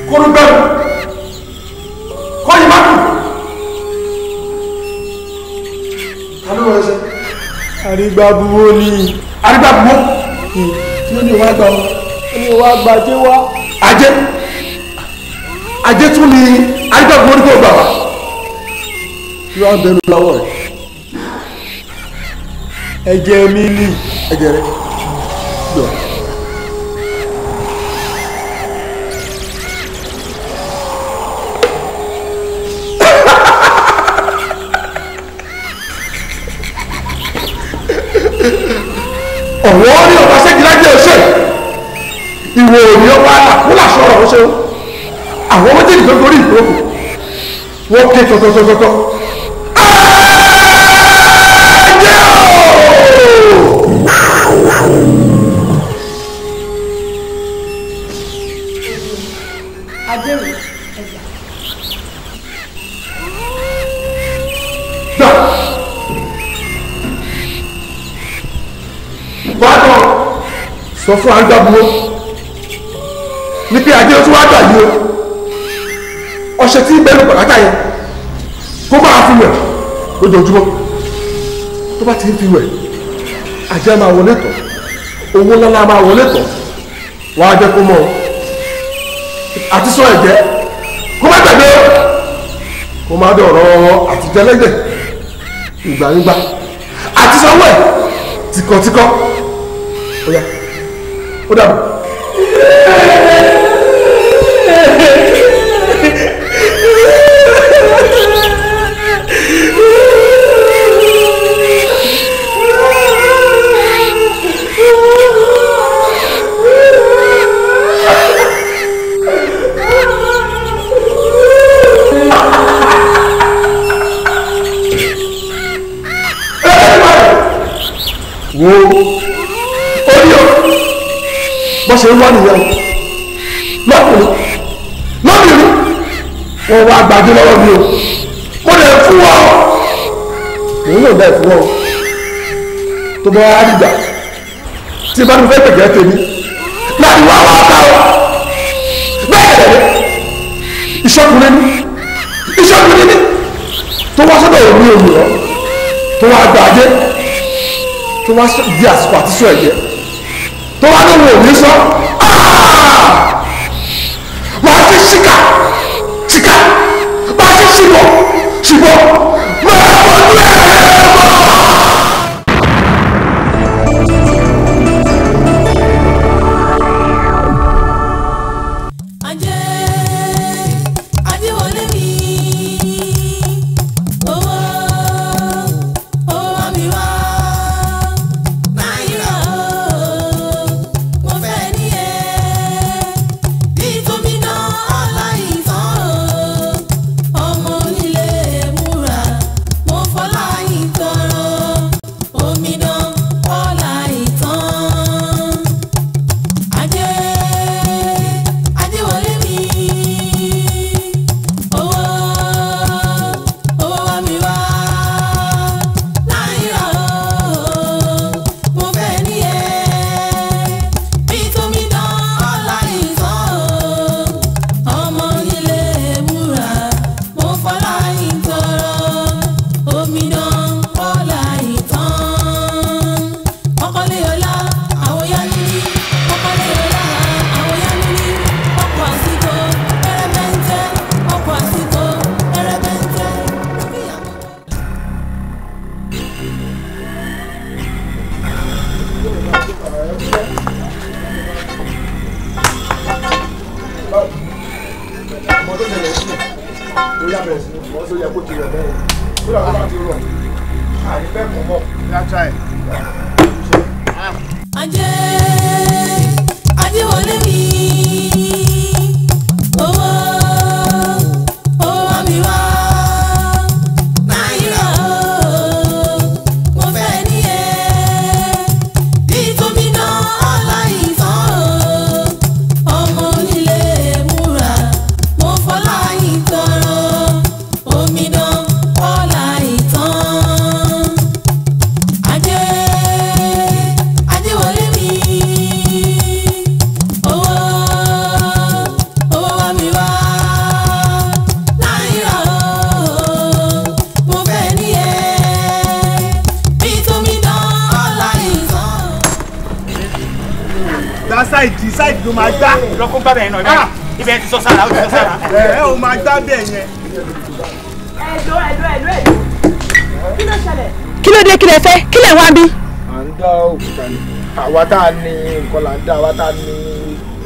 Kóró gbẹ́rù kọ́yìn má kù. Ta ló rọ ẹsẹ̀? Àrígbàbuwó ni. Àrígbàbuwó? Kí ló ní ìwà gbà ọ́? Ó ní ìwà gbà ajé wá. Ajé? Ajé tún ni àrígbàbuwó ní kò gbà wá. Kí ló ń bẹnu lọ́wọ́ rẹ̀? Ẹ̀jẹ̀ mi ni. Ẹ̀jẹ̀ rẹ̀? Yọ̀. Ọ̀wọ́ ní ọba ṣẹ́gilájẹ́ ọṣẹ́ ìwò òní ọba àkúlà sọ̀rọ̀ ọṣẹ́ àwọn méjèèjì tó gorí ìgbòho wọ́n ké tọ́tọ́tọ́tọ́. Ajé o! Ajé rè ẹgbà. Gbà. Bákan sọ fún Àrígbàbuwó ní pé ajé tó wá gbà yìí o, ọṣẹ tí ń bẹnu pàkátà yẹn kó máa fi wẹ̀ lójoojúmọ́. Tó bá ti ń fi wẹ̀, ajé máa wọlé tọ̀, owó ńlá máa wọlé tọ̀, wàá jẹ́ kó mọ̀ ọ́ àti sọ ẹ̀jẹ̀ kó má gbàgbé o, kó má dọ̀rọ̀ àti jẹlẹ́gbẹ̀ ìgbàgbà àti sanwó ẹ̀ tìkọ̀tìkọ̀. Ó yá, ó dàbọ̀. Wo orí o, bó ṣe ń wá nìyẹn o, lọ́kùnrin lọ́bìnrin wọ́n wá gbàgbé lọ́wọ́ mi o, mo lè fún ọ, mò ń lò bẹ́ẹ̀ fún ọ. Tó bá wá dìgbà tí bá mi fẹ́ gbẹ̀gẹ́ tèmi láti wá wá ká o, bẹ́ẹ̀ kẹ̀lẹ́ ìṣọ́kùnrin ní ìṣọ́kùnrin ní tó wá sọ́dọ̀ òní òmùrọ̀ tó wá gbàgbé tó wá di àsìkò àti sọ ẹ̀jẹ̀ tó wá lóhùn òní sọ, máa ṣe ṣìkà ṣìkà, máa ṣe ṣìbọ̀ ṣìbọ̀, máa bọ̀ ní ẹ̀rọ. Ajé, ajé wọlé mi, owó, owó wá mi wá. Náírà o, mo fẹ́ ní ẹ. Ìtòmínà aláìsàn o, ọmọ onílé múra, mo fọlá ìtọrọ, omidan ọlá ìtàn. Ajé, ajé wọlé mi, owó, owó wá mi wá. Náírà o, mo fẹ́ ní ẹ. Ìtòmínà aláìsàn o, ọmọ onílé múra, mo fọlá ìtọrọ, omidan ọlá ìtàn. Ọkọlé ọlá, àwòyá níní, ọkọlé ọlá, àwòyá níní, ọkọ̀ àsìkò, ẹrẹ́bẹ́ntẹ́, ọkọ̀ àsìkò, ẹrẹ́bẹ́ntẹ́. Ọmọ tó ṣẹlẹ̀ sílẹ̀ ó yá bẹ̀rẹ̀ sí ní fọ́ sóyẹ kó ti rẹ̀ bẹ́ẹ̀ ó dàgbà bá ti rọ̀ àní fẹ́ kàn mọ́ yá ẹ̀. Ajé, ajé wọlé mi, owó, owó wá mi wá. Náírà o, mo fẹ́ ní ẹ. Ìtòmínà aláìsàn o, ọmọ onílé múra, mo fọlá ìtọrọ, omidan ọlá ìtàn. Ajé, ajé wọlé mi, owó, Side ló máa gbá. Lọ́kọ́ gbá bẹ́ẹ̀ náà ibẹ̀ ti sọ sára ó ti sọ sára. Ẹ ò máa gbá bẹ́ẹ̀ yẹn. Ẹ̀lò ẹ̀lò ẹ̀lò ẹ̀lò. Kí ló ṣẹlẹ̀? Kí ló dé kí lẹ fẹ́? Kí lẹ wá bí? À ń dá òkúta ni. Àwa tá a ní nǹkan là ń dá, àwa tá a ní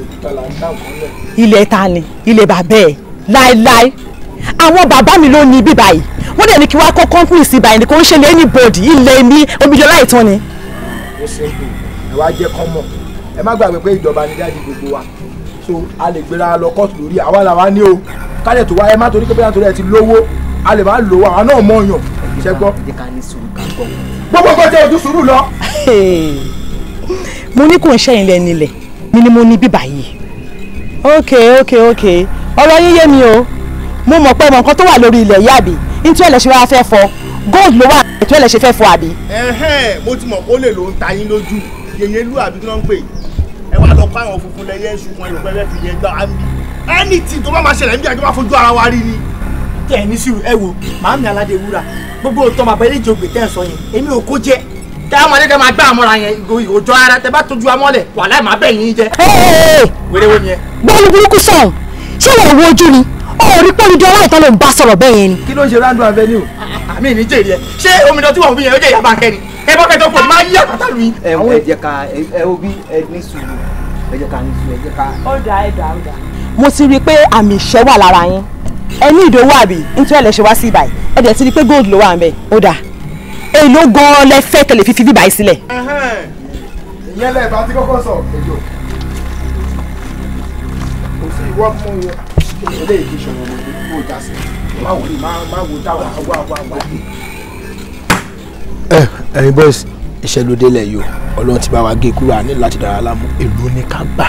òkúta là ń dá nǹkan lẹ̀. Ilẹ̀ ta ni? Ilẹ̀ bàbá ẹ̀ láéláé. Àwọn bàbá mi ló ní ibi báyìí. Wọ́n dẹ̀ ní kí wá kọ́ kọ́ńpìnì sí báyìí kò ń ṣe lé anybody ilẹ̀ mi Omidan Láìtàn ni. Ó simple, ẹ wá jẹ́ kán mọ̀. Ẹ má gbàgbé pé ìjọba ni dáàdi gbogbo wa. So a lè gbéra lọ kóòtù lórí àwa làwa ní o. Kálẹ̀ tó wá ẹ má torí pé bóyá torí ẹ ti lówó a lè má lówó àwa náà mọ̀ yàn. Ṣé gbọ́? Gbogbo nǹkan jẹ́ ojú sùúrù lọ. Mo ní kò ń ṣẹ́yìn lẹ́nu ilẹ̀ mi ni mo ní bíbá yìí. Ok ok ok ọ̀rọ̀ yín yé mi o. Mo mọ̀ pé mọ̀ nǹkan tó wà lórí ilẹ̀ yìí àbí nítorí ẹ̀ lè ṣe wá fẹ́ fọ gold ló wà ètò ẹ̀ lè ṣe fẹ́ fọ àbí. Ẹ̀hẹ́n mo ti mọ̀ kó lè ló ń ta yín lójú yèyé lú àbí kí ló ń pè é wá lọ kó àwọn funfun lẹ́yẹ ṣùgbọ́n ẹ̀rọ pẹ́ẹ́fẹ́ fi yẹn gbá àmì anything tó bá máa ṣẹlẹ̀ níbi àjọ máa fojú ara wa rí ni. Tẹ ẹ ní sùúrù ẹ wo màámi aládé wúrà gbogbo òótọ́ màbá ilé ìjọgbè tẹ́ ẹ sọ yẹn èmi ò kó jẹ tẹ àwọn adé máa gbá àmọ́ra yẹn ìgò ara tẹ bá tójú amọ́lẹ̀ wàláì má bẹ̀ yín jẹ. Wéré wo ni ẹ. Bọ́ọ̀lù burúkú sọ̀rọ̀ ṣé wọ́n wo ojú ni ó rí pé Omidan Láìtàn ló ń bá sọ̀rọ̀ bẹ́ẹ̀ yẹn ni. Kí ló ń ṣe Rando Avenue? Àmì ní jèrè ẹ ṣé omidan tí wọ́n fi yẹn ó jẹ́ ìyá báńkẹ́ ni ẹ bá kẹjọ pọ̀ máa yí àpáta lu yín. Ẹ jẹ́ ká ẹ wo bí ẹ ní sùúrù ẹ jẹ́ ká ní sùúrù ẹ jẹ́ ká. Ó dáa ẹ dáa ó dáa. Mo ti rí i pé àmì ìṣẹ́ wà lára yín ẹ ní ìdòwò àbí nítorí ẹ lè ṣe wá sí ibàyí ẹ dẹ̀ ti rí i pé gold ló wà ń bẹ̀ ó dáa èló gan-an lẹ fẹ́ tẹ̀lé fífi bíbáyìí sílẹ̀. Ìyẹn lẹ́ẹ̀ bá ti kọ́kọ́ sọ èjò kò sí ìwọ́ mú wọn eléyìí kì í ṣọ̀rọ̀ ọmọdé kó o já sí má wò má wò táwọn àwọ̀ àwọ̀ àwọ̀. Ẹ ẹ̀yin boys iṣẹ́ ló délẹ̀ yìí o Ọlọ́run ti bá wa gé kúrò àní láti dára lámú èlò ní ká gbà.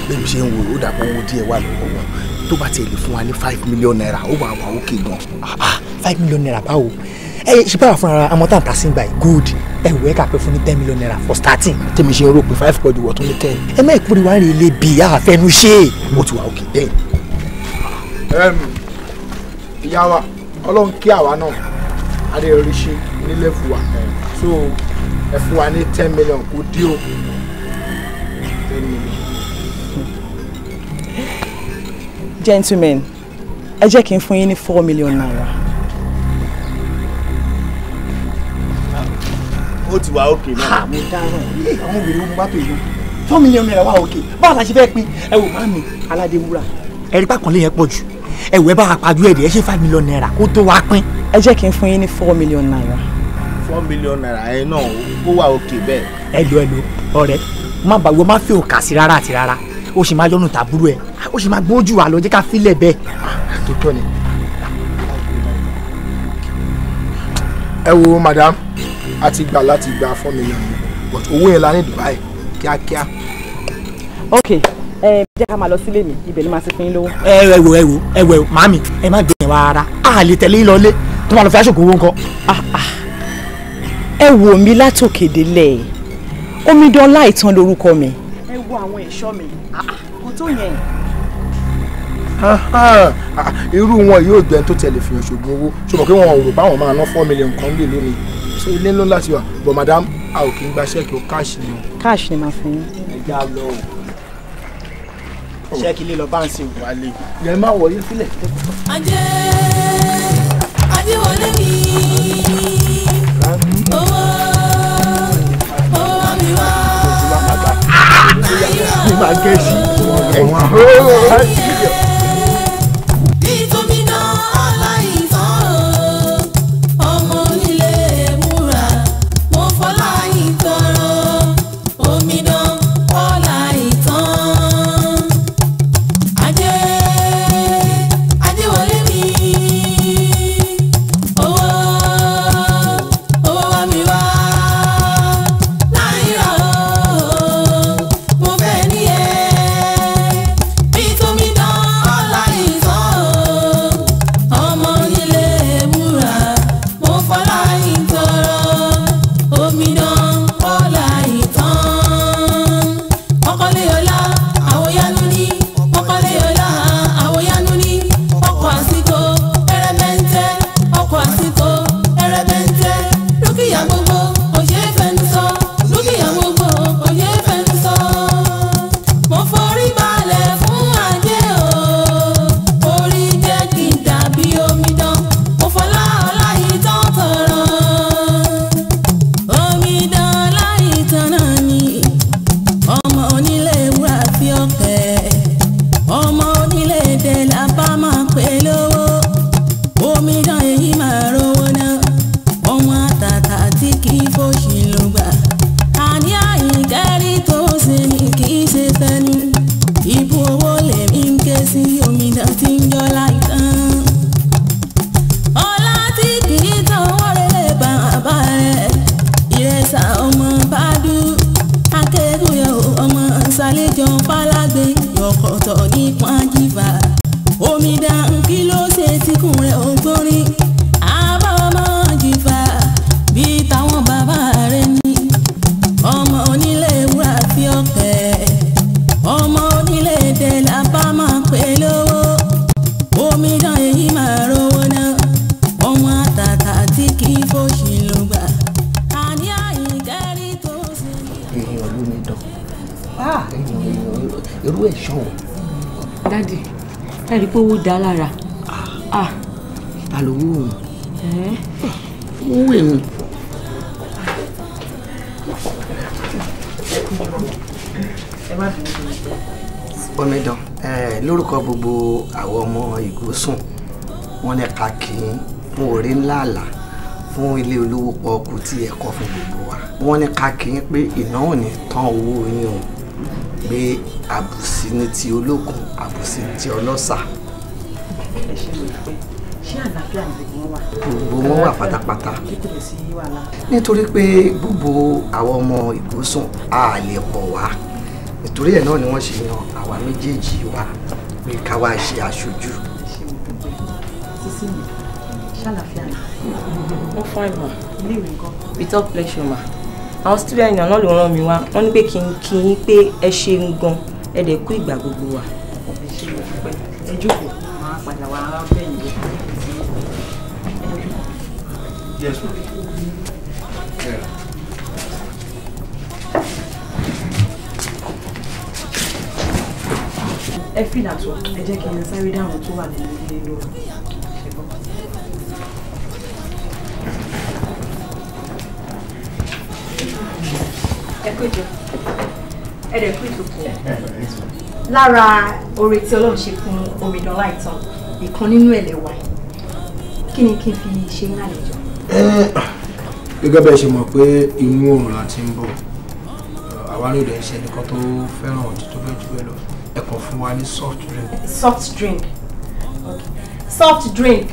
Bẹ́ẹ̀ mi ṣe ń wo ó dàpọ̀ owó díẹ̀ wà lọ́wọ́ wọn tó bá tiẹ̀ lè fún wa ní ₦5 million ó wà wà ókè gan. ₦5 million báwo ẹ ṣe báwa fúnra àmọ́ tá à ń ta sí ìgbà yìí gold ẹ wò ẹ kà pé fún ní ₦10 million for starting. Tèmi ṣe ń rò pé five pọ̀jù wọ̀ tó ní ten. Ẹ má ìkúri wá rí ilé bíi àfẹnu ṣe. Ó ti wà ókè ten. Ìyá wa Ọlọ́run kí àwa náà adé orí ṣe nílé fún wa so ẹ fún wa ní 10 million kò dí o 10 million. Gentlemen ẹ jẹ́ kí n fún yín ní ₦4 million. Ó ti wà ókè náà. Mo dáràn ilé àwọn wèrè wọn bá tó ìlú ₦4 million wà òkè báwo la ṣe fẹ́ pín ẹ wò má mi aládé wúrà ẹ̀rí pàkànlé yẹn pọ̀ jù ẹ wò ẹ bá wa pàjù ẹ̀dẹ̀ ẹ ṣe ₦5 million kó tó wá pín. Ẹ jẹ́ kí n fún yín ní ₦4 million. ₦4 million ẹ náà ó wà òkè bẹ́ẹ̀. Ẹ lò ẹ lò ọ̀rẹ́ má bá wo má fi òkà sí rárá àti rárá ó sì máa yọnu tàbúrò ẹ ó sì máa gbójú wa lọ jẹ́ ká fílẹ̀ bẹ́ẹ̀. Tó tọ́ ni. Ẹ wo madam a ti gbà láti gba 4 million but owó yẹn la ní Dubai kíákíá. Ok ẹ jẹ́ ká máa lọ sílé mi ibẹ̀ ni màá ti fún yín lówó. Ẹ ẹ wo ẹ wo ẹ wo màámi ẹ má gbé yẹn wá rárá a lè tẹ̀lé yín lọlé tó máa lọ fi aṣọ òwò ńkọ́. Ẹ wò mí látòkè délẹ̀ Omidan Láìtàn lórúkọ mi. Ẹ wo àwọn ẹ̀ṣọ́ mi kò tó yẹn. Irú wọn yóò gbẹ tó tẹ̀lé fi hàn ṣògùn owó ṣùgbọ́n pé wọn ò rò báwọn máa ná 4 million kan lè lónìí so ilé ńlá láti wà but madam a ò kì í gba ṣẹ́ẹ̀kì o cash ni o. Cash ni màá fún yín. Ẹ já lọ o ṣẹ́ẹ̀kì lè lọ báǹsì o. Wálé. Yẹn má wọlé sílẹ̀. Ajé ajé wọlé mi owó owó wá mi wá náírà Ní máa gẹ̀ẹ́sì. Ìtòmínà aláìsàn o ọmọ onílé múra mo fọlá ìtọrọ Omidan Ọláìtàn ajé ajé wọlé mi owó owó wá mi wá náírà o mo fẹ́ ní ẹ ìtòmínà Ọ̀tọ̀ ní pọ́njìfà omidan kí ló ṣe tíkùn rẹ̀ ò gbórin àbá ọmọ jìfà bí táwọn bàbá rẹ̀ ní ọmọ onílé wúrà fi ọ̀kẹ́ ọmọ onílé dẹ̀ lábá máa pè lówó omidan èyí máa rówó náà ọmọ àtàtà tí kì í fòṣì ló gbà àní àyíkẹ́rì tó sì. Èèyàn ló ní dán irú ẹ̀ ṣọ̀wọ́n. Dádì, ẹ rí i pé owó dá lára. Ta ló wú òun? Owó èmi. Omidan, lórúkọ gbogbo àwọn ọmọ Ìgòsùn, wọ́n ní ká kí n fún orí ńlá àlà fún ilé olówó pọ́ọ́kú tí ẹ kọ́ fún gbogbo wa. Wọ́n ní ká kí n pé ìnáwó ní tán owó yín o, pé àbùsí ní ti olókun, àbùsí ní ti ọlọ́ṣà. Ẹ ṣe lè pẹ́, ṣé àlàáfíà ni gbogbo wọn wà? Gbogbo wọn wà pátápátá. Kí kò lè sí wàhálà. Nítorí pé gbogbo àwọn ọmọ Ìgòsùn a lè pọ̀ wá, nítorí ẹ̀ náà ni wọ́n ṣe yan àwa méjèèjì wa pé ká wá ṣe aṣojú. Ẹ ṣe mo dúpẹ́. Sísí mi, ṣàlàáfíà ni. Wọ́n fine ma. Ilé ìwé ńkọ́? Without pleasure ma. Àwọn student náà ló rán mi wá, wọ́n ní pé kí n kí yín pé ẹ ṣeun gan, ẹ dẹ̀ kú ìgbà gbogbo wa. Ẹ ṣe mo dúpẹ́. Ẹ jókòó, màá padà wá bẹ̀yìn lọ. Yes, ma'am. Yeah. Ẹ fi ìdàtọ̀, ẹ jẹ́ kí n sáré dáhùn tó wà nínú ilé lóru. Ẹ kú ìjọ, ẹ dẹ̀ kú ìjókòó. Lára oore tí Ọlọ́run ṣe fún Omidan Láìtàn, ìkan nínú ẹ̀ lẹ́wà. Kí ni kí n fi ṣe ń àlejò? Gẹ́gẹ́ bẹ́ẹ̀ ṣe mọ̀ pé inú oòrùn la ti ń bọ̀, àwa ní òde ṣe nìkan tó fẹ́ràn ọtí tó bẹ́ẹ̀ jù bẹ́ẹ̀ lọ. Ẹ kàn fún wa ní soft drink. Soft drink. Okay. Soft drink.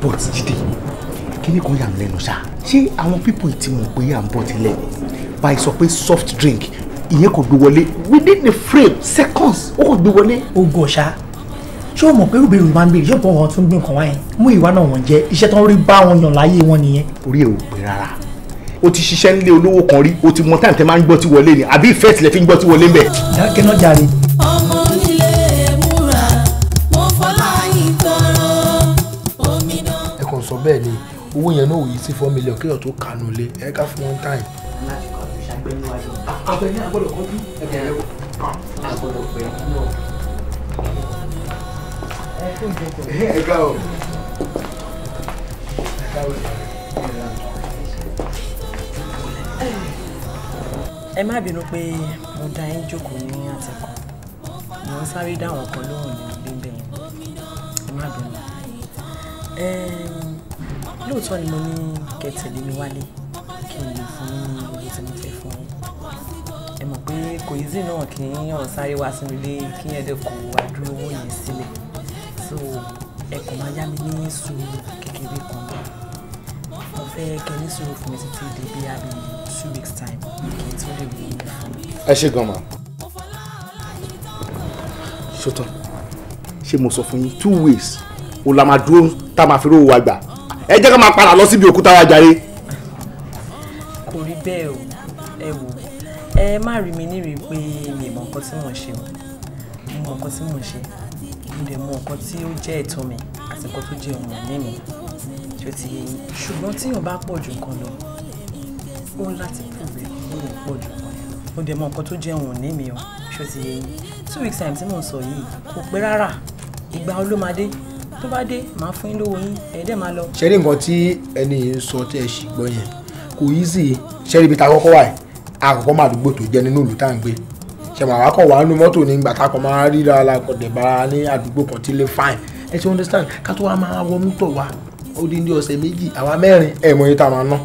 But Jídé, kíní kan yà mí lẹ́nu ṣá, ṣé àwọn pípọ̀ tí mo pé à ń bọ̀ tilẹ̀ báyìí sọ pé soft drink ìyẹn kò gbé wọlé within the frame seconds ó kò gbé wọlé. Ogun ọ̀ṣà, ṣé o mọ̀ pé rúbèrè máa ń béèrè ṣé òpó wọn tún gbé nǹkan wáyé mú ìwà náà wọ́n jẹ́ iṣẹ́ tó ń rí bá wọn yàn láyé wọn nìyẹn. Orí ẹ̀ ò pé rárá, o ti ṣiṣẹ́ nílé olówó kan rí, o ti mọ táìmù tẹ́ máa ń gbọ́ tí wọlé ni àbí ìfẹ́ tilẹ̀ fi ń gbọ́ tí wọlé ń bẹ̀. Dákẹ́ náà jàre. Ọmọ onílé múra mo fọlá yín tọrọ omidan. Ẹ kàn sọ bẹ́ẹ̀ ni owó yẹn náà ò yí sí 4 million kéèyàn tó kànú lé ẹ ká fún one time. Láti kọjú ṣàgbẹ́ níwájú. Abẹ ní agbọ́dọ̀ kọjú. Agbọ́dọ̀ pẹ̀ náà. Ẹ ká o. Ẹ ká o. Ẹ má bínú pé mo dá yín jókòó ní àtẹ̀kọ́, mo ń sáré dáwọn kan lóhùn ní ilé bẹ́ẹ̀, ẹ má bínú. Lóòótọ́ ni mo ní kẹ́ tẹ̀lé mi wálé kí n lè fún yín ní owó tí mo fẹ́ fún yín. Ẹ mọ̀ pé kò easy náà kí yàn sáré wá sínú ilé kí yẹn dẹ̀ kó àdúró owó yẹn sílẹ̀, so ẹ kàn máa yá mi ní sùúrù kékeré kan. Mo fẹ́ kẹ́ ní sùúrù fún mi títí di bí i 2 weeks time kí n tó lè rí i fún mi. Ẹ ṣe gan ma. Ṣótán, ṣé mo sọ fún yín, 2 weeks o la máa dúró tá a máa fi rówó wa gbà. Ẹ jẹ́ ká máa padà lọ síbi òkúta wa jàre. Kò rí bẹ́ẹ̀ o. Ẹ wò, ẹ má rí mi nírìí pé mi mọ nǹkan tí mò ń ṣe o. Mo mọ nǹkan tí mò ń ṣe, mo dẹ̀ mọ nǹkan tí ó jẹ́ ẹ̀tọ́ mi àti nǹkan tó jẹ́ ohun ìní mi tí ó ti yé yín. Ṣùgbọ́n tíyàn bá pọ̀ ju nǹkan lọ, ó ń láti prove ẹ̀ pé òun pọ̀ ju nǹkan yẹn lọ. Mo dẹ̀ mọ nǹkan tó jẹ́ ohun ìní mi o. Ṣó ti yé yín? 2 weeks time tí mò ń sọ yìí kò pẹ́ rárá. Ìgbà wo ló máa dé? Tó bá dé, màá fún yín lówó yín, ẹ̀ẹ́dẹ̀ máa lọ. Ṣé rí nǹkan tí ẹni yìí ń sọ tí ẹ sì gbọ́ yẹn, kò easy. Ṣé rí ibi tá a kọ́kọ́ wà yìí, àkọ́kọ́ máa àdúgbò tó jẹ́ nínú ìlú tá à ń gbé. Ṣe màá wá kọ̀ wá nínú mọ́tò ní ìgbà tá a kọ̀ máa ríra la kọ̀ dẹ̀ bára ní àdúgbò kan tí lè fine. Ẹ ti understand? Ká tó wá máa wọ mọ́tò wa ó dín ní ọ̀sẹ̀ 2, àwa mẹ́rin, ẹ̀ mọ iye tá a máa ná.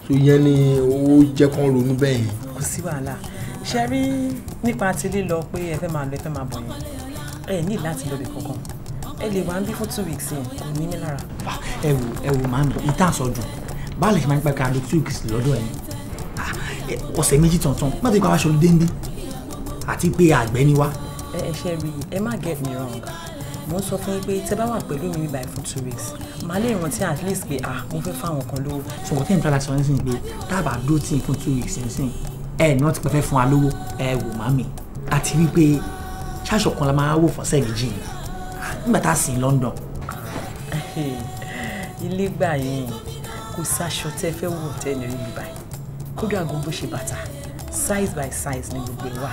So ìyẹn ni ó jẹ́ kán ronú bẹ́ẹ̀ yẹn. Kò sí wàhálà. Ṣe rí nípa ti lílọ pé ẹ fẹ́ máa lọ, ẹ fẹ́ máa bọ̀ yẹn, ẹ ní láti lọ bì kankan. Ẹ lè wá ń bí fún 2 weeks yẹn, kò ní mí lára. Ẹ wò, ẹ wò, máa ń lọ ìta àsọdùn báà lè ṣe máa ń pẹ́ ká lo 2 weeks lọ́dọ̀ yẹn, ọ̀sẹ̀ 2 tuntun má tó ipa wá ṣọlú déńdé àti pé àgbẹ̀ ni wá. Ẹ ṣe rí, ẹ má get me wrong. Mo ń sọ fún yín pé tẹ bá wà pẹ̀lú mi báyìí fún 2 weeks, màá lè rántí at least pé, ah, mo fẹ́ fáwọn kan lówó. Ṣùgbọ́n tẹ́ ń tọ́lá sọ nísìnyí pé tá a bá dúró tì í fún 2 weeks nísìnyí, ẹ ní wọ́n ti pẹ́ fẹ́ fún wa lówó. Ẹ wò màmí, àti wípé ṣáṣọ kan la máa wò fọ́sẹ̀ 2 yìí nígbà tá a sì ń London. Ilé gbà yín, kò sáṣọ tẹ́ fẹ́ wò tẹ́ ní rí mi báyìí. Kódà gan bó ṣe bàtà, size by size ní gbogbo ẹ̀ wà.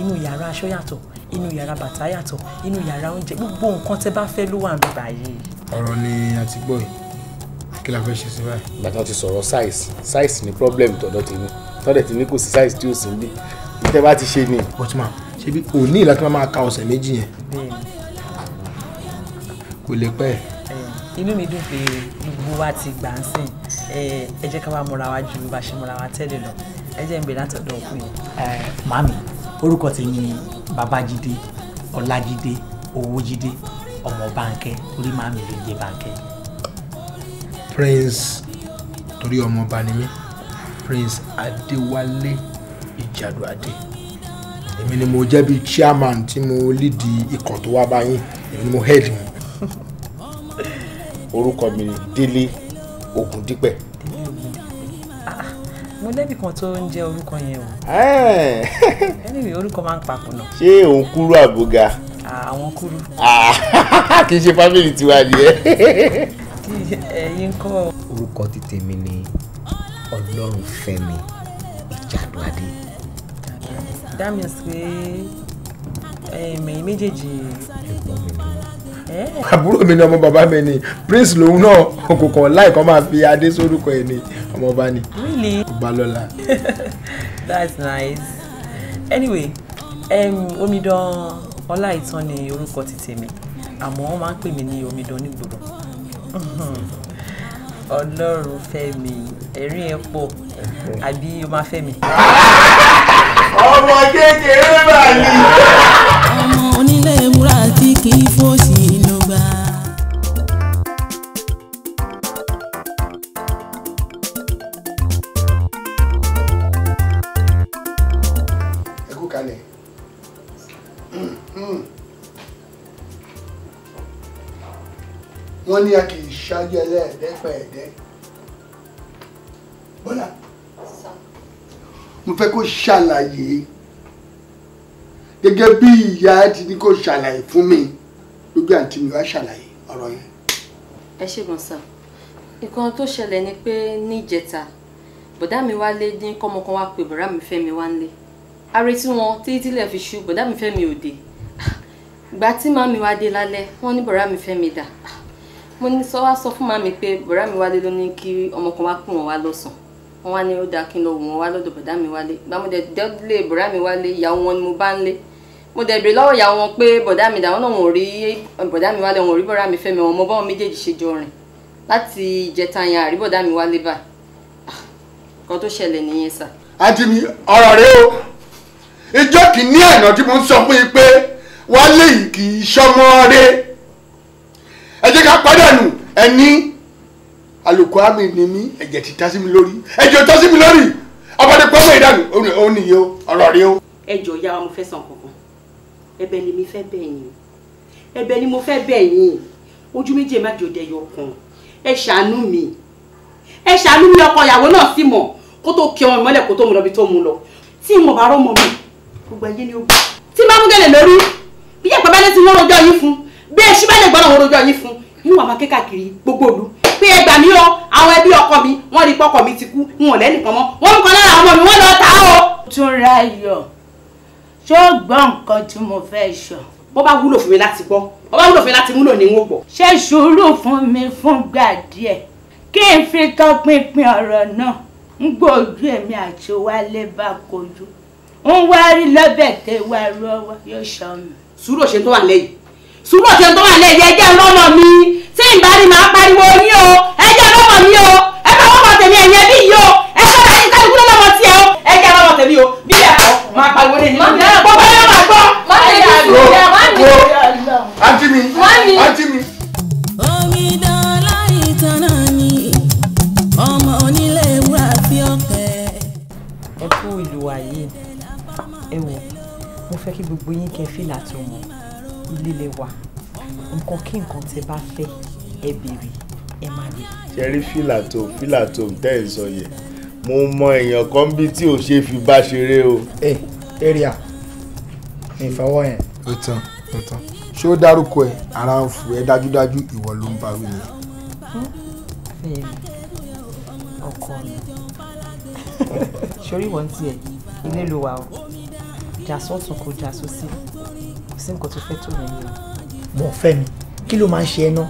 Inú yàrá aṣọ yàtọ̀, inú yàrá bàtà yàtọ̀, inú yàrá oúnjẹ, gbogbo nǹkan tẹ́ bá fẹ́ ló wà níbí báyìí. Ọ̀rọ̀ ni a ti gbọ́ yìí, kí la fẹ́ ṣe sí báyìí? Ìgbà tí wọ́n ti sọ̀rọ̀ size, size ni problem tọ̀dọ̀ tèmi. Tọ́dẹ̀ tí ní kò sí size tí ò sí níbí, tẹ́ bá ti ṣe ni. But ma, ṣebí òní ìlà tí wọ́n máa ka ọ̀sẹ̀ 2 yẹn? Bẹ́ẹ̀ni. Kò lè pẹ́. Inú mi dùn pé gbogbo wa ti gbà ń sìn. Ẹ jẹ́ ká wá múra wa ju bá ṣe múra wa tẹ́lẹ̀ lọ. Ẹ jẹ́ ń bèrè látọ̀dọ̀ òkú yìí. Ẹ màmí, orúkọ tèmi ni Babájídé Ọlájídé Owójídé ọmọ Bánkẹ́, orí màmí ló ń jẹ́ Bánkẹ́. Prince, torí ọmọ ọba ni mí, Prince Adéwálé Ìjàdùadé. Èmi ni mo jẹ́ bíi chairman tí mo lead ikọ̀ tó wá báyìí, èmi ni mo head wọn. Orúkọ mi ni Délé Ògúndípẹ̀. Délé Ògúndípẹ̀. Mo lẹ́bì kan tó ń jẹ́ orúkọ yẹn o. Anyway, orúkọ máa ń papọ̀ náà. Ṣé òun kúrú àbúga? Àwọn kúrú. Kì í ṣe family tiwa nìyẹn. Ẹ̀yin kọ́? Orúkọ ti tèmi ni Ọlọ́runfẹ́mi Ìjàdùadé. That means pé ẹ̀yin méjèèjì. Ẹ̀gbọ́n mi ni wọ́n. Àbúrò mi ni, ọmọ bàbá mi ni. Prince lòun náà, kò kàn láì kàn máa fi adé sórúkọ ẹ̀ ni, ọmọ ọba ni. Really? Ọba lọ́la. That's nice. Anyway, Omidan Ọláìtàn ni orúkọ ti tèmi, àmọ́ wọ́n máa ń pè mí ní Omidan nígboro. Ọlọ́runfẹ́mi, ẹ̀rín ẹ̀ pọ̀, àbí o máa fẹ́ mi? Ọmọ kékeré báyìí. Ọmọ onílé wúrà tí kì í fòṣì ló gbà. Ẹ kú kalẹ̀. Wọ́n ní a kì í ṣáájú ẹlẹ́ẹ̀dẹ́pẹ̀ẹ́dẹ́. Bọ́lá, mo fẹ́ kó ṣàlàyé gẹ́gẹ́ bí ìyá ti ní kó ṣàlàyé fún mi lójú àǹtí mi, wá ṣàlàyé ọ̀rọ̀ yẹn. Ẹ ṣé gan sir. Nǹkan tó ṣẹlẹ̀ ni pé níjẹta, bọ̀dá mi wálé ní kọ́mọ kan wá pé bọ̀dá mi Fẹ́mi wá ń lé. A retí wọn títí tílẹ̀ fi ṣú, bọ̀dá mi Fẹ́mi ò dé. Ìgbà tí màmí wá dé lálẹ́, wọ́n ní bọ̀dá mi Fẹ́mi dà. Mo ní sọ wá sọ fún màmí pé bọ̀dá mi wálé ló ní kí ọmọ kan wá pè wọ́n wá lọ́sàn-án. Wọ́n wá ní ó dáa kí n lọ wò wọ́n wá lọ́dọ̀ bọ̀dá mi wálé. Ìgbà mo dẹ̀ délé bọ̀dá mi wálé, ìyàwó wọn ni mo bá ń lé. Mo dẹ̀ béèrè lọ́wọ́ ìyàwó wọn pé bọ̀dá mi dà, wọ́n náà wọn ò rí bọ̀dá mi wálé, wọn ò rí bọ̀dá mi Fẹ́mi, wọn mọ báwọn méjèèjì ṣe jọ rìn. Láti ìjẹta yẹn, àrí bọ̀dá mi wálé báyìí. Nǹkan tó ṣẹlẹ̀ nìyẹn sir. Àǹtí mi, ọ̀rọ̀ rẹ o. Ìjọ kìíní àná tí mo ń sọ fún yín pé wálé yìí kì í ṣọmọ rẹ, ẹ jẹ́ ká pàdánù ẹni alùpùpù àmì ni mí. Ẹ̀jẹ̀ ti tá sí mi lórí, ẹ̀jẹ̀ tá sí mi lórí, ọmọdé pọ́nmọ́ ìdánù òun nìyí o, ọ̀rọ̀ rẹ o. Ẹ jọ̀ọ́ ìyá wa, mo fẹ́ sàn kankan. Ẹ̀bẹ̀ ni mi fẹ́ bẹ̀ yín, ẹ̀bẹ̀ ni mo fẹ́ bẹ̀ yín. Ojú méjì má jò dẹyọ kan. Ẹ ṣàánú mi, ẹ ṣàánú mi. Ọkọ ìyàwó náà sì mọ̀ kó tó kí ọmọ ìmọ́lẹ̀, kó tó mú lọ bí tó mú lọ. Tí mo bá rọ́mọ mi, gbogbo ayé ni ó gbọ́. Tí bá mú gẹ̀lẹ̀ lórí bí yàgbẹ́ bá létí, wọ́n rojọ́ yín fún bí eṣí bá lè gbọ́dọ̀, wọ́n rojọ́ yín fún yín. Wọ́n máa ké káàkiri gbogbo ìlú pé ẹ gbà mí o, àwọn ẹbí ọkọ mi, wọ́n rí pọ́kọ mi ti kú, n ò lẹ́nìkan mọ́, wọ́n ń kọ́ lára àwọn ọmọ mi, wọ́n lọ tà á o. Túnráyọ̀, Ṣó gbọ́ nǹkan tí mo fẹ́ sọ. Bó bá wúlò fún mi láti gbọ́, bó bá wúlò fún mi láti múlò ní n ó gbọ́. Ṣe sùúrù fún mi fúngbà díẹ̀ kí n fi tọpinpin ọ̀rọ̀ náà ń gbójú èmi àti Wálé bá kojú ń wá rí lọ́bẹ̀ tẹ́ wá rọ́wọ́ yóò sọ mi. Sùúrù òṣèlú tó wà lẹ́yìn, sùúrù òṣèlú tó wà lẹ́yìn, ẹ jẹ́ lọ́mọ mi tí n bá rí màá pariwo yín o, ẹ jẹ́ lọ́mọ mi o, ẹ bá wọ́n mọ tèmi ẹ̀yẹ bí yìí o, ẹ sọ́dọ̀ ayé kálukú lọ́mọ tiẹ̀ o, ẹ jẹ́ lọ́mọ tèmi o, bí ẹ̀kọ́ máa pariwo lé ní. Bọ́bá yóò máa gbọ́. Àǹtí mi, àǹtí mi. Omidan láì tanná ni ọmọ onílé wúrà fi ọ̀pẹ. Ẹ kú ìlú wa yìí, ẹ wò, mo fẹ́ kí gbogbo yín kẹ́ fìlà tó mọ̀ ilé lẹ wà, nǹkan kí nǹkan tẹ́ bá fẹ́ ẹ béèrè ẹ má rí. Ṣe rí fìlà tó tẹ́ ẹ̀ sọ yẹn, mo mọ èèyàn kan bí tí ò ṣe fi bá ṣeré o. Ẹ area ìfọwọ́ yẹn. Ó tán ó tán, ṣé ó dárúkọ ẹ ara ń fò ẹ dájúdájú ìwọ ló ń bá wí ni. Fẹ́mi ọkọ mi, sórí ìwọ̀n tiẹ̀ ilé ló wà o, jà sọ́tún kò jà sósì, kò sí nǹkan tó fẹ́ tó rẹ̀ ni o. Mo fẹ́ mi, kí ló máa ń ṣe ẹ náà?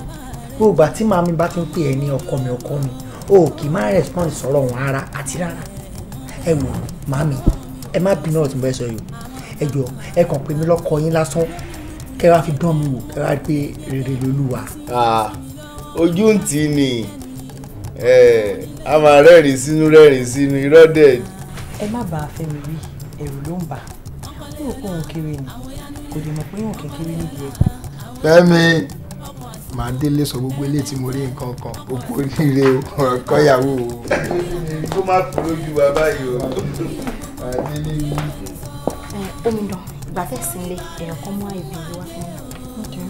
Gbogbo ìgbà tí màmí bá ti ń pè ẹ ní ọkọ mi ọkọ mi, o kì í máa respond sọ̀rọ̀ wọn rárá àti rárá. Ẹ wò màmí, ẹ má bínú ọ̀rọ̀ tí mo fẹ́ sọ yìí o, ẹ jọ ẹ kàn pè mí lọ́kọ yín lásán kẹ́ wá fi dán mi wò, kẹ́ wá rí pé rere lolúwa. Ojú ń tì ní a máa rẹ́rìn sínú irọ́ dẹ̀. Ẹ má bàa Fẹ́mi wí, ẹ̀rù ló ń bà á, ó rò pé òun kéré ni, kò dé mọ̀ pé òun kékeré nídìí ẹgbẹ́. Fẹ́mi màá délé sọ gbogbo ilé tí mo rí nǹkan kan, ó kú oríire ọkọ ìyàwó o. Kó má fi lójú bàbá yìí o. Màá délé yìí. Omidan, ìgbà tẹ̀sí ilé èèyàn kan mú àìbí wá fún mi.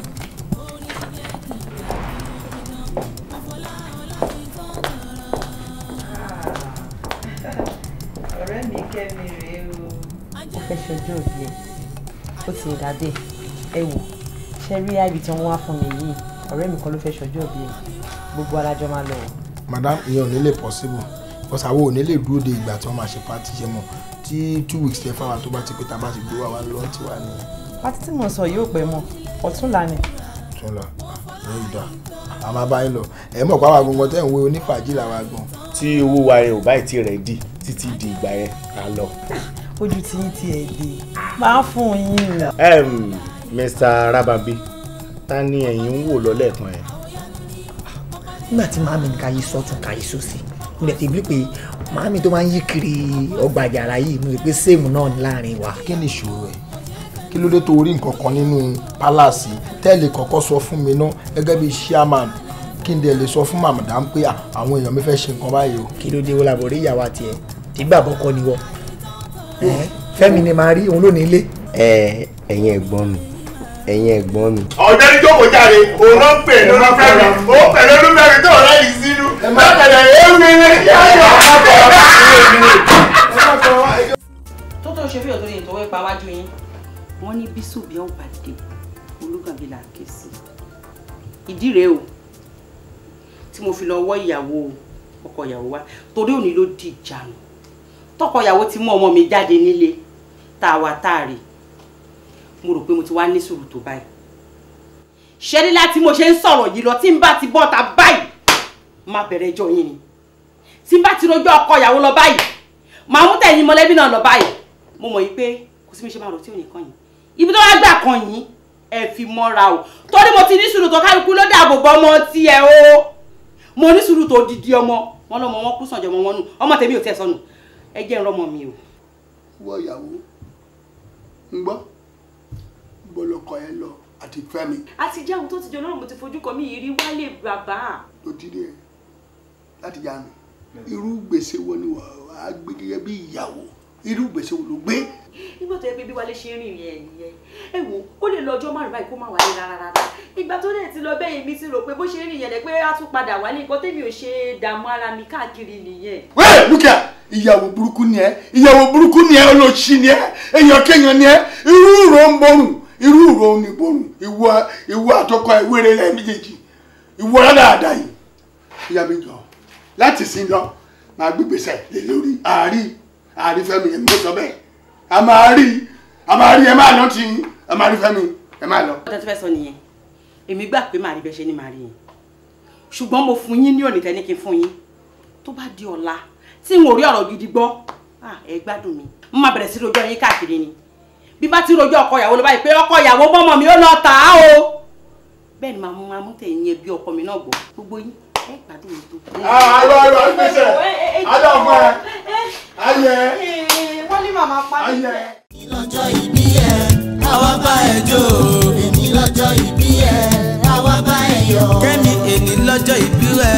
Ọ̀rẹ́ mi Kẹ́mi rèé o. Ó fẹ́ ṣojú òbí ẹ̀, ó ti dà bẹ́ẹ̀. Ẹ wò, ṣe rí àìbí tí wọ́n wá fún mi yìí, ọ̀rẹ́ mi kan ló fẹ́ ṣojú òbí ẹ̀, gbogbo alájọ máa lọ. Madam, ìyẹn ò ní lè possible because àwọn ò ní lè dúró de ìgbà tí wọ́n máa ṣe pátí ṣe mọ̀ tí 2 weeks tẹ fáwọn tó bá ti pé tá a bá ti gbowó àwa lọ ti wà ní. Pátí tí mo sọ yóò pẹ́ mọ́, ọ̀túnla ni. Ọ̀túnla ní ìdá a máa bá yín lọ, ẹ mọ̀ pé àwa gangan tẹ́ ń wo onífàájì làwa gan. Tí owó wa yẹn ò báyìí ti rẹ̀ di títí di ìgbà yẹn à lọ. Ojú tí yín ti ẹ̀ dé máa fún yín. Mr. Rababi, ta ni ẹ̀yin ń wò lọ lẹ́ẹ̀kan yẹn? Nígbà tí màámi ní ká yí sọ́tún ká yí sósì, mo lè fi bí pé màámi tó máa ń yí kiri ọgbà àjàrà yìí, mo lè pé séèmù náà ní láàrin wa. Kí ni ìṣòro ẹ? Kí ló dé tó rí nǹkan kan nínú pálásì tẹ́lẹ̀ kọ́kọ́ sọ fún mi ná gẹ́gẹ́ bí chairman, kí n dẹ̀ lè sọ fún madam pé àwọn èèyàn mi fẹ́ ṣe nǹkan báyìí o. Kí ló dé wọ́n làbọ̀ rí ìyàwó àti ẹ̀ ìgbà àbọ̀kọ ni wọ́n Fẹ́mi ni màá rí òun lónìí ilé. Ẹ ẹ̀yin ẹ̀gbọ́n mi, ẹ̀yin ẹ̀gbọ́n mi. Ọ̀gbẹ́ni jókòó jáde, òun ló ń pè lólúfẹ́mi, ó pè lólúfẹ́mi tó rẹ́ yìí sínú. Lọ́kẹ̀dẹ̀ ewé kí á yọ tó tó ṣe fíyọ̀ tó yẹ tọwọ́ ipa wájú yín. Wọ́n ní bísùbí ọ̀bà dé, Olúgànbí là ké sí. Ìdí rèé o tí mo fi lọ wọ́ ìyàwó ọkọ ìyàwó wa, torí òní ló di ìjà nù. Tọkọ ìyàwó ti mú ọmọ mi jáde nílé tá a wà tá a rè, mo rò pé mo ti wá ní sùúrù tó báyìí. Ṣẹ́rí láti mo ṣe ń sọ̀rọ̀ yìí lọ, tí n bá ti bọ́ta báyìí máa bẹ̀rẹ̀ ẹjọ́ yín ni. Tí n bá ti rojọ́ ọkọ ìyàwó lọ báyìí, màá mú tẹ̀yìn mọ̀lẹ́bí náà lọ báyìí. Mo mọ̀ yìí pé kò sí mi ṣe máa rò tí ò ní kàn yín. Ibi tó wá gbà kan yín ẹ fi mọ́ra o, torí mo ti ní sùúrù tó kálukú ló dáàbò bọ́ ọmọ tiẹ̀ o. Mo ní sùúrù tó didi ọmọ wọn lọmọ wọn kú sànjọ ọmọ wọn nù, ọmọ tèmi ò tẹ̀ sọnù, ẹ jẹ́ ń rọ́mọ mi o. Wọ ìyàwó ń gbọ́ bọ́lọ́kọ ẹ lọ àti Fẹ́mi. A ti jẹun tó ti jẹ lọ́rùn, mo ti fojú kan mi yìí rí Wálé bàbá. Tó ti dé láti jánu, irú gbèsè wo ni wàá gbé gẹ́gẹ́ bí ìyàwó, irú gbèsè wo ló gbé? Nígbà tó yẹ pé bí Wálé ṣe ń rìn yẹn nìyẹn, ẹ wò ó lè lọ ọjọ́ márùn-ún báyìí kó má wálé rárá rárá. Ìgbà tó dẹ̀ ti lọ bẹ́ẹ̀ mi ti rò pé bó ṣe ń rìn yẹn lẹ pé á tún padà wálé, nǹkan tèmi ò ṣe dààmú ara mi káàkiri nìyẹn. Wẹ́ẹ̀ lúkìá, ìyàwó burúkú ni ẹ, ìyàwó burúkú ni ẹ, olóṣì ni ẹ, èèyàn kéèyàn ni ẹ, irú ìró ń borùn, irú ìró ń borùn, ìwọ àtọkọ ẹ wéré rẹ méjèèjì, ìwọ dáadáa yìí. Ìyá mi jọ láti sin lọ máa gbégbèsè lé lórí àárí àárí Fẹ́mi yẹn mo sọ bẹ́ẹ̀, a máa rí A máa rí ẹ máa lọ tí ẹ máa rí Fẹ́mi ẹ máa lọ. Ọ̀tẹ̀ tó fẹ́ sọ nìyẹn, èmi gbà pé màá rí bẹ́ẹ̀ ṣe ni màá rí yín, ṣùgbọ́n mo fún yín ní òní tẹ́ ní kí n fún yín. Tó bá di ọ̀la tí n ò rí ọ̀rọ̀ gidi gbọ́, ẹ gbádùn mi, mo máa bẹ̀rẹ̀ sí rojọ́ yín káàkiri ni. Bí bá ti rojọ́ ọkọ ìyàwó ló báyìí pé ọkọ ìyàwó mọ́mọ́ mi ó lọ tà á o, bẹ́ẹ̀ ni màá mú tẹ̀yìn ẹbí ọkọ mi náà gbọ́, gbogbo yín ẹ gbádùn mi tó. Àlọ́ àlọ́ àgbẹ̀sẹ̀ àlọ́ ọmọ ẹ ayẹ. Wọ́n ní màmá pa mí. Lọ́jọ́ ìbí ẹ àwa bá ẹ jó. Èmi lọ́jọ́ ìbí ẹ àwa bá ẹ yọ̀. Kẹ́mi èmi lọ́jọ́ ìbí rẹ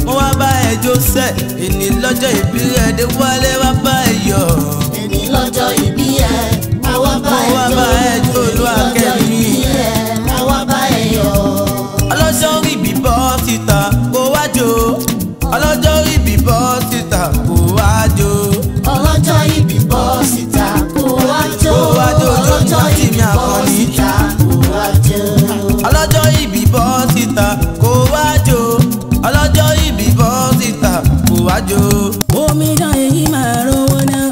mo wá bá ẹ jó sẹ́, èmi lọ́jọ́ ìbí rẹ dé wálé wá bá ẹ yọ̀. Èmi lọ́jọ́ ìbí ẹ àwa bá ẹ jó. Mo wá bá ẹ jó olúwa Kẹ́mi. Àwa bá ẹ yọ̀. Ọlọ́jọ́ ìbí bọ́ síta kó wá jó. Ọlọ́jọ́ ìbí bọ́ síta kó wá jó. Ọlọ́jọ́ ìbí bọ́ síta kó wá jó. Ọlọ́jọ́ ìbí bọ́ síta kó wá jó. Ọlọ́jọ́ ìbí bọ́ síta kó wá jó. Ọlọ́jọ́ ìbí bọ́ síta kó wá jó. Omidan èyí máa rówó náà,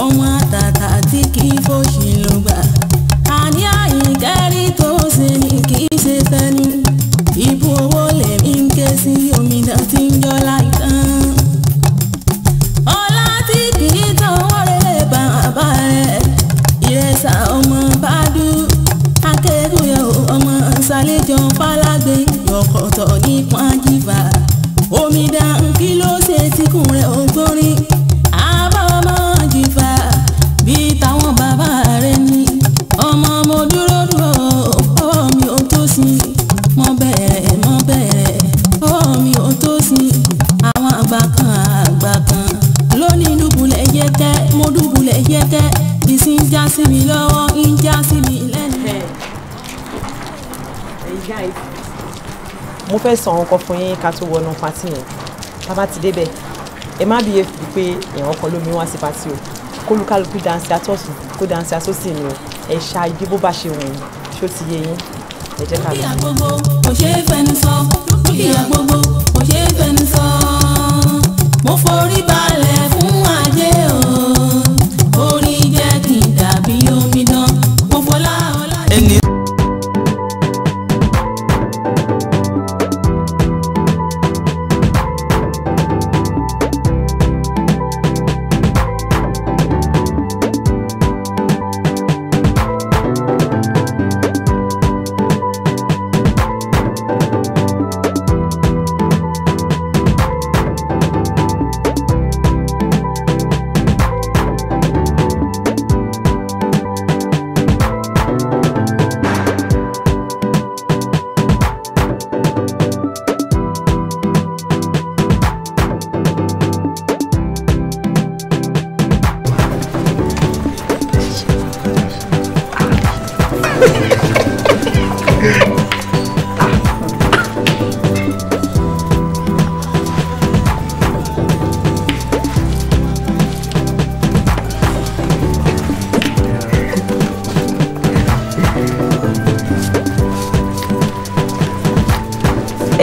ọmọ àtàtà tí kì í fòṣì ló gbà. Àní àyíkẹ́rí tó ṣe ni kì í ṣe tẹnu. Ibú owó lèmi ń ké sí omidan tí ń jọ láì tán. Ọlá tí kì í tán wọ́rẹ́lẹ̀ bàbá rẹ̀. Ìrẹsà ọmọ bádú, akẹ́kọ̀ọ́ ọmọ sálẹ́jọ́ fálágbé, yọkọ̀tọ̀ nípa jìfà. Omidan kí ló ṣe tíkùn rẹ̀ ò gbórin? Àbá ọmọ jìfà bí táwọn bàbá rẹ̀ ní. Ọmọ mo dúró dúró, ọwọ́ mi ò tó sí. Mo bẹ̀rẹ̀ mo bẹ̀rẹ̀, ọwọ́ mi ò tó sí. Àwọn àgbà kan lónìí dùbúlẹ̀ yẹ́kẹ́, mo dùbúlẹ̀ yẹ́kẹ́. Ìsìn já sí mi lọ́wọ́, ń já sí mi lẹ́nu. Mo fẹ́ sọ nǹkan fún yín ká tó wọnú pátì yẹn. Tá bá ti débẹ̀, ẹ má bíye fi pé èèyàn kan ló mi wá sí pátì o. Kólúkálukú dáńsí atọ́sùn kó dáńsí asósì ni o. Ẹ ṣáájú bó bá ṣe wù yín, ṣó ti yé yín? Ẹ jẹ́ ká lọ. Dúkìá gbogbo kò ṣeé fẹnu sọ, dúkìá gbogbo kò ṣeé fẹnu sọ. Mo forí balẹ̀ fún ajé o, orí jẹ́ kí n dàbí omidan, mo fọlá ọlá. Ẹni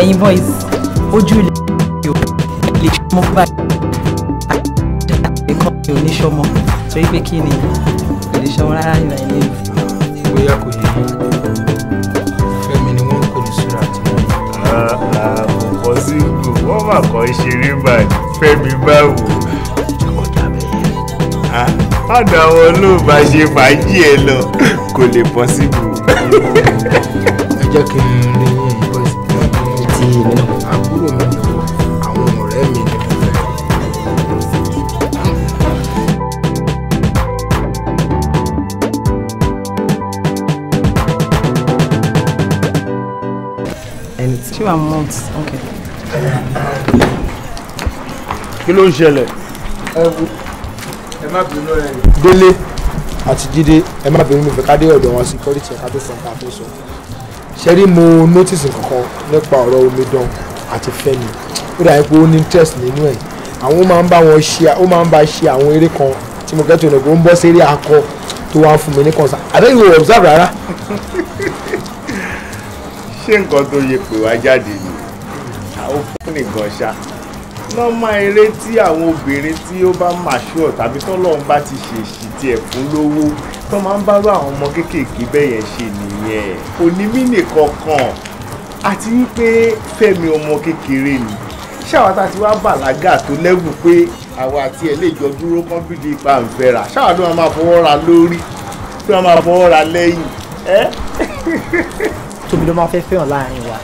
Ẹ̀yin boys, ojú ilé yóò lè ṣọmọ báyìí ẹ̀kọ́ mi ò ní ṣọmọ torí pé kí ni kò lè ṣọmọ rárá ìgbà ilé mi. Bóyá kò yé yín, Fẹ́mi ni wọ́n ń pè ní Súra àti wọ́n. Kò pọ́sibú, wọ́n mà kàn ṣeré báyìí, Fẹ́mi báwo. Ọ̀dọ̀ àwọn olóòbá ṣe fàájì ẹ lọ, kò lè pọ́sibú. Ẹ jẹ́ kí n rí ẹ̀yin boys. Ti èmi náà. Àbúrò mi ni wọ́n, àwọn ọ̀rẹ́ mi ni mo fẹ́. Ṣé wàá malt? Okay. Kí ló ń ṣẹlẹ̀? Ẹ wo, ẹ má bínú ẹ. Délé àti Jídé, ẹ má bínú, mo fẹ́ ká dé ọ̀dọ̀ wọn security ẹ̀ka tó sọ nǹkan tó sọ. Ṣé rí, mo notice nǹkan nípa ọ̀rọ̀ Omidan àti Fẹ́mi. Ó dàbí pé ó ní interest nínú ẹ̀. Àwọn máa ń bá wọn ṣe, ó máa ń bá ṣe àwọn eré kan tí mo kẹ́tù ọ̀nà pé ó ń bọ́ sí eré akọ tó wá ń fún mi ní concern. Àbẹ́yìn ò observe rárá. Ṣé nǹkan tó yẹ pé wá jáde ni? Àwọn fún nìkan ṣá. Nọ́mà eré tí àwọn obìnrin tí ó bá mature tàbí tọ́lọ́run bá ti ṣèṣì tiẹ̀ fún lówó Tó máa ń bá rú àwọn ọmọ kéékèèké bẹ́ẹ̀ yẹn ṣe nìyẹn. Kò ní mí nìkan kan. Àti wípé Fẹ́mi ọmọ kékeré ni. Ṣáwa tá a ti wá bàlágà tó lẹ́wù pé àwa àti ẹ̀ lè jọ dúró kọ́ńpìlì ipa ń fẹ́ra. Ṣáwa ló máa fọwọ́ ra lórí, tó máa fọwọ́ ra lẹ́yìn. Tómi ló máa fẹ́ fẹ́ràn láàrin wa.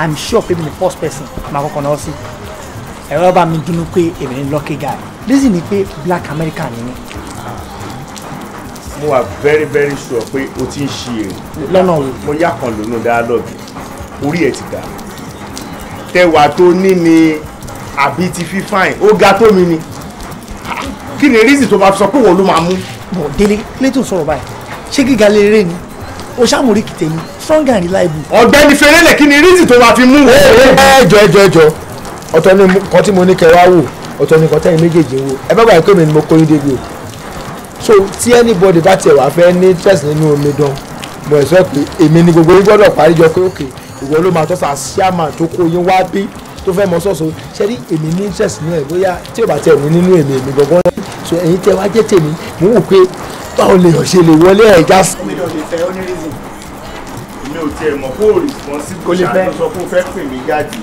I'm sure pé mi ni first person máa kọ́kọ́ náà sí. Ẹ̀rọ bá mi dúnú pé èmi ni lucky guy. Reason ni pé black American ni mí. Mo wà very very sure pé o ti ń ṣe èrè. Lọ́nà wo? Mo yá kan lónú dialogue. Orí ẹ̀ ti dà. Tẹwà tó ní ni àbí ti fífáìn. Ó ga tó mi ni. Kí ni reason tó bá fi sọ pé wọ́n ló máa mú? Bọ̀ Délé, Clayton sọ̀rọ̀ báyìí. Ṣé gíga lè rè ni? O ṣàmúrí kìtẹ̀ ni, strong and reliable. Ọ̀gbẹ́ni Ferélẹ̀, kí ni reason tó máa fi mú? Ẹ jọ ẹ jọ ẹ jọ. Ọ̀tọ̀ ni nǹkan tí mo ní kẹ́ wá wò, ọ̀tọ̀ ni nǹkan tẹ́yin méjèèjì ń wò. Ẹ bá gbàgbé pé mi ni mo kó yín débi o. So tí anybody bá tiẹ̀ wá fẹ́ ní interest nínú omidan, mo ẹ̀ sọ pé èmi ni gbogbo yín gbọ́dọ̀ parí jọ pé òkè ìwọ ló máa tọ́sà chairman tó kó yín wá bí tó fẹ́ mọ sọ́ọ̀sọ́. Ṣé rí èmi ní interest nínú ẹ̀ bóyá tí ò bá tiẹ̀ ní nínú èmi èmi gbọ̀ngàn. So ẹ̀yin tẹ́ wá jẹ́ tèmi, mo wò pé báwo lè yàn ṣe lè wọlé ẹ̀já sí. Omidan lè fẹ́ ó ní reason. Èmi ò tiẹ̀ mọ̀ kó o responsible ṣáà sọ pé o fẹ́ pè mí jáde.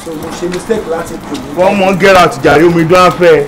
So mo ṣe mistake láti pè mí. Wọ́n mọ̀ get out jàre, omidan á fẹ́.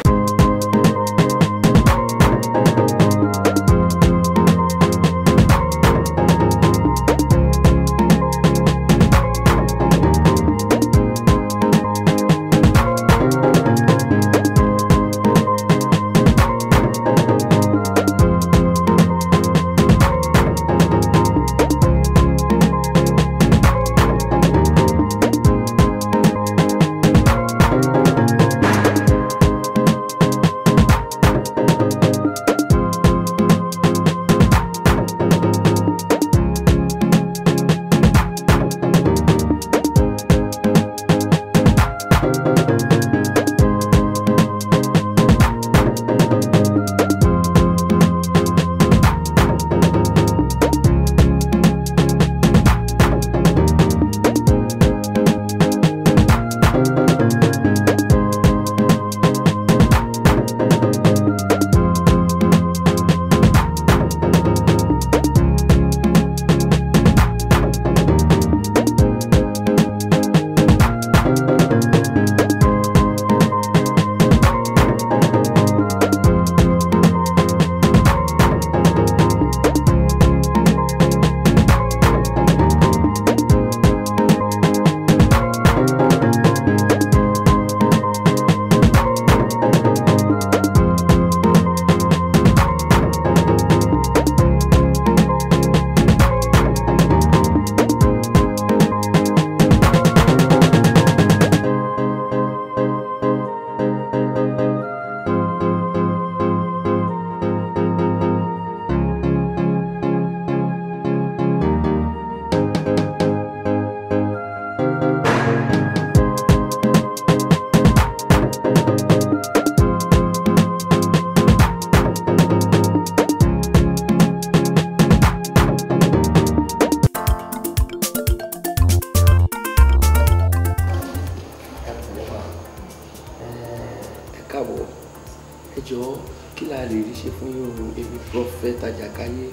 Àjàkáyé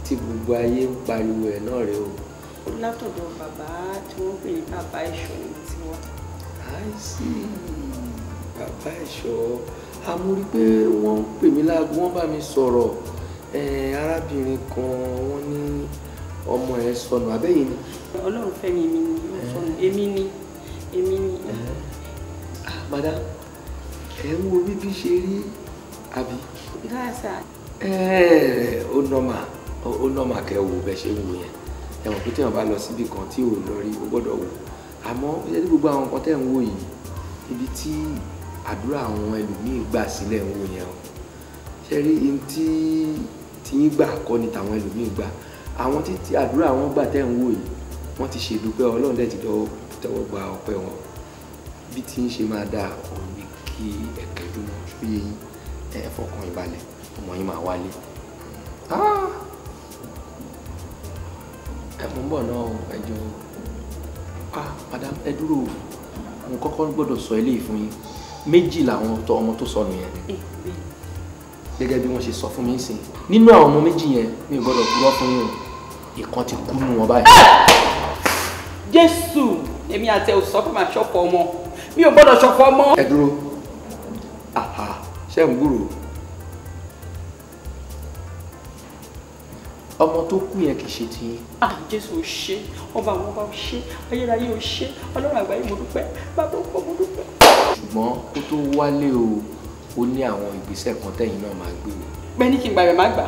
tí gbogbo ayé ń pariwo ẹ̀ náà rèé o. Látọ̀dọ̀ bàbá tí wọ́n pè ní bàbá ẹ̀ṣọ́ ni ti wá. I see, bàbá ẹ̀ṣọ́. Àmúrí pé wọ́n ń pè mí láago, wọ́n bá mi sọ̀rọ̀. Arábìnrin kan wọ́n ní ọmọ ẹ̀ sọnù, àbẹ́yìn ni. Ọlọ́run fẹ́ mi, èmi ni ó sọnù, èmi ni, èmi ni. Madam, ẹ̀ ń wo bíbí ṣe rí àbí? Dáàsà. Ó nọ́mà, ó nọ́mà kẹ́ wò bẹ́ẹ̀ ṣe ń wò yẹn. Ẹ mọ̀ pé tí wọ́n bá lọ síbi kan tí ò lọ rí, ó gbọ́dọ̀ wò. Àmọ́ ṣé ní gbogbo àwọn nǹkan tẹ́ ń wò yìí, ibi tí àdúrà àwọn ẹlòmíì gbà sílẹ̀ ń wò yẹn o. Ṣé rí ihun tí yín gbà kọ́ ni tàwọn ẹlòmíì gbà. Àwọn tí àdúrà wọn gbà tẹ́ ń wò yìí, wọ́n ti ṣèdúpẹ́, Ọlọ́run dẹ̀ ti tẹ́wọ́ gba ọpẹ́ wọn. Bí tí ń ṣe máa dáa, òun ni kí ẹ kẹjú mọ́, ṣóyè yín, ẹ fọkàn ìbalẹ̀, ọmọ yín máa wálé. Ẹ mọ̀ ń bọ̀ náà, ẹ jọ̀ọ́. Madam, ẹ dúró, mo kọ́kọ́ gbọ́dọ̀ sọ eléyìí fún yín. Méjì làwọn ọmọ tó sọnù yẹn. Gẹ́gẹ́ bí wọ́n ṣe sọ fún mi sìn, nínú àwọn ọmọ méjì yẹn mi ò gbọ́dọ̀ purọ́ fún yín o, ìkan ti kú nù wọn báyìí. Jésù, èmi àti ẹ ò sọ pé màá ṣọ̀fọ̀ ọmọ, mi ò gbọ́dọ̀ ṣọ̀fọ̀ ọmọ. Ẹ dúró, ṣé ń gbúrò ọmọ tó kú yẹn kì í ṣe ti. Jésù ò ṣe, ọba àwọn ọba ò ṣe, ayérayé ò ṣe, Ọlọ́run àgbáyé mo dúpẹ́, bàbá òkú mo dúpẹ́. Ṣùgbọ́n kó tó wálé o, ó ní àwọn ìgbésẹ̀ kan tẹ̀yìn náà máa gbé o. Bẹ́ẹ̀ ni kí n gbàgbẹ́ máa gbà,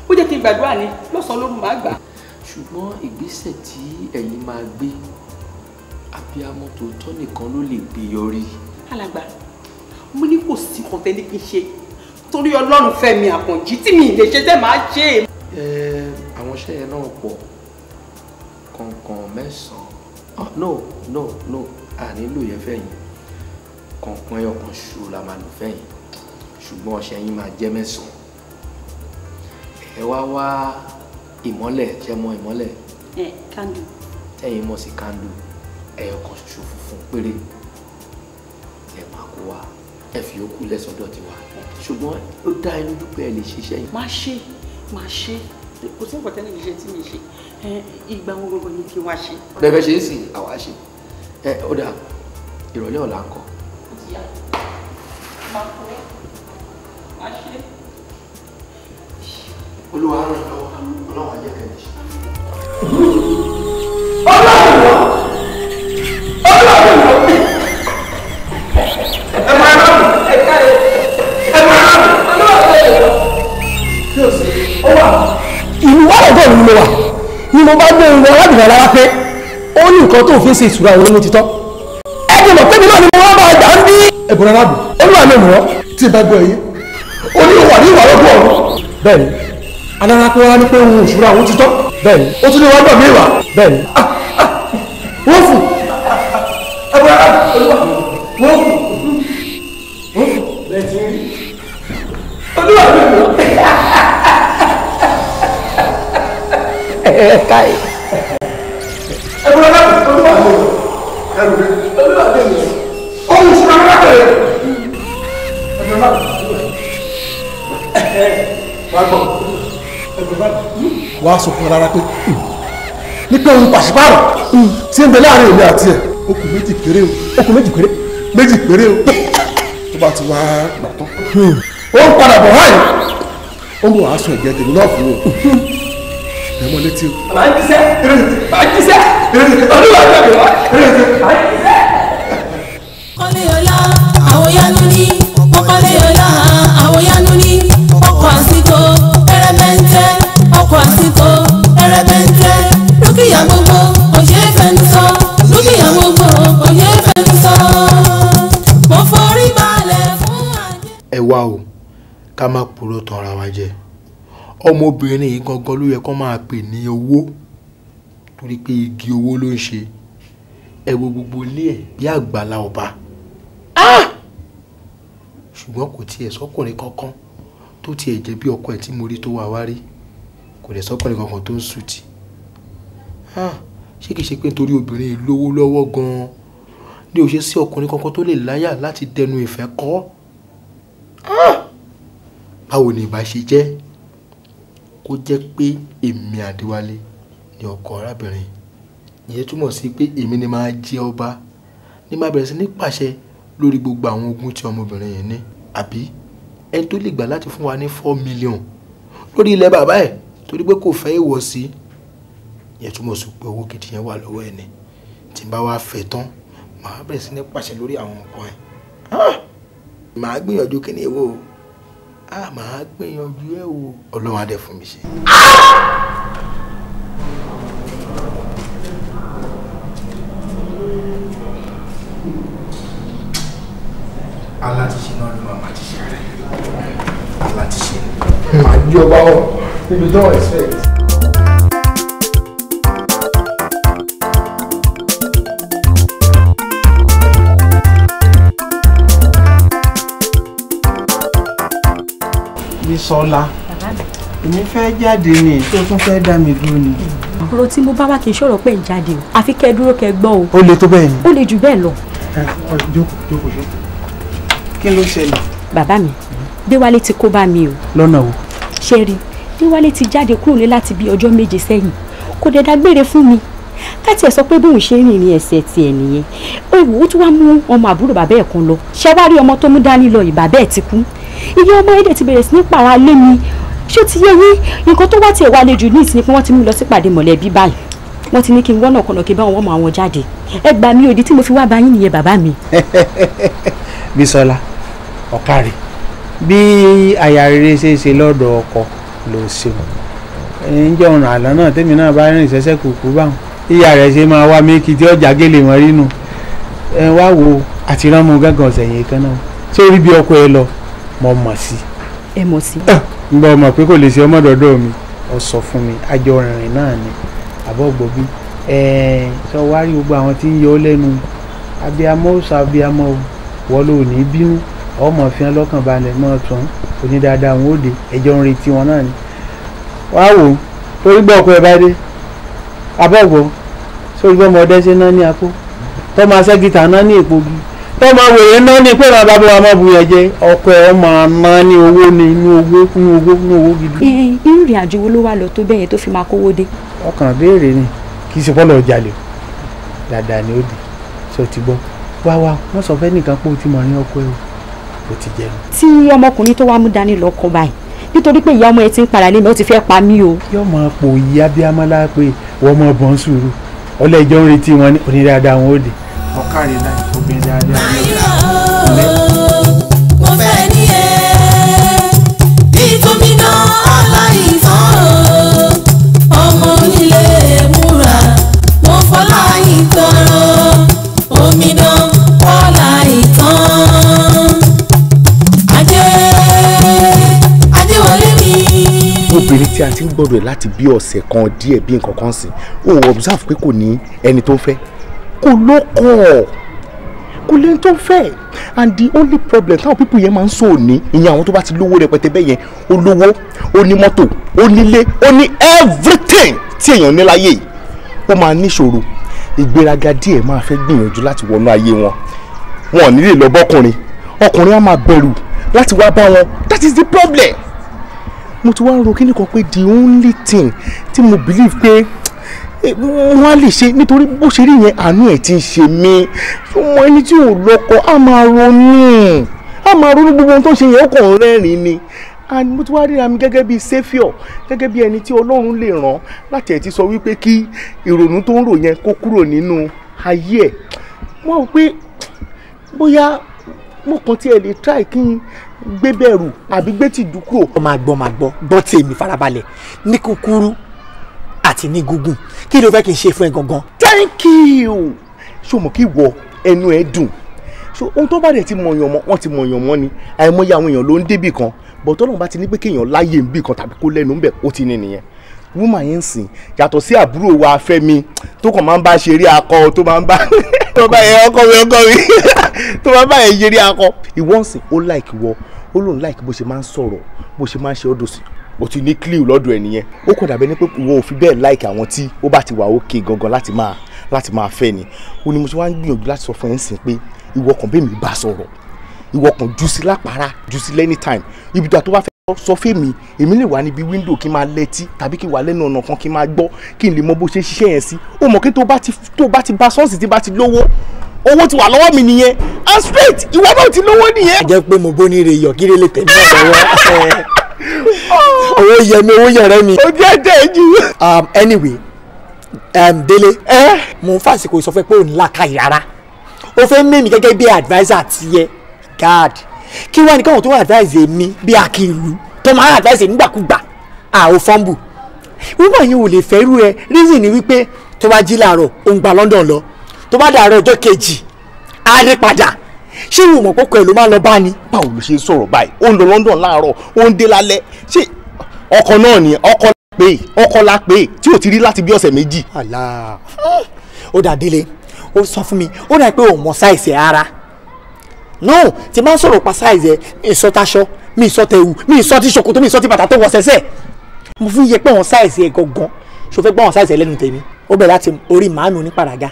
ó jẹ́ kí n gbàdúrà ni lọ́sàn-án lóru máa gbà. Ṣùgbọ́n ìgbésẹ̀ tí ẹ̀yin máa gbé, abiyamọ tòótọ́ nìkan ló lè gbé yọrí. Alàgbà, mo ní kò sí kan tẹ́ ní kí n ṣe torí Ọlọ́run Fẹ́mi Àkànjí tí mi lè ṣe tẹ́ máa ṣe. Àwọn iṣẹ́ yẹn náà pọ̀ kọ̀ọ̀kan mẹ́sàn-án. No, a nílò yẹn fẹ́yìn, kọ̀ọ̀kan ẹyọ kan ṣo la máa lò fẹ́yìn, ṣùgbọ́n ọṣẹ yín máa jẹ́ mẹ́sàn-án. Ẹ wá wá ìmọ́lẹ̀, ṣe mọ ìmọ́lẹ̀? Kándù. Tẹ́yìn mọ̀ sí kándù, ẹyọ kan ṣoṣo funfun péré ẹ máa kó wa, ẹ fi yòókù lẹ́sọ̀dọ̀ tiwa, ṣùgbọ́n ó dá inú dúpẹ́ ẹ lè ṣiṣẹ́ yìí. Má ṣe, má ṣe, kò sí nǹkan tẹ́lẹ̀ ṣe tí mi ṣe, ìgbà wo gbogbo ni kí wá ṣe. Bẹ́ẹ̀ bẹ́ẹ̀ ṣe é sì àwa ṣe, ẹ ó dà ìrọ̀lẹ́ ọ̀la ń kọ́. Ó ti yá, máa kọ́, má ṣe. Olúwa ràn yín lọ́wọ́, Ọlọ́run á jẹ́ kẹ́ lè ṣe. Ìlú wa lọ́dọ̀ ni mo wà ni mo bá gbé ìwọ arábìnrin alára pé ó ní nǹkan tó fi ń ṣe ìṣúra òun ní títọ́. Ẹ jẹ́ mọ̀ pé mi náà ni mo wá bá ọjà ń bí. Ẹ̀bùn arábù olúwa mi mọ̀ tí ì bá gbọ́ ẹ̀yẹ ó ní ìwà ní ìwà lọ́dọ̀ ọ̀run. Bẹ́ẹ̀ni alára pé wá ní pé òun ìṣúra òun títọ́. Bẹ́ẹ̀ni ó tún ní wá gbọ̀ mí wá. Bẹ́ẹ̀ni wọ́n fù. Ẹ̀bùn arábù olúwa wọ́n fù. Wọ́n fù. Bẹ́ẹ̀ ti rí. Olúwa mi mọ̀. Ẹ ẹ̀bùn arábù olúwa mi mọ̀. Ẹ̀rù rẹ̀ olúwa mi mọ̀. Ohun ìṣúra arábìnrin. Ẹ̀bùn arábù wàá gbọ́. Wàá sọ fún rárá pé ní pé òun pàṣípààrọ̀ tí ń bẹ láàrin èmi àti ẹ̀ okùn méjì péré o. Okùn méjì péré. Méjì péré o. Tó bá ti wá gbà tán. Ó ń padà bọ̀ wáyé. Ó ń bọ̀ wá sọ ẹ̀jẹ̀ tèmi náà fún o. Ẹ mọ létí o. Màá jíṣẹ́. Màá jíṣẹ́. Olúwa mi wá. Màá jíṣẹ́. Kọ́lé ọlá àwòyánu ní. Kọ́lé ọlá àwòyánu ní. Ọkọ̀ àsìkò ẹrẹ́bẹ̀ntẹ́. Ọkọ̀ àsìkò ẹrẹ́bẹ̀ntẹ́. Dúkìá gbogbo kò ṣeé fẹnu sọ. Dúkìá gbogbo kò ṣeé fẹnu sọ. Mo forí balẹ̀ fún àjẹ́. Ẹ wá o, ká má purọ́ tanra wa jẹ. Ọmọbìnrin yìí gangan ló yẹ kó máa pè ní owó, torí pé igi owó ló ń ṣe. Ẹ wo gbogbo ilé ẹ̀ bí àgbàlá ọba. Ṣùgbọ́n kò tiẹ̀ sọ́kùnrin kankan tó tiẹ̀ jẹ́ bí ọkọ ẹ̀ tí mo rí tó wà wá rí. Kò dẹ̀ sọ́kùnrin kankan tó ń sùtì. Ṣé kìí ṣe pé nítorí obìnrin yìí lówó lọ́wọ́ gan-an ni ò ṣe sí ọkùnrin kankan tó lè láyà láti dẹnu ìfẹ́ kọ́? Báwo ni ìbá ṣe jẹ́ kó jẹ́ pé èmi Adéwálé ni ọkọ arábìnrin? Ìyẹn túmọ̀ sí pé èmi ni máa jẹ ọba, ní máa bẹ̀rẹ̀ sí ní pàṣẹ lórí gbogbo àwọn ogún tí ọmọbìnrin yẹn ní. Àbí ẹni tó lè gbà láti fún wa ní 4 million lórí ilẹ̀ bàbá ẹ̀ torí pé kò fẹ́ ìwọ̀sí, ìyẹn túmọ̀ sí pé owó gidi yẹn wà lọ́wọ́ ẹ̀ ni. Tí n bá wá fẹ́ tán, màá bẹ̀rẹ̀ sí ní pàṣẹ lórí àwọn nǹkan ẹ̀. Màá gbìyànjú kí ni èwo o, màá gbìyànjú ẹ̀ o, Ọlọ́run á dẹ̀ fún mi ṣe. Alátiṣe náà ló máa ti ṣe rẹ̀. Alátiṣe. Màá jọba ọ níbi tó wọ́n expect. Bísọ́lá, èmi fẹ́ jáde ni, tó tún fẹ́ dá mi dúró ni. Ọ̀rọ̀ tí mo bá wá kì í ṣọ̀rọ̀ pé ń jáde o, àfi kẹ́ ẹ dúró kẹ́ ẹ gbọ́ o. Ó le tó bẹ́ẹ̀ ni. Ó le jù bẹ́ẹ̀ lọ. Ẹ jókòó jókòó jókòó. Kí ló ṣẹlẹ̀? Bàbá mi, Déwálé ti kó bá mi o. Lọ́nà wo? Ṣé rí, Déwálé ti jáde kúrò ní láti bí ọjọ́ 7 sẹ́yìn, kò dẹ̀ dágbére fún mi. Káti ẹ̀ sọ pé bóun ṣe ń rìnrìn ẹsẹ̀ tiẹ̀ nìyẹn. Ó wò ó tún wá mú ọmọ àbúrò bàbá ẹ̀ kan lọ. Ṣé wá rí ọmọ tó mú dání lọ, ìbàbá ẹ̀ ti kú. Iye ọmọ ẹ̀dẹ̀ ti bẹ̀rẹ̀ sí ní pàrà lé mi. Ṣé ó ti yé yín? Nǹkan tó wá tiẹ̀ wá le jù ní ìsìn pé wọ́n ti mú lọ sípàdé mọ̀lẹ́bí báyìí. Wọ́n ti ní kí n wọ́nà kọ̀nà kí n bá wọn mọ àwọn jáde. Ẹ gbà mí, òdì tí mo fi wá bá yín nìyẹn bàbá mi. Bísọ́lá, ọ̀kàrẹ̀, bí aya rere ṣe ṣe lọ́dọ̀ ọkọ ló ṣeun. Ǹjẹ́ ọ̀ràn àlọ́ náà tèmi náà bá rìn ṣẹ́ṣẹ́ kùkú báwọn. Ìyá rẹ̀ ṣe máa wá méjì tí ọjà gélé wọn rínú. Ẹ wá wo àti ránmu gángan ọ̀sẹ̀ yìí kan náà. Ṣé orí bí ọkọ ẹ lọ? Mo mọ̀ sí. Ẹ mọ̀ sí. Ń bọ́ ọmọ pé kò lè ṣe ọmọ dọ̀dọ̀ mi. Ó sọ fún mi, àjọ rìnrìn náà ni. Àbọ̀ gbòbí. Sọ wá rí gbogbo àwọn tí ń yọ ọ́ lẹ́nu. Abiyamọ ó sọ abiyamọ o. Wọ́n ló ní bínú. Ọmọ fi hàn lọ́kàn balẹ̀ mọ́ tún. Oní dáadáa wọn ò dé. Ẹjọ́ ń retí wọn náà ni. Wá wò ó, torí gbọ́ ọkọ ẹ bá dé. Abọ́gbọ́, sórí bọ́mọ ọdẹ ṣe ná ní apó. Tọ́mọ aṣẹ́gìtà ná ní èpogi. Tọ́mọ wèrè ná ní pé bàbá bá wa mọ́ bu yẹn jẹ. Ọkọ ẹ máa ná ní owó ní inú owó inú owó inú owó gidi. Irú ìrìn àjò wo ló wá lọ tó bẹ́yẹn tó fi máa kówó dé? Ọkàn béèrè ni, kì í ṣe pọ́lọ̀ jalè o. Dáadáa ni ó dé. Ṣé o ti gbọ́? Wá wá, wọ́n sọ fẹ́ nìkan pé o ti mọ̀ ní ọkọ ẹ o. O ti jẹun. Tí ọmọkùnrin tó wá mú dání lọ kọ báyìí, nítorí pé ìyá ọmọ ẹ ti ń para lé mi, ó ti fẹ́ pa mí o. Yóò máa pò yí abiyamọ́lá pé wọ́n máa bọ́n sùúrù. Ọlẹ́jọ́ ń retí wọn ní onídàáda wọn ó dé. Ọ̀kàrẹ̀ láì obìnrin dáadáa. Mo fẹ́ ní ẹ bí gómìnà aláìsàn ọmọ onílé múra, mo fọlá ìtọrọ omidan fọlá ìtàn. Ajé Ajéwọlé mi. Obìnrin tí a ti ń gbọ́dọ̀ ẹ̀ láti bí ọ̀sẹ̀ kan díẹ̀ bí nǹkan kan sìn, ó observe pé kò ní ẹni tó ń fẹ́, kò lọ́kọ, kò lẹ́ni tó ń fẹ́. And the only problem táwọn people yẹn máa ń sọ òní, ìyẹn àwọn tó bá ti lówó rẹpẹtẹ bẹ́ẹ̀ yẹn, ó lówó, ó ní mọ́tò, ó nílé, ó ní everything tí èèyàn ní láyé yìí, ó máa níṣòro. Ìgbéraga díẹ̀ máa fẹ́ gbìyànjú láti wọnú ayé wọn. Wọn ò ní lè lọ bọ́kùnrin, ọkùnrin á máa bẹ̀rù láti wá bá wọn. That is the problem. Mo ti wá ń ro kíní kan pé the only thing tí mo believe pé wọ́n á lè ṣe, nítorí bó ṣe rí yẹn àánú ẹ̀ ti ń ṣe mí. Ọmọ ẹni tí ò lọ́kọ á máa ronú, á máa ronú gbogbo ohun tó ń ṣe yẹn, ó kàn ń rẹ́rìn-ín ni. And mo ti wá ríra mi gẹ́gẹ́ bí saviour, gẹ́gẹ́ bí ẹni tí Ọlọ́run lè ràn láti ẹ̀ ti sọ wípé kí ìrònú tó ń rò yẹn kó kúrò nínú ayé ẹ̀. Mo rò pé bóyá mo kàn tiẹ̀ lè try kí n gbé bẹ̀rù àbí gbé tìjú kúrò. Máa gbọ́ máa gbọ́ gbọ́ tèmi farabalẹ̀ ní kúkúrú àti ní gúngùn, kí ló fẹ́ kí n ṣe fún ẹ gangan. Thank you. Ṣé o mọ̀ kí ìwọ ẹnu ẹ dùn? So ohun tó bá dẹ̀ ti mọ̀yàn mọ́, wọ́n ti mọ̀yàn mọ́ ni. Àìmọye àwọn èèyàn ló ń débì kan, bọ̀ tọ́lọ́run bá ti ní pé kéèyàn láyè ń bì kan tàbí kó lẹ́nu ń bẹ̀, ó ti ní nìyẹn. Woman yẹn ń sìn yàtọ̀ sí àbúrò wa Fẹ́mi tó kàn máa ń bá ṣeré akọ, tó máa ń bá tó bá yẹ ọkọ mi ọkọ mi tó máa ń bá yẹn ṣeré akọ. Ìwọ ń sìn ó like wọ, ó lóun like bó ṣe máa ń sọ̀rọ̀, bó ṣe máa ń ṣe ọdọ̀ sí. O ti ní clue lọ́dọ̀ ẹ̀ nìyẹn. Ó kàn dàbẹ́ ní pé ìwọ ò fi bẹ́ẹ̀ like àwọn tí ó bá ti wà òkè gangan láti máa fẹ́ ni. Ó ní mo ṣe wá ń gbìyànjú láti sọ fún ẹ ń sìn pé ìwọ kàn bẹ́ẹ̀ mi bá sọ̀rọ̀, ìwọ kàn jù sí lápárá, jù sí anytime. Ibi tó bá fẹ́ sọ fẹ́mi, èmi lè wà níbi window kí n máa lẹ́tí tàbí kí n wà lẹ́nu ọ̀nà kan kí n máa gbọ́, kí n lè mọ bó ṣe ń ṣiṣẹ́ yẹn sí. Ó mọ̀ kí tó bá ti bá sọ́ọ̀sì tí bá ti lówó, owó ti wà lọ́wọ́ mi nìyẹn. And straight ìwọ náà ti lówó nìyẹn. A jẹ́ pé mo bó ní ire yọ̀ kí lè tẹ̀lé ọ̀dọ̀ owó yẹ mi, owó yẹrẹ mi. Ó jẹ́ jẹ́ jù. Anyway, Délé, mo ń fàsìkò ìsọfẹ́ pé ò ní làákàyè rárá. O fẹ́ mímí gẹ́gẹ́ bí adviser tiẹ̀ guard. Kí wá ní káwọn tó wà advise mi bí akínlu tó máa advise nígbàkúgbà àò fọ́nbù. Wíwọ̀n yìí ò lè fẹ́ irú ẹ. Reason ni wípé tó bá jí láàárọ̀ ó ń gba London lọ, tó bá dàárọ̀ ọjọ́ kejì á dé padà. Ṣé ìwọ mọ̀ kókó ẹ̀ ló máa lọ bá ni. Báwo ló ṣe ń sọ̀rọ̀ báyìí? Ó ń lọ London láàárọ̀, ó ń dé lálẹ́. Ṣé ọkọ náà ni ọkọ pé ọkọ la pé tí ò ti rí láti bí ọ̀sẹ̀ méjì. Àlá ó dà Délé, ó sọ fún mi, ó dà pé òun mọ sáìsì ara. No, tí máa ń sọ̀rọ̀ pa sáìsì ẹ̀, mi sọ taṣọ, mi sọ tẹ̀wù, mi sọ ti ṣòkòtò, mi sọ ti bàtà tó wọ sẹ́sẹ̀. Mo fi yẹ pé òun sáìsì ẹ̀ gangan, ṣo fẹ́ gbọ́ òun sáìsì ẹ̀ lẹ́nu tèmi. Ó bẹ̀rẹ̀ láti orí màámi onípàràgà,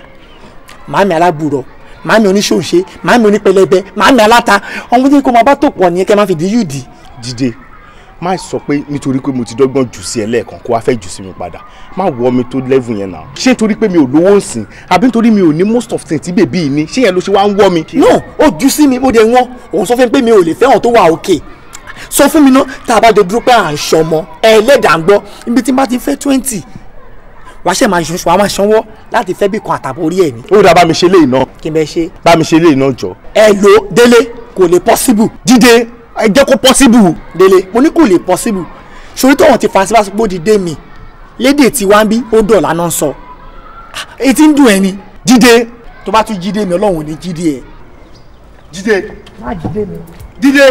màámi alágbùrọ̀, màámi oníṣòṣe, màámi onípẹlẹbẹ, màámi aláta. Ọmọ tí kò máa bá tó pọ̀ nìyẹn kẹ́ máa fi di yúdì. Jídé, má sọ pé nítorí pé mo ti dọ́gbọ́n jù sí ẹ lẹ́ẹ̀kan kó wá fẹ́ jù sí mi padà. Má wọ́ mi tó level yẹn náà. Ṣé nítorí pé mi ò lówó ń sìn àbí nítorí mi ò ní most of things tí bèbí yìí ní, ṣé yẹn ló ṣe wá ń wọ́ mi? No, ó jù sí mi, mo dẹ̀ wọ́n. Òun sọ fún mi pé mi ò lè fẹ́ràn tó wà òkè. Sọ fún mi náà, tá a bá jọ dúró pé à ń ṣọmọ ẹlẹ́dàá ń gbọ́, ibi tí n bá ti fẹ́ 20 wàá ṣe máa ṣanwó, máa ṣanwó láti fẹ́ bí kan àtàbọ̀ orí ẹ̀ ni. Ó dáa, bá mi ṣe léyìí náà. Kí n bẹ ṣe. Bá mi ṣe léyìí náà jọ. Ẹ lo Délé, kò lè possible. Jídé, ẹ jẹ́ kó possible. Délé, mo ní kò lè possible. Ṣorí tó wọn ti fa sípàsípò di dé mi lédè tí wá ń bí ó dọ̀là náà ń sọ. Etí ń dùn ẹ ni. Jídé. Tó bá tún jídé mi, Ọlọ́run ò ní jídé ẹ. Jídé. Má jídé mi. Jídé.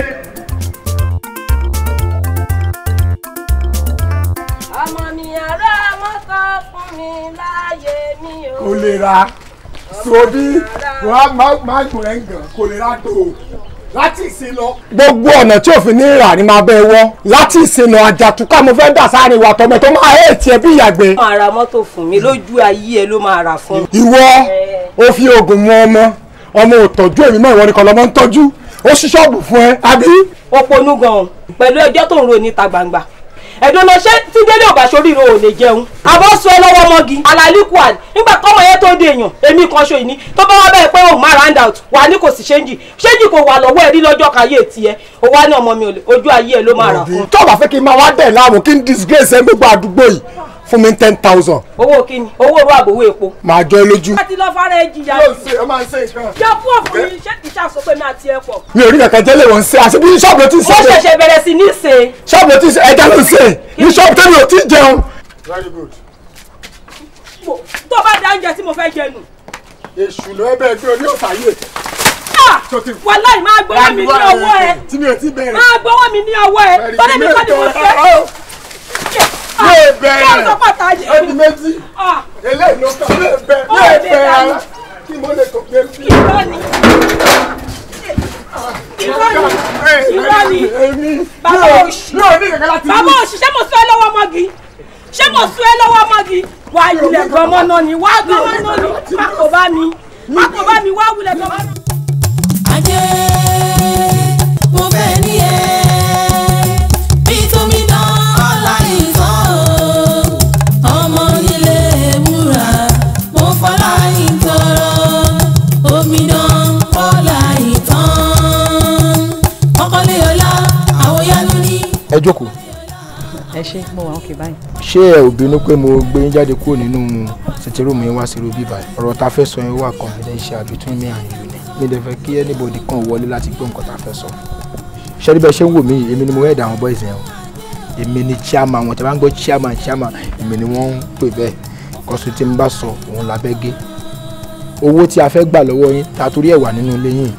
Ọmọ mi ará mọ́tò fún mi láyé mi o. Kò lè ra sobi wàá máa gùn ẹ̀ ń gàn, kò lè ra tó láti ìsìn lọ. Gbogbo ọ̀nà tí òfin ní rà ni máa bẹ́ wọ́ láti ìsìn lọ. Àjàtúkà mo fẹ́ dà sáárín wa tọmọ tó máa ẹ̀ tiẹ̀ bí ìyàgbẹ́. Máa ra mọ́tò fún mi lójú ayé ẹ ló máa rà fún mi. Ìwọ ó fi oògùn mu ọmọ, ọmọ ò tọ́jú èmi mọ́, ìwọ nìkan lọmọ ń tọ́jú, ó ṣí ṣọ́ọ̀bù fún ẹ àbí. Ó ponú gan-an pẹ̀lú ẹjọ́ tó ń ro níta gbangba. Ẹ̀dùn lọ ṣé tí Délé ò bá ṣoríire ò lè jẹun. Àbọ̀ sọ ẹ lọ́wọ́ mọ́gi alálìkùn nígbà tọ́mọ yẹn tó dé èèyàn èmi kan ṣo ìní tó bá wá bẹ́ẹ̀ pé òun máa round out wà ní kò sí ṣéǹjì ṣéǹjì kò wà lọ́wọ́ ẹ̀ rí lọ́jọ́ káyé tiẹ̀ ó wá ní ọmọ mi ò lè ojú ayé ẹ ló máa rà fún. Tó bá fẹ́ kí n máa wá dẹ̀ láàmú kí n disgrace ẹ gbogbo àdúgbò yìí, fún mi 10,000. Owó kíni? Owó òru àbòwò epo. Màá jọ ẹ lójú. A ti lọ fara ẹ jìyà. Yóò ṣe, ó máa ń ṣe nǹkan. Yọ fún òfin mi, ṣé kìí ṣàṣọ pé mi àti ẹ pọ̀. Mi ò rí kankan jẹ́lẹ̀ wọ́n ń ṣe, àti bí ṣọ́ọ̀bù ló ti ń ṣe. Ó ṣẹ̀ṣẹ̀ bẹ̀rẹ̀ sí ní ṣe. Ṣọ́ọ̀bù ló ti ń ṣe, ẹja ló ń ṣe, ní ṣọ́ọ̀bù tẹ́mi ò tí ì jẹun. Very good. Tó bá da oúnjẹ tí mo fẹ́ jẹ nù. Èṣù ló bẹ́ẹ̀ gbé oní òfàyè. Wàláì máa gbọ́wọ́ mi ní ọwọ́ ẹ. Tí mi ò tí bẹ̀rẹ̀. Máa gbọ́wọ́ mi ní ọwọ́ ẹ. Tọ́lẹ̀ mi kọ́ ni mo fẹ́. Yóò bẹ̀rẹ̀ ẹni méjì eléyìí ló kàn yóò bẹ̀rẹ̀ yóò bẹ̀rẹ̀ ara kí mo lè tó gbé bí. Irọ́ ni irọ́ ni bàbá òṣì bàbá òṣì, ṣé mo sún ẹ lọ́wọ́ mọ́gi? Ṣé mo sún ẹ lọ́wọ́ mọ́gi? Wà á wulẹ̀ gbọmọ náà ni, wà á gbọmọ náà ni, má kò bá mi, má kò bá mi, wà á wulẹ̀ gbọmọ náà. Ajé mo fẹ́ ní ẹ bí tómi dán ọ̀la ìtàn o, ọmọ nílé wúrà mo fọlá ìtọrọ omidan ọ̀la ìtàn ọkọlẹ́ ọ̀la àwòyánú ní. Ẹ jókòó. Ẹ ṣé, mo wà ókè báyìí. Ṣé ẹ ò bínú pé mo gbé yín jáde kúrò nínú sitting room yín wá sí irú bíbá yìí? Ọ̀rọ̀ tá a fẹ́ sọ yẹn wà confidential between me and you ni. Mi dẹ̀ fẹ́ kí anybody kan wọlé láti gbọ́ nǹkan tá a fẹ́ sọ. Ṣé rí bẹ́ẹ̀ ṣe ń wò mí yìí, èmi ni mo head àwọn boys yẹn o. Èmi ni chairman wọn, tí a bá ń gbọ́ chairman chairman, èmi ni wọ́n ń pè bẹ́ẹ̀. Kọ́sùn tí n bá sọ, òun la bẹ́ gé. Owó tí a fẹ́ gbà lọ́wọ́ yín, ta torí ẹ̀ wà nínú ilé yín.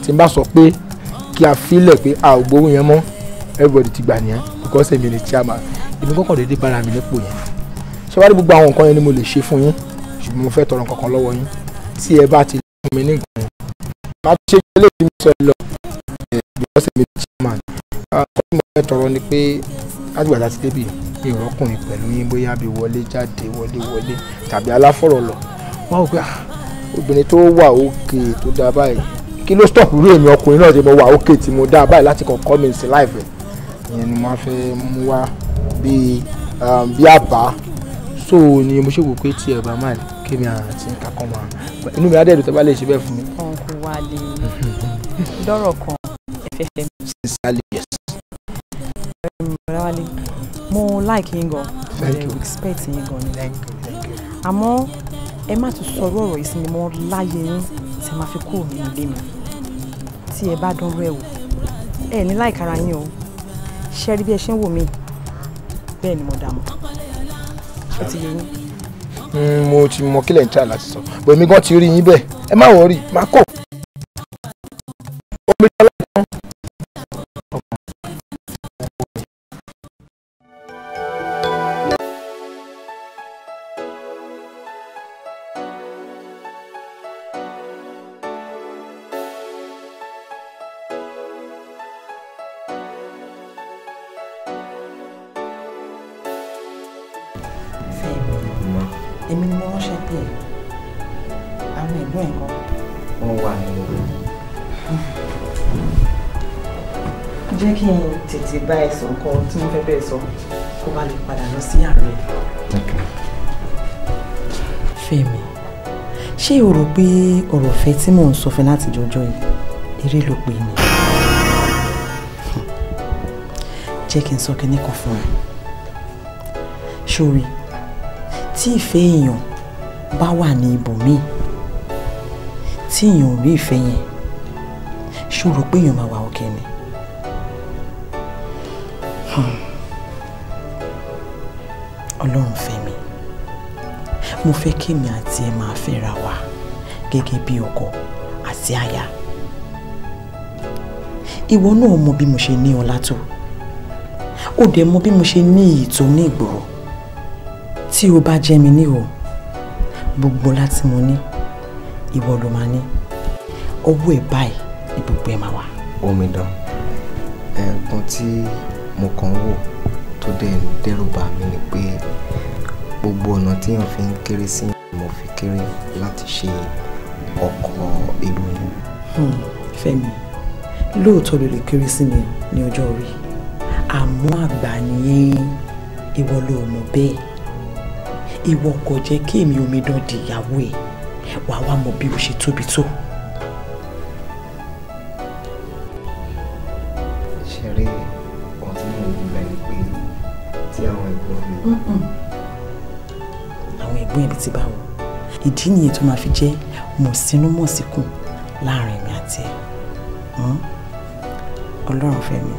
Tí n bá sọ pé kí a filẹ̀ pé a ò gbowó yẹn mọ́, everybody ti gbà nìyẹn because èmi ni chairman. Èmi kọ́kàn déédéé bára mi nípò yẹn. Ṣé wàá rí gbogbo àwọn nǹkan yẹn ni mo lè ṣe fún yín, ṣùgbọ́n mo fẹ́ tọrọ nǹkan kan lọ́wọ́ yín. Tí ẹ bá ti fún mi ní nǹkan yẹn, má ṣe eléyìí tí mo sọ lọ because èmi ni chairman. Nǹkan tí mo fẹ́ tọrọ ni pé láti gbàdá ti débì mi ò rọ́kùnrin pẹ̀lú yín bóyá bí wọlé jáde wọlé wọlé tàbí aláfọ̀rọ̀lọ̀. Wọ́n á wò pé obìnrin tó wà òkè tó dáa báyìí, kí ló stop irú èmi ọkùnrin náà tí mo wà òkè tí mo dáa báyìí láti kàn come in sí life ẹ̀. Ìyẹn ni mo máa fẹ́ mú wá bí àbá. So ni mo ṣe wò pé tí ẹ bá máa kémi àti kakọ́ máa inú mi á dẹ̀ dùn tó bá lè ṣe bẹ́ẹ̀ fún mi. Uncle Wálé, lọ́rọ̀ kan ẹ fẹ́ fẹ́ mi. Sincerely, yes. Bọ̀dá Wálé, mo like yín gan, mo dẹ̀ respect yín gan ni. Thank you, thank you. Àmọ́ ẹ má tún sọ̀rọ̀ ọ̀rọ̀ yìí sí mi mọ́ láyé yín tí ẹ máa fi kúrò nínú ilé mi. Tí ẹ bá dánrọ́ ẹ̀ wò, ẹ ní like ara yín o. Ṣé rí bí ẹ ṣe ń wò mí? Bẹ́ẹ̀ ni mo dà mọ́. Ó ti yé yín. Mo ti mọ kílẹ̀ ń try láti sọ, bọ̀ èmi gan ti rí yín bẹ́ẹ̀, ẹ má wọrí, má kọ̀. Omi tọ́lá kan. Èmi ni mo ránṣẹ́ pé ẹ, àwọn ẹ̀gbọ́n ẹ̀ kan. Wọ́n wà nínú rẹ̀. Jẹ́ kí n tètè bá ẹ sọ nǹkan tí mo fẹ́ bẹ́ẹ̀ sọ kó bá lè padà lọ sí ààrẹ. Fẹ́mi, ṣé o rò pé ọ̀rọ̀ ìfẹ́ tí mò ń sọ fẹ́ láti jọjọ́ yìí eré ló pè mí? Jẹ́ kí n sọ kinní kan fún ẹ. Ṣórí, tí ìfẹ́ èèyàn bá wà ní ibòmíì tí èèyàn ò rí ìfẹ́ yẹn, ṣó rò pé èèyàn máa wà òkè ni? Ọlọ́run fẹ́ mi, mo fẹ́ kémi àti ẹ máa fẹ́ra wa gẹ́gẹ́ bí ọkọ àti aya. Ìwọ náà mọ bí mo ṣe ní ọlá tó, ó dẹ̀ mọ bí mo ṣe ní iyì tó ní ìgboro. Tí o bá jẹ́ mi níhò, gbogbo ọlá tí mo ní ìwọ ló máa ní. Ọwọ́ ẹ̀ báyìí ni gbogbo ẹ̀ máa wà. Omidan, nǹkan tí mo kàn ń wò tó dẹ̀ ń dẹ́rù bà mí ni pé gbogbo ọ̀nà téèyàn fi ń kéré sí mo fi kéré láti ṣe ọkọ irú yín. Fẹ́mi, lóòótọ́ ló lè kéré sí mi ní ọjọ́ orí, àmọ́ àgbà nìyẹn, ìwọ ló mọ̀ bẹ́ẹ̀. Ìwọ kò jẹ́ kí èmi Omidan di ìyàwó ẹ̀, wàá wá mọ̀ bí o ṣe tóbi tó. Ṣe rí ohun tí mò ń gbà ni pé tí àwọn ẹ̀gbọ́n mi. Àwọn ẹ̀gbọ́n ẹ̀bí ti báwo, ìdí nìyẹn tó máa fi jẹ́ mọ̀sínúmọ̀síkùn láàrin mi àti ẹ̀. Ọlọ́run fẹ́ mi.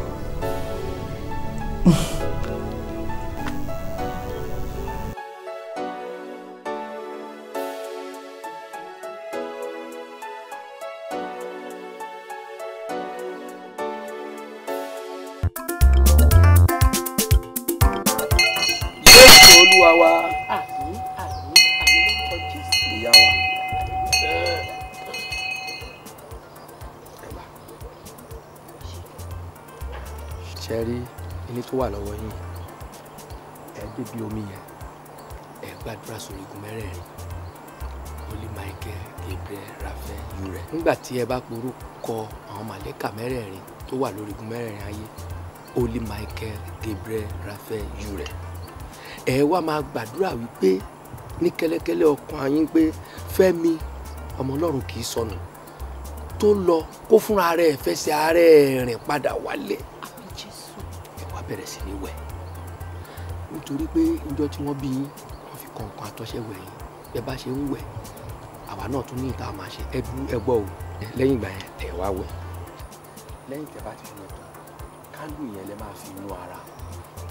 Jésù Olúwa wa. Àmín, àmín, àmín lórúkọ Jésù. Ìyá wa. Ṣe rí ẹni tó wà lọ́wọ́ yín, ẹ débi omi yẹn, ẹ gbàdúrà sórí igun mẹ́rẹ̀ẹ̀rin, Holy Michael, Gabriel, Raphael, Uriel. Nígbà tí ẹ bá porúkọ àwọn màlẹ́kà mẹ́rẹ̀ẹ̀rin tó wà lórí igun mẹ́rẹ̀ẹ̀rin ayé, Holy Michael, Gabriel, Raphael, Uriel, ẹ wá máa gbàdúrà wípé ní kẹ́lẹ́kẹ́lẹ́ ọkàn yín pé Fẹ́mi ọmọ Ọlọ́run kì í sọnù, tó lọ kó fúnra rẹ̀ fẹsẹ̀ ara ẹ̀ rìn padà wálé. Ẹ wá bẹ̀rẹ̀ sí ní wẹ̀, nítorí pé níjọ́ tí wọ́n bí yín wọ́n fi kọ̀ọ̀kan àtọ́ṣẹ́ wẹ̀ yín. Bẹ́ẹ̀ bá ṣe ń wẹ̀, àwa náà tún ní ìta máa ṣe. Ẹ dúró, ẹ gbọ́ o. Lẹ́yìn ìgbà yẹn ẹ wá wẹ̀. Lẹ́yìn tẹ́ bá ti fi wẹ̀ tán, kándù yẹn lẹ máa fi nu ara,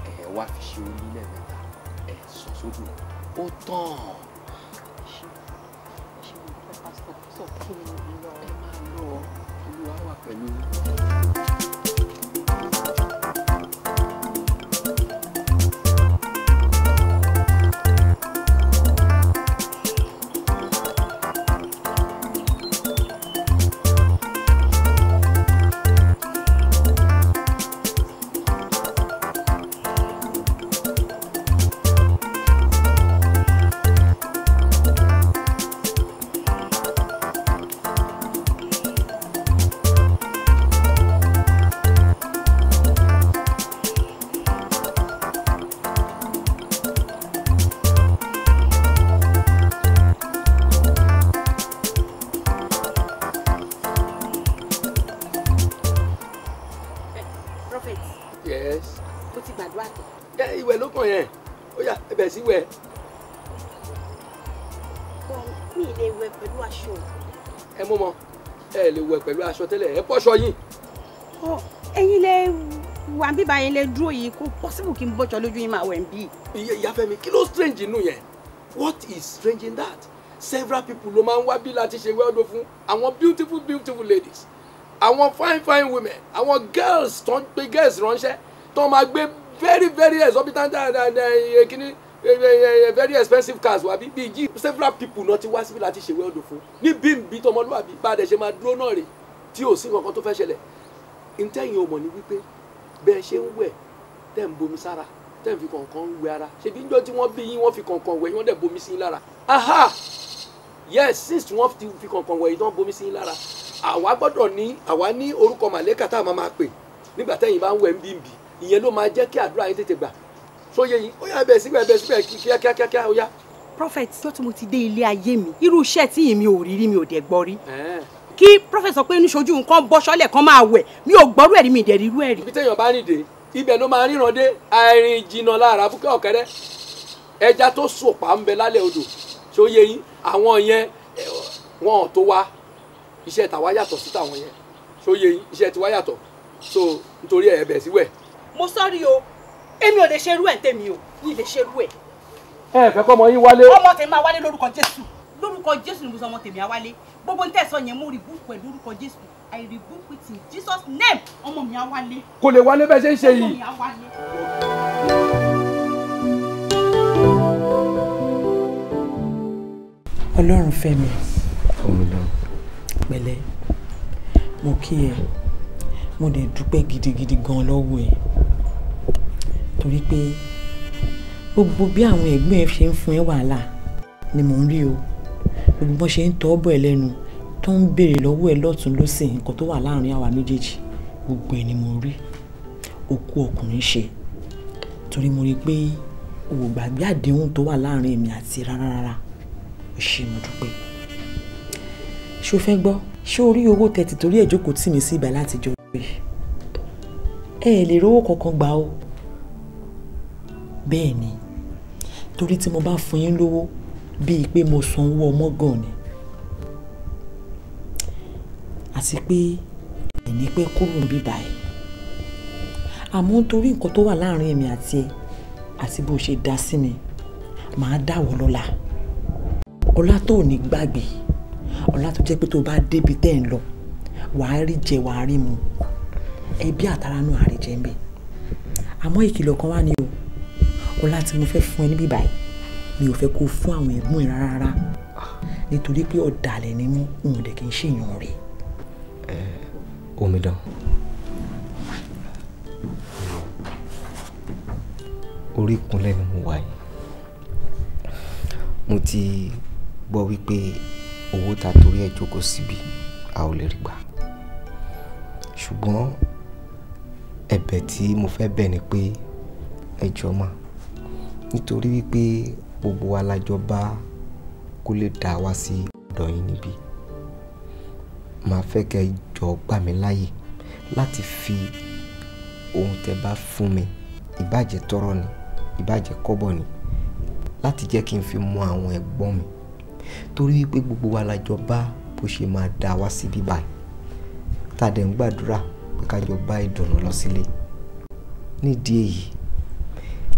ẹ wá fi ṣe orí lẹ́ẹ̀mẹ́ta, ẹ sọ sódò, ó tán. Ẹ máa lọ, Olúwa wà pẹ̀lú yín. Yes. Mo ti gbàdúrà tó. Ẹ ìwẹ̀ ló kàn yẹn, ó yá ẹ bẹ̀rẹ̀ sí wẹ̀. Mi ì lè wẹ̀ pẹ̀lú aṣọ. Ẹ mú mọ, ẹ lè wẹ̀ pẹ̀lú aṣọ tẹ́lẹ̀, ẹ bọ́ṣọ yín. Ọ ẹ̀yin lè wà bíbá yẹn lè dúró yìí, kó possible kí n bọ́ṣọ lójú yín máa wẹ̀ ń bí. Ìyá Fẹ́mi, kí ló strange inú yẹn? What is strange in that? Several people ló máa ń wá bí láti ṣe wẹ́ọ́dọ̀ fún àwọn beautiful beautiful ladies, àwọn fine fine women, àwọn girls tó ń gbé girls ránṣẹ́ tó máa gbé very very exorbitant and kini very expensive cars wá bí bí jí. Several people náà ti wá síbi láti ṣèwé ọdún fún ní bí n bí tọmọlúwàbí bá a dẹ̀ ṣe máa dúró náà rè tí ò sí nǹkan tó fẹ́ ṣẹlẹ̀. Ntẹ́yìn ò mọ̀ ní wípé bẹ́ẹ̀ ṣe ń wẹ̀ tẹ́ ń bomi sára tẹ́ ń fi kọ̀ọ̀kan wẹ̀ ara, ṣebí níjọ́ tí wọ́n bí yín wọ́n fi kọ̀ọ̀kan wẹ̀ yín wọ́n dẹ̀ bomi sí yín lára. Aha, yes, since wọ́n ti fi kọ̀ọ̀kan wẹ̀ yín wọ́n bomi sí yín lára, àwa gbọ́dọ̀ ní àwa ní orúkọ màlẹ́kà tá a máa máa pè Nígbà tẹ́yìn bá ń wẹ̀ ń bí ń bì, ìyẹn ló máa jẹ́ kí àdúrà yín tètè gbà. Sóye yín, ó yá ẹbẹ̀ síbẹ̀ ẹbẹ̀ síbẹ̀ kíákíákíá ó yá. Prophet, tó tí mo ti dé ilé ayé mi, irú iṣẹ́ tí èmi ò rí rí mi ò dẹ̀ gbọ́ rí. Kí prophet sọ pé níṣojú nǹkan bọ́ sọ́lẹ̀ kan máa wẹ̀, mi ò gbọ́rú ẹ̀rí mi ì dẹ̀ rí irú ẹ̀rí. Ibi téèyàn bá rìn dé, ibẹ̀ ló máa ríran dé, àìrìn jìnnà lára fúkẹ́ ọ̀kẹ́rẹ́. Ẹja tó sòpá ń bẹ lálẹ́ odò, sóye yín, àwọn yẹn wọn ò tó wá. Iṣẹ́ tàwa yàtọ̀ sí tàwọn yẹn, sóye yín, iṣẹ́ tiwa yàtọ̀. So nítorí ẹ̀ bẹ̀ síwẹ̀. Mo sọ́rí o, èmi ò lè ṣerú ẹ̀ tèmi o, mi lè ṣerú ẹ̀. Ẹ fẹ́ kọ́ ọmọ yín wálé. Ọmọ tèmi máa wálé lórúkọ Jésù. Lórúkọ Jésù ni mo sọ ọmọ tèmi á wálé. Gbogbo ní tẹ̀sán yẹn mo rebuke ẹ̀ lórúkọ Jésù. I rebuke it in Jesus name. Ọmọ mi á wálé. Kò lè wálé bẹ́ẹ̀ ṣe ń ṣe yìí. Ọmọ mi á wálé. Ọlọ́run fẹ́ mi. Pẹ̀lẹ́, mo kí ẹ, mo dẹ̀ dúpẹ́ gidigidi gan lọ́wọ́ ẹ. Torí pé gbogbo bí àwọn ẹ̀gbọ́n ẹ ṣe ń fún ẹ wàhálà ni mò ń rí o. Gbogbo bọ́n ṣe ń tọ́ bọ̀ ẹ lẹ́nu tó ń béèrè lọ́wọ́ ẹ lọ́tún lọ́sìn nǹkan tó wà láàrin àwa méjèèjì gbogbo ẹ ni mo rí. Òkú ọkùnrin ṣe. Torí mo rí pé o ò gbàgbé àdéhùn tó wà láàrin èmi àti rárá rárá. O ṣé, mo dúpẹ́. Ṣé o fẹ́ gbọ́? Ṣé o rí owó tẹ̀tì torí ẹ̀ jókòó tì mí sí ibà láti jọ pé ẹ lè rówó kankan gbà o. Bẹ́ẹ̀ ni, torí tí mo bá fún yín lówó bíi pé mo san owó ọmọ gan ni. Àti pé ẹ̀ní pé kúrò ń bí báyìí. Àmọ́ nítorí nǹkan tó wà láàrin èmi àti ẹ àti bó ṣe dá sí mi, màá dáwọ́ lọ́la. Ọlá tó ò ní gbàgbé, ọlá tó jẹ́ pé tó bá débi tẹ́ ń lọ, wàá rí jẹ wàá rí mu. Ẹbí àtàrà náà àrí jẹ ń bẹ. Àmọ́ ìkìlọ̀ kan wà ní o. Ọlá tí mo fẹ́ fún ẹ níbí báyìí, mi ò fẹ́ kó fún àwọn ẹ̀gbọ́n ẹ rárá. Nítorí pé ọ̀dàlẹ̀ ni wọ́n, òun ò dẹ̀ kí n ṣèyàn rẹ̀. Omidan, orí ìkúnlẹ̀ ni mo wà yìí. Mo ti gbọ́ wípé owó ta torí ẹ̀ jókòó síbi a ò lè rí gbà. Ṣùgbọ́n ẹ̀bẹ̀ tí mo fẹ́ bẹ̀ ni pé ẹ jọ̀ọ́ mà, nítorí wípé gbogbo wa la jọ bá kó lè dá wa sí ọ̀dọ̀ yín níbí. Màá fẹ́ kẹ́ jọ̀ọ́ gbà mí láàyè láti fi ohun tẹ́ bá fún mi, ìbàjẹ́ tọ́rọ́ ni, ìbàjẹ́ kọ́bọ̀ ni, láti jẹ́ kí n fi mọ àwọn ẹ̀gbọ́n mi. Torí wípé gbogbo wa la jọ bá bó ṣe máa dá wa síbí báyìí. Tá dẹ̀ ń gbàdúrà pé ká jọ bá ìdùnnú lọ sílé. Nídìí èyí,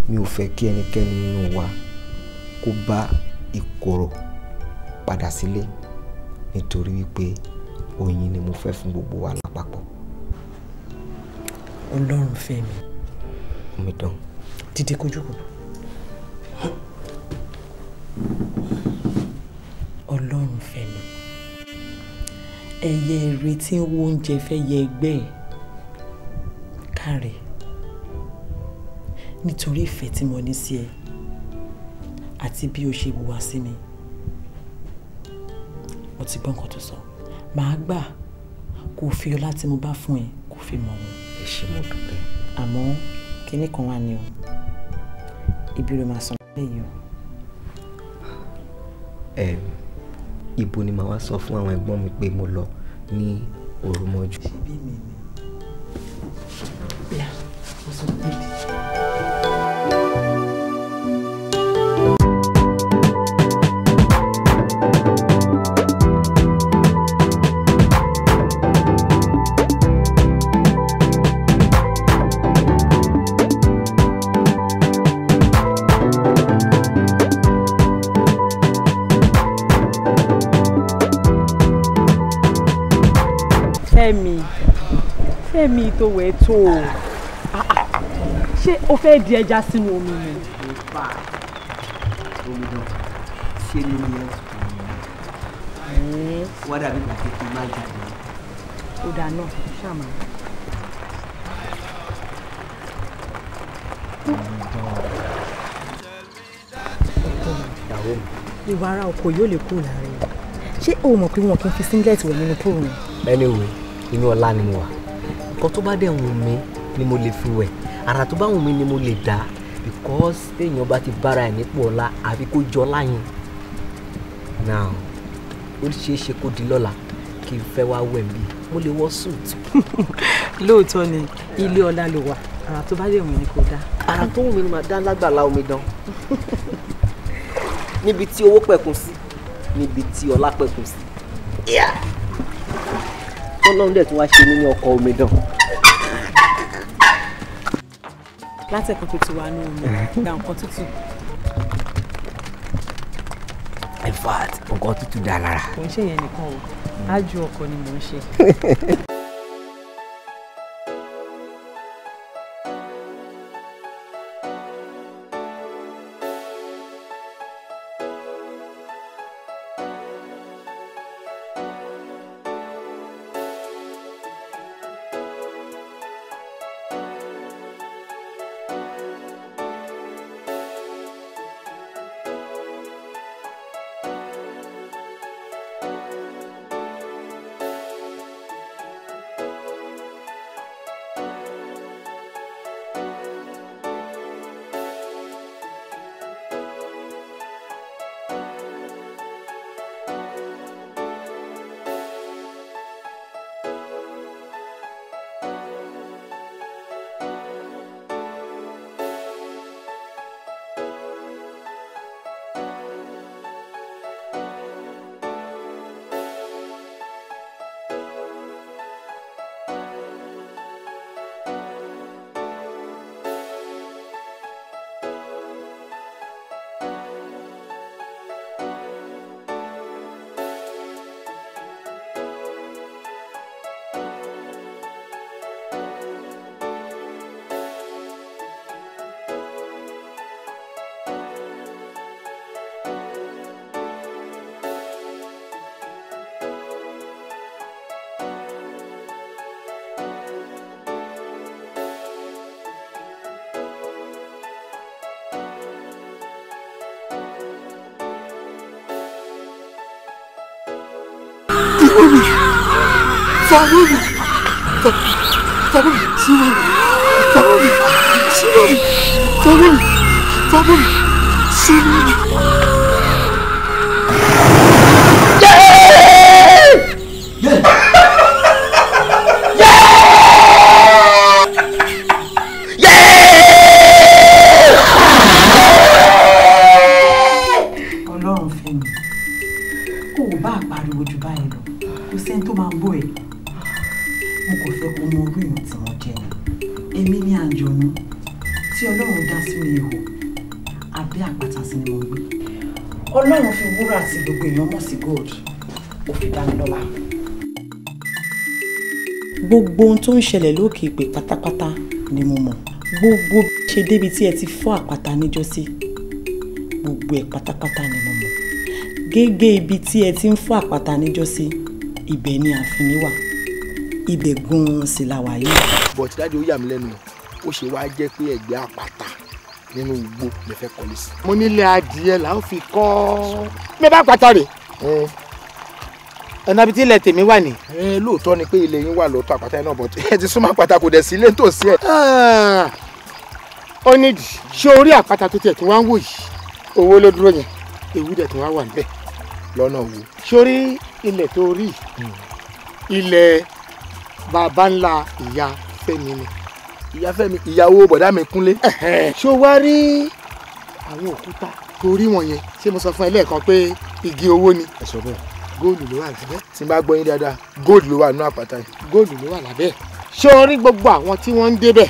mi ò fẹ́ kí ẹnikẹ́ni nínú wa kó bá ìkorò padà sílé nítorí wípé oyin ni mo fẹ́ fún gbogbo wa lápapọ̀. Ọlọ́run fẹ́ mi. Omidan. Dìde kojú kò. Ọlọ́run fẹ́ mi. Ẹyẹ ire tí ń wo oúnjẹ fẹ́ yẹ ẹgbẹ́ ẹ̀. Káre. Nítorí ìfẹ́ tí mo ní sí ẹ àti bí o ṣe wùwà sí mi. Mo ti gbọ́ nǹkan tó sọ. Màá gbà kó fi ọlá tí mo bá fún ẹ kó fi mọ̀ wọn. Ẹ ṣé, mo dúpẹ́. Àmọ́ kinní kan wà ní o. Ibi ló máa sọ lẹ́yìn o. Ibo ni màá wá sọ fún àwọn ẹ̀gbọ́n mi pé mo lọ ní òru mọ́jú. Ṣebí mi ni. Yà, mo sọ pé. Fẹ́mi, Fẹ́mi tó wẹ̀ tó o. Ṣé o fẹ́ di ẹja sínú omi ni? Omidan, ṣé ni omi yẹn tutù? Wá dàbí ìgbà kékeré máa jáde. Ó dáa náà, ṣáà máa. Ìwà ara ọkọ yóò lè kúrò lára ẹ̀. Ṣé o mọ̀ pé wọn kì í fi singlet wẹ̀ nínú pool ni? Anyway, inú ọlá ni mo wà. Nǹkan tó bá dẹ̀ wù mí ni mo lè fi wẹ̀, àrà tó bá wù mí ni mo lè dá, because téèyàn bá ti bára ẹ̀ nípò ọlá àfi kó jọ láyìn. Now ó ṣeé ṣe kó di lọ́la kí n fẹ́ wá wẹ̀ mí, mo lè wọ suit. Lóòótọ́ ni ilé ọlá ló wà, àrà tó bá dẹ̀ wù mí ni kò dá. Àrà tó wù mí ni màá dá lágbàlá omidan. Níbi tí owó pẹ̀kun sí, níbi tí ọlá pẹ̀kun sí. Ọlọ́run dẹ̀ tún wá ṣe mí ní ọkọ̀ omidan. Látẹ̀kùn tó ti wà ní omi, gba nǹkan tútù. In fact, nǹkan tútù dá lára. Kò ń ṣe yẹn nìkan o, ájú ọkọ ni mò ń ṣe. Ọlọ́run fẹ́ mi, kó o bá pariwo jù báyìí lọ, kò sẹ́ni tó máa gbọ́ ẹ̀. Mo kò fẹ́ kó mọ orú èèyàn tí wọ́n jẹ́ ni. Èmi ní àǹjọ̀nú tí Ọlọ́run dá sínú ihò, abẹ́ àpáta sí ni mo ń gbé. Ọlọ́run fi wúrà tí gbogbo èèyàn mọ̀ sí gold, ó fi dá mi lọ́lá. Gbogbo ohun tó ń ṣẹlẹ̀ lókè ìpè pátápátá ni mo mọ̀. Gbogbo ṣe débi tí ẹ ti fọ́ àpáta níjọ́sí, gbogbo ẹ̀ pátápátá ni mo mọ̀. Gẹ́gẹ́ ibi tí ẹ ti ń fọ́ àpáta níjọ́sí, ibẹ̀ ni ààfin mi wà, ibẹ̀ gan-an sì la wà yìí. But dájú ó yà mí lẹ́nu, ó ṣe wá jẹ́ pé ẹ̀gbẹ́ àpáta nínú igbó lè fẹ́ kọ́lé sí. Mo nílé adìyẹ là ń fi kọ́ mi bá pàtà rè. Ọ̀nà ibi tí ilẹ̀ tèmi wà ní. Lóòótọ́ ni pé ilẹ̀ yín wà lọ́tọ̀ àpáta yẹn náà, but ẹ ti súnmọ́ àpáta kò dẹ̀ sí ilé nítòsí ẹ̀. Ó nídìí, ṣé orí àpáta tó tiẹ̀ tí wọ́n ń wò yìí, owó ló dúró yẹn, ewu dẹ̀ tí wọ́n wà níbẹ̀. Lọ́nà wo? Sórí ilẹ̀ tó rí, ilẹ̀ bàbá ńlá ìyá Fẹ́mi ni. Ìyá Fẹ́mi, ìyàwó bọ̀dá mi Kúnlé. Ṣó wá rí àwọn òkúta tó rí wọn yẹn? Ṣé mo sọ fún ẹ lẹ́ẹ̀kan pé igi owó ni? Ẹ sọ bẹ́ẹ̀. Góòlù ló wà lábẹ́. Tí n bá gbọ́ yín dáadáa, góòlù ló wà nínú àpáta yìí. Góòlù ló wà lábẹ́. Ṣé o rí gbogbo àwọn tí wọ́n ń débẹ̀?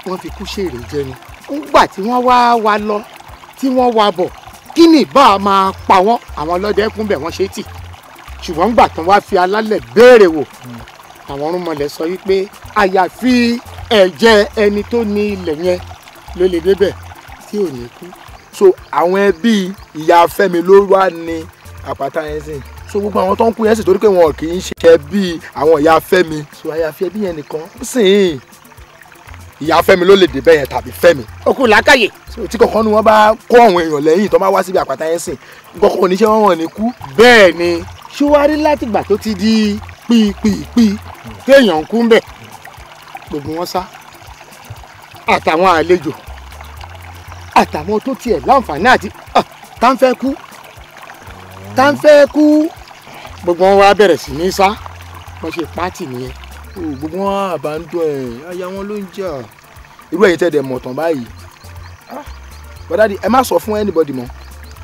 Wọ́n fi kú ṣèrè jẹ ni. Ńgbà tí wọ́n wá wa lọ, tí wọ́n wá bọ̀, kí ni ìbá máa pa wọ́n? Àwọn ọlọ́dẹ kún bẹ̀ wọ́n ṣe tì. Ṣùgbọ́n ńgbà tán wá fi alálẹ̀ béèrè wò, àwọn ọ̀rúnmọlẹ̀ sọ wípé àyàfi ẹ̀jẹ̀ ẹni tó ní ilẹ̀ yẹn ló lè débẹ̀ tí ò ní kú. So àwọn ẹbí ìyá Fẹ́mi ló wà ní àpáta yẹn sìn. So gbogbo àwọn tó ń kú yẹn sì torí pé wọn kì í ṣe ẹbí àwọn ìyá Fẹ́mi. So àyàfi ẹbí yẹn nìkan sìn ìyá Fẹ́mi ló lè débẹ̀ yẹn tàbí Fẹ́mi. Ó kù làákàyè. So tí kankan ni wọ́n bá kó àwọn èèyàn lẹ́yìn tó máa wá síbi àpáta yẹn sìn, kankan oníṣẹ́ wọn wọn ní kú. Bẹ́ẹ̀ ni, ṣé wàá rí látìgbà tó ti di pípípí téèyàn ń kú ń bẹ̀, Gbogbo wọn sá, àtàwọn àlejò àtàwọn tó tiẹ̀ láǹfààní àti tá ń fẹ́ kú tá ń fẹ́ kú, gbogbo wọn wá bẹ̀rẹ̀ sí ní sá. Wọ́n ṣe pátì nìyẹn. Gbogbo wọn àbándọ̀ ẹ̀, aya wọn ló ń jà. Irú ẹ̀yin tẹ̀dẹ̀ mọ̀ tán báyìí, bọ́dádì, ẹ má sọ fún anybody mọ́.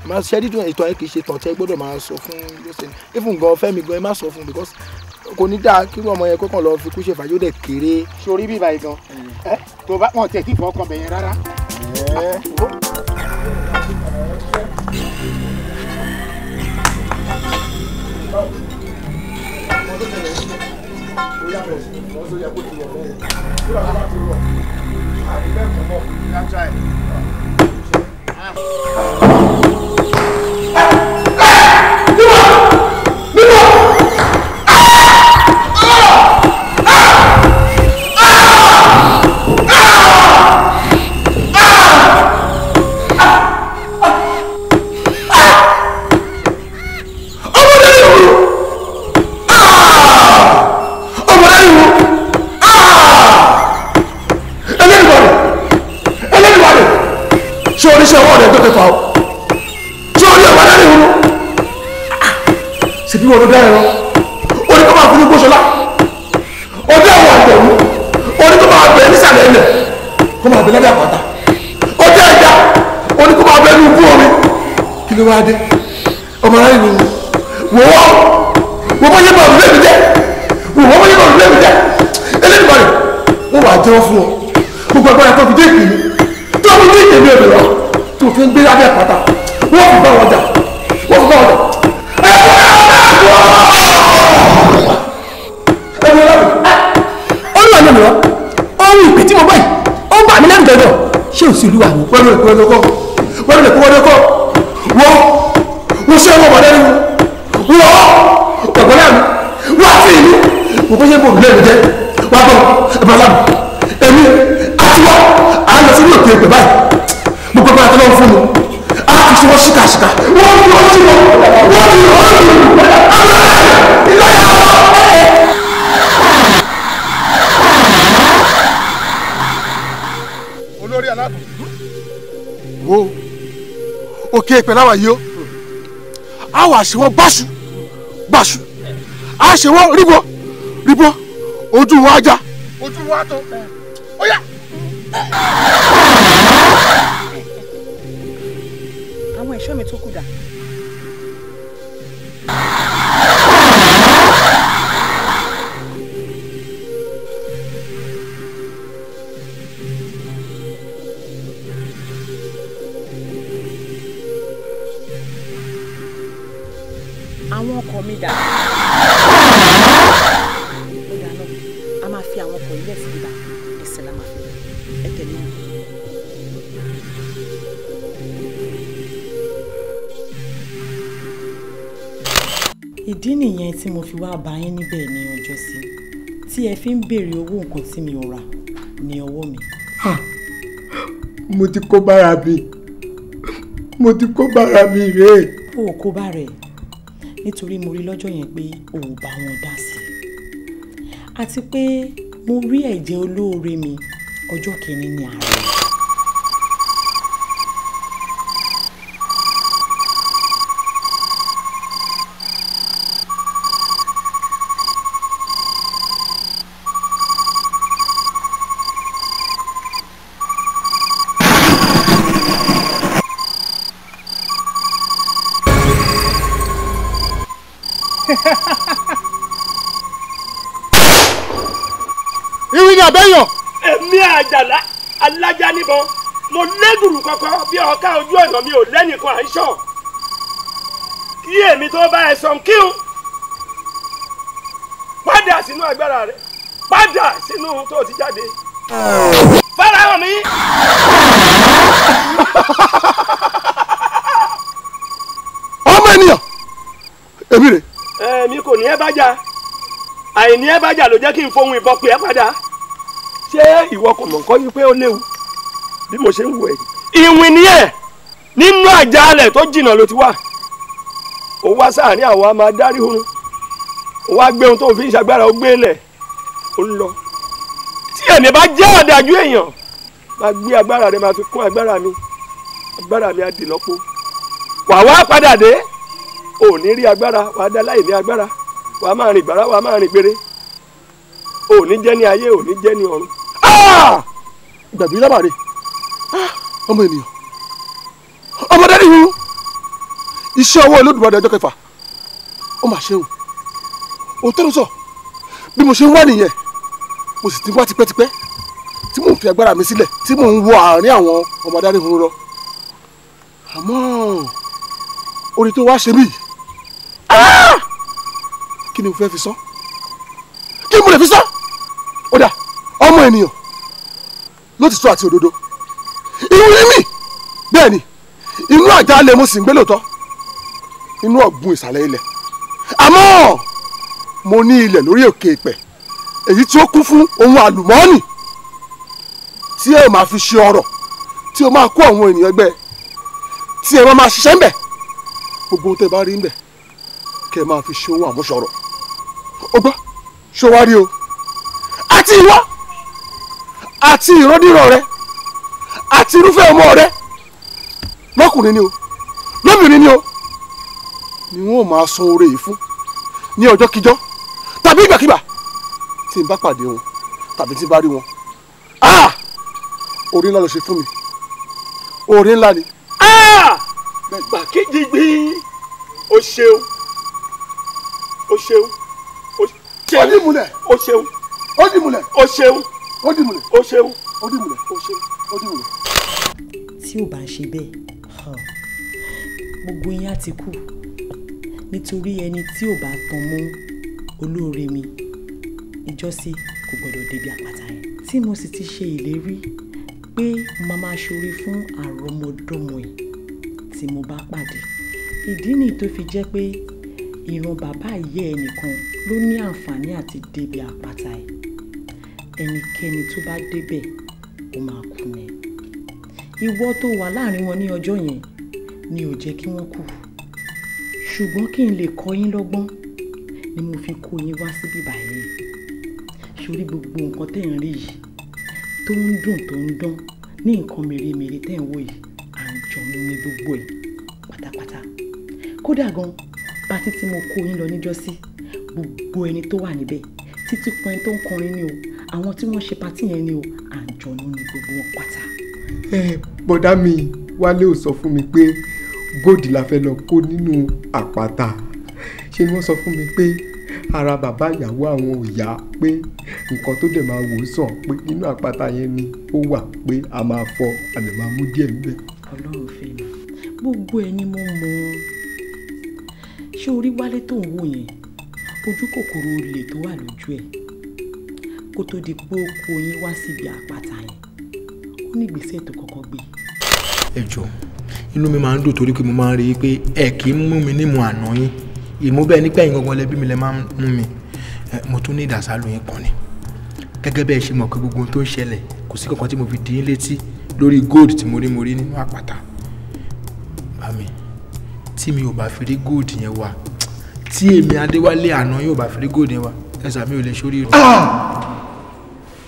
Ẹ má ṣe dídùn ìtàn yẹn, kì í ṣe tàn tẹ́ gbọ́dọ̀ máa sọ fún lọ́sẹ̀. Even gan Fẹ́mi gan, ẹ má sọ fún, because kò ní dáa kí ọmọ yẹn kọ́kàn lọ fi kú ṣèfà, yóò dẹ̀ kéré. Sórí bíbá yìí gan, ẹ tó bá wọn tẹ̀ kí ìfọwọ́kàn bẹ̀yẹn rárá. Oníṣẹ́ ọwọ́ rẹ̀ tó ti fà ó ṣé orí ọ̀wá lẹ́rìn òru ṣe bí wọn ló dá ẹran orí tó máa fún ní gbóṣọlá ọdẹ àwọn àjẹmú orí tó máa bẹ nísàlẹ̀ ilẹ̀ kó máa bẹ lábẹ́ àpáta ọdẹ ẹja orí tó máa bẹ ní ubú omi. Kí ló wá dé ọmọ aráyè ni wò ó wò bó yẹ bá òrùlé mi jẹ, wò bó yẹ bá òrùlé mi jẹ. Eléyìí bá rẹ wọn wà á jẹ́wọ́ fún ọ gbogbo agbára tó fi dé ìpínlẹ̀ tó fi dé ìpínlẹ̀ òmìnira tó fi ń gbé lábẹ́ àpáta, wọ́n fi bá wọn jà, wọ́n fi bá wọn jà. Olúwa mi mìíràn, ohun ìpè tí mo gbọ́ yìí ó bà mí lẹ́rù jọjọ. Ṣé òsì olúwa mi. Wọ́n lè kó wọ́n kọ́, wọ́n lè kó wọ́n kọ́, wọ́n wọ́n ṣe wọ́n bọ̀dẹ́ nínú wọ́n ọ̀gbọ́n náà mi wọ́n àti ìlú wọ́n bó ṣe bò lẹ́rù jẹ́ wọ́n bọ̀ ẹ̀bọ̀lá mi èmi àti wọ́n à ń lọ sí ní òkè ìpè báyìí. Gbogbo agbára tó lọ́wọ́ fún mi a fi ṣe wọ́n ṣìkàṣìkà, wọ́n fi wọ́n sí wọn, wọ́n fi wọ́n sí wọn. Olórí aláàbò wo òkè ìpè láwà yìí ó a wà ṣe wọ́n báṣu báṣu, a ṣe wọ́n ríbọ ríbọ, ojú wa já ojú wa tó ó yá. Àwọn ẹ̀ṣọ́ mi tó kù dà. Àwọn ọkọ̀ mi dà. Ó dà náà, a máa fi àwọn ọkọ̀ ilé sí ibà, ẹsẹ̀ la máa fi ẹ tẹ̀lé mi. Ìdí nìyẹn tí mo fi wá bá yín níbẹ̀ ní ọjọ́ sí tí ẹ fi ń béèrè owó nǹkan tí mi ò rà ní ọwọ́ mi. Mo ti kó bára mi, mo ti kó bára mi rèé. O ò kó bára ẹ̀ nítorí mo rí lọ́jọ́ yẹn pé o ò bá wọn dá sí i, àti pé mo rí ẹ̀jẹ̀ olóore mi ọjọ́ kìíní ní àárọ̀. Ìwé ni àbẹ́yàn. Èmi Àjàlá alájà níbọn, mo lẹ́gùrù kọ́kọ́ bí ọ̀ká ojú ọ̀nà, mi ò lẹ́nìkan à ń ṣọ̀. Kí èmi tó bá ẹ sọ kí o padà sínú agbára rẹ, padà sínú ohun tó ti jáde. Farahàn mi. Ọmọ ènìyàn èmi rè. Èmi kò ní ẹ bá jà, àìní ẹ bá jà ló jẹ́ kí n fohùn ìbọn pè é padà. Ṣé ìwọ kò mọ̀ nǹkan yìí pé ó léwu bí mo ṣe ń wò ẹ́? Ìwìn ni ẹ̀ nínú àjàalẹ̀ tó jìnnà ló ti wà. Ó wá sáàárín àwọn máa dárí oorun, ó wá gbé ohun tó fi ń ṣàgbára, ó gbé lẹ̀, ó ń lọ. Tí èmi bá jẹ́ ọ̀dájú èèyàn, máa gbé agbára rẹ, máa fi kún agbára mi, agbára mi á di lọ́pọ̀. Wà wá padà dé, ò ní rí agbára, wà á dá láì ní agbára, wà á máa rìn gbàrà, wà á máa rìn gbére. Ò ní jẹ́ ní ayé, ò ní jẹ́ ní ọ̀run. Gbàgbé lábàárẹ̀ ọmọ ènìyàn, ọmọdé nìyí, iṣẹ́ ọwọ́ Olódùmarè ọjọ́ kẹfà, ó mà ṣeun. Òótọ́ ló sọ, bí mo ṣe ń wá nìyẹn, mo sì ti wá tipẹ́tipẹ́ tí mò ń fi agbára mi sílẹ̀, tí mò ń wọ àárín àwọn ọmọ adarí hun lọ. Àmọ́ orí tó wá ṣe mí, kí ni mo fẹ́ fi sọ? Kí ni mo lè fi sọ? Ó dà, ọmọ ènìyàn lótìtọ́ àti òdodo, inú rí mi, bẹ́ẹ̀ ni inú àjálẹ̀ mo sì ń gbé lóòótọ́, inú ọ̀gbun ìsàlẹ̀ ilẹ̀. Àmọ́ mo ní ilẹ̀ lórí òkè ìpẹ̀, èyí tí ó kún fún ohun àlùmọ́ọ́nì tí ẹ máa fi ṣe ọrọ̀, tí ó máa kó àwọn ènìyàn ẹgbẹ́, tí ẹ máa ṣiṣẹ́ ńbẹ̀. Gbogbo ohun tẹ́ bá rí ńbẹ̀ kẹ́ ẹ máa fi ṣe ohun àmúṣọrọ̀. Ó gbọ́, ṣó wá rí o, àti ìwọ àti ìrandíran rẹ àti irúfẹ́ ọmọ rẹ, lọ́kùnrin ni o, lóbìnrin ni o, ni wọn ò máa san oore yìí fún ní ọjọ́ kíjọ́ tàbí ìgbàkigbà tí n bá pàdé wọn tàbí tí n bá rí wọn. Oore ńlá ló ṣe fún mi, oore ńlá ni. Gbàkejì gbìn, o ṣeun, o ṣeun, o ṣeun, ó dìmúlẹ̀, o ṣeun, ó dìmúlẹ̀, o ṣeun, ó dìmúlẹ̀, o ṣeun, ó dìmúlẹ̀, o ṣeun, ó dìmúlẹ̀. Tí ò bá ń ṣe bẹ́ẹ̀, gbogbo yín á ti kú, nítorí ẹni tí ò bá tan mọ́ olóore mi ìjọ́sí kò gbọ́dọ̀ débi àpáta yẹn. Tí mo sì ti ṣe ìlérí pé màá máa ṣoore fún àrọ́mọdọ́mọ ẹ̀ tí mo bá pàdé. Ìdí nìyí tó fi jẹ́ pé ìran bàbá ìyá ẹnìkan ló ní àǹfààní àti débi àpáta ẹ̀. Ẹnikẹ́ni tó bá débẹ̀ ó máa kú ni. Ìwọ tó wà láàrin wọn ní ọjọ́ yẹn ni ò jẹ́ kí wọ́n kú. Ṣùgbọ́n kí n lè kọ́ yín lọ́gbọ́n ni mo fi kó yín wá síbí báyìí. Sórí gbogbo nǹkan tẹ́ ń rí yìí tó ń dùn tó ń dán ní nǹkan mèremère tẹ́ ń wò yìí, àǹjọ̀nú ní gbogbo ẹ̀ pátápátá. Kódà gan, pátí tí mo kó yín lọ níjọ́sí, gbogbo ẹni tó wà níbẹ̀, títí kan ẹni tó ń kọrin ni o, àwọn tí wọ́n ṣe pátí yẹn ni o, àǹjọ̀nú ní gbogbo wọn pátá. Bọ̀dá mi Wálé ò sọ fún mi pé góòdì la fẹ́ lọ kó nínú àpáta. Ṣé ni wọ́n sọ fún mi pé ara bàbá ìyàwó àwọn ò yá, pé nǹkan tó dẹ̀ máa wò sàn pé nínú àpáta yẹn ni ó wà, pé a máa fọ, a lè máa mú díẹ̀ níbẹ̀. Ọlọ́run fẹ́ mi, gbogbo ẹni mo mọ̀. Ṣé orí Wálé tó ń wò yẹn, ojú kòkòrò olè tó wà lójú ẹ̀ kó tó di pé ó kó yín wá síbi àpáta yẹn, ó ní ìgbésẹ̀ tó kọ́kọ́ gbé. Ẹ jọ̀ọ́, inú mi máa ń dùn torí pé mo máa ń rí i pé ẹ kì í mú mi nímú àná yín, ìmú bẹ́ẹ̀ nípa ẹ̀yin gangan lẹ́bí mi lẹ máa ń mú mi. Mo tún ní ìdásálò yín kan ni. Gẹ́gẹ́ bẹ́ẹ̀ ṣe mọ̀ pé gbogbo ohun tó ń ṣẹlẹ̀ kò sí kankan tí mo fi dín in létí lórí gold tí mo rí nínú àpáta. Bá mi, tí mi ò bá fi rí gold yẹn wá, tí èmi Adéwálé àná yóò bá fi rí gold yẹn wá, ẹ̀sà mi ò lè ṣoríire.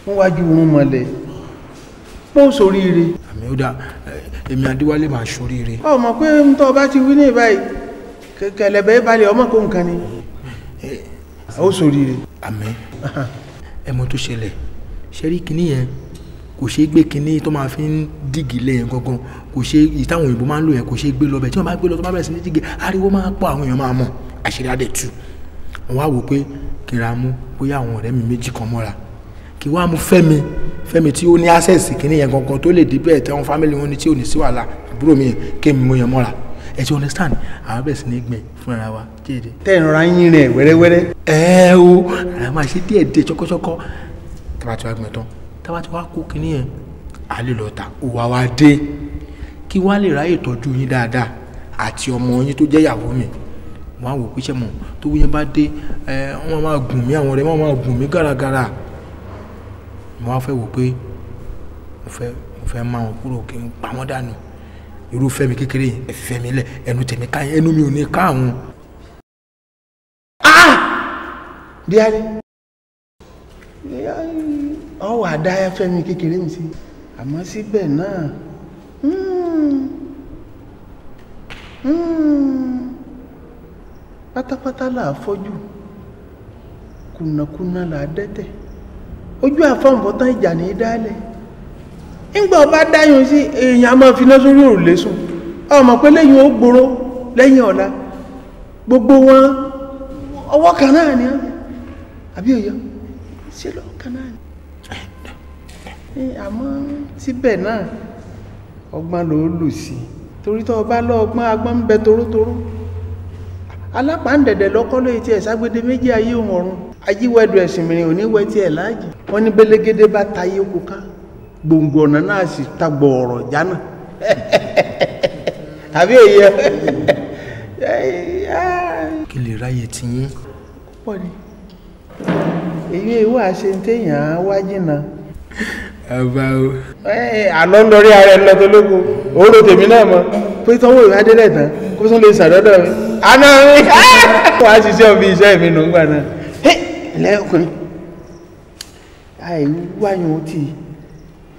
Wọ́n wájú oorun mọ̀lẹ́, pọ́ sóríire. Àmì ó dá, èmi Adéwálé máa ṣoríire. Ọ mọ̀ pé ń tọ́ bá ti wí ní ìbáyìí, kẹlẹ̀bẹ̀ balẹ̀ ọmọ kó nǹkan ni. Ó ṣoríire. Àmín. Ẹ mọ̀ tó ṣẹlẹ̀, ṣe rí kinní yẹn kò ṣeé gbé, kinní tó máa fi ń dìgì lẹ́yìn gangan kò ṣe èyí táwọn òyìnbó máa ń lò yẹn kò ṣeé gbé lọ bẹ̀. Tí wọ́n bá gbé lọ tó bá bẹ̀rẹ̀ sí ní dìgì, ariwo máa pọ̀, àwọn èèyàn máa mọ̀, àṣírí adẹ̀ tú. Wọ́n á wò pé kí n ra mú bóyá àwọn ọ̀rẹ́ mi méjì kan mọ́ra, kí wọ́n á mú Fẹ́mi tí ó ní access kinní yẹn gangan tó lè dé bẹ́ẹ̀ tí àwọn family wọn ní tí ò ní sí wàhálà, àbúrò mi yẹn kí mi mú yẹn mọ́ra. Ẹ ti understand, àwọn bẹ̀rẹ̀ sí ní gbìn fúnra wa díẹ̀díẹ̀. Tẹ́ ìrora yín rìn wẹ́rẹ́wẹ́rẹ́. Ẹ o, àrà máa ṣe díẹ̀díẹ̀ ṣọ́kọ́ṣọ́kọ́. Tábà tí wàá gbìn tán, tábà tí wàá kó kinní yẹn, a lè lọ ta òwà wa dé kí wàá lè ráyè tọ́jú yín dáadáa àti ọmọ yín tó jẹ́ ìyàwó mi. Wọ́n á wò pé sẹ́mọ̀ tó yẹn bá dé, wọ́n máa gùn mí, àwọn ọ̀rẹ́ wọ́n máa gùn mí gàràgàrà. Mo wá fẹ́ wò pé mo fẹ́ máa wọn kúrò kí n pa wọ́n dànù. Irúfẹ́ mi kékeré yìí, ẹ fẹ́ mi lẹ̀, ẹnu tèmi ká yẹn, ẹnu mi ò ní ká àwọn. Díálé, Ọ wà dá Fẹ́mi kékeré mi sí. Àmọ́ síbẹ̀ náà pátápátá là á fọ́jú, kùnàkùnà là á dẹ́tẹ̀, ojú àfọ̀nfọ̀tán ìjà ní í dálẹ̀. Ńgbà ọba dáyùn sí èèyàn a máa fi iná sórí òrùlé sùn. Ọmọ pé lẹ́yìn ó gbòòrò lẹ́yìn ọ̀la gbogbo wọn ọwọ́ kan náà ni àbí òye ṣe lọ́wọ́ kan náà ni. Àmọ́ síbẹ̀ náà ọgbọ́n ló lù sí torí tó ọba lọ́ọ̀gbọ́n agbọ́n ń bẹ torótoró. Alápàǹdẹ̀dẹ̀ lọ́kọ́ lóye tí ẹ̀ ságbédé méjì ayé òun ọ̀run ajíwẹ́dù ẹ̀sìn mìíràn òní wẹ́ tí ẹ̀ láàjì. Wọ́n ní bélégédé bá tayé kó ká gbòǹgbò ọ̀nà náà sì ta gbọ̀ọ̀rọ̀ jánà. Àbí èyí ẹ. Kí lè ráyè tiyín. Pọ̀ ni èyí ewu àṣẹ téèyàn á wá jìnnà. Àbá o. Àlọ́ ń lọrí ara ẹ lọ tó lóko òórò tèmi náà mọ pé tọwọ́ ìwé adélẹ̀ tán kó tún lè ṣàdọ́dọ̀ mi. Àná mi wàá ṣiṣẹ́ òbí iṣẹ́ mi nù ń gbà náà. Lẹ́ọ̀kùnrin àìwáyùn ó tì í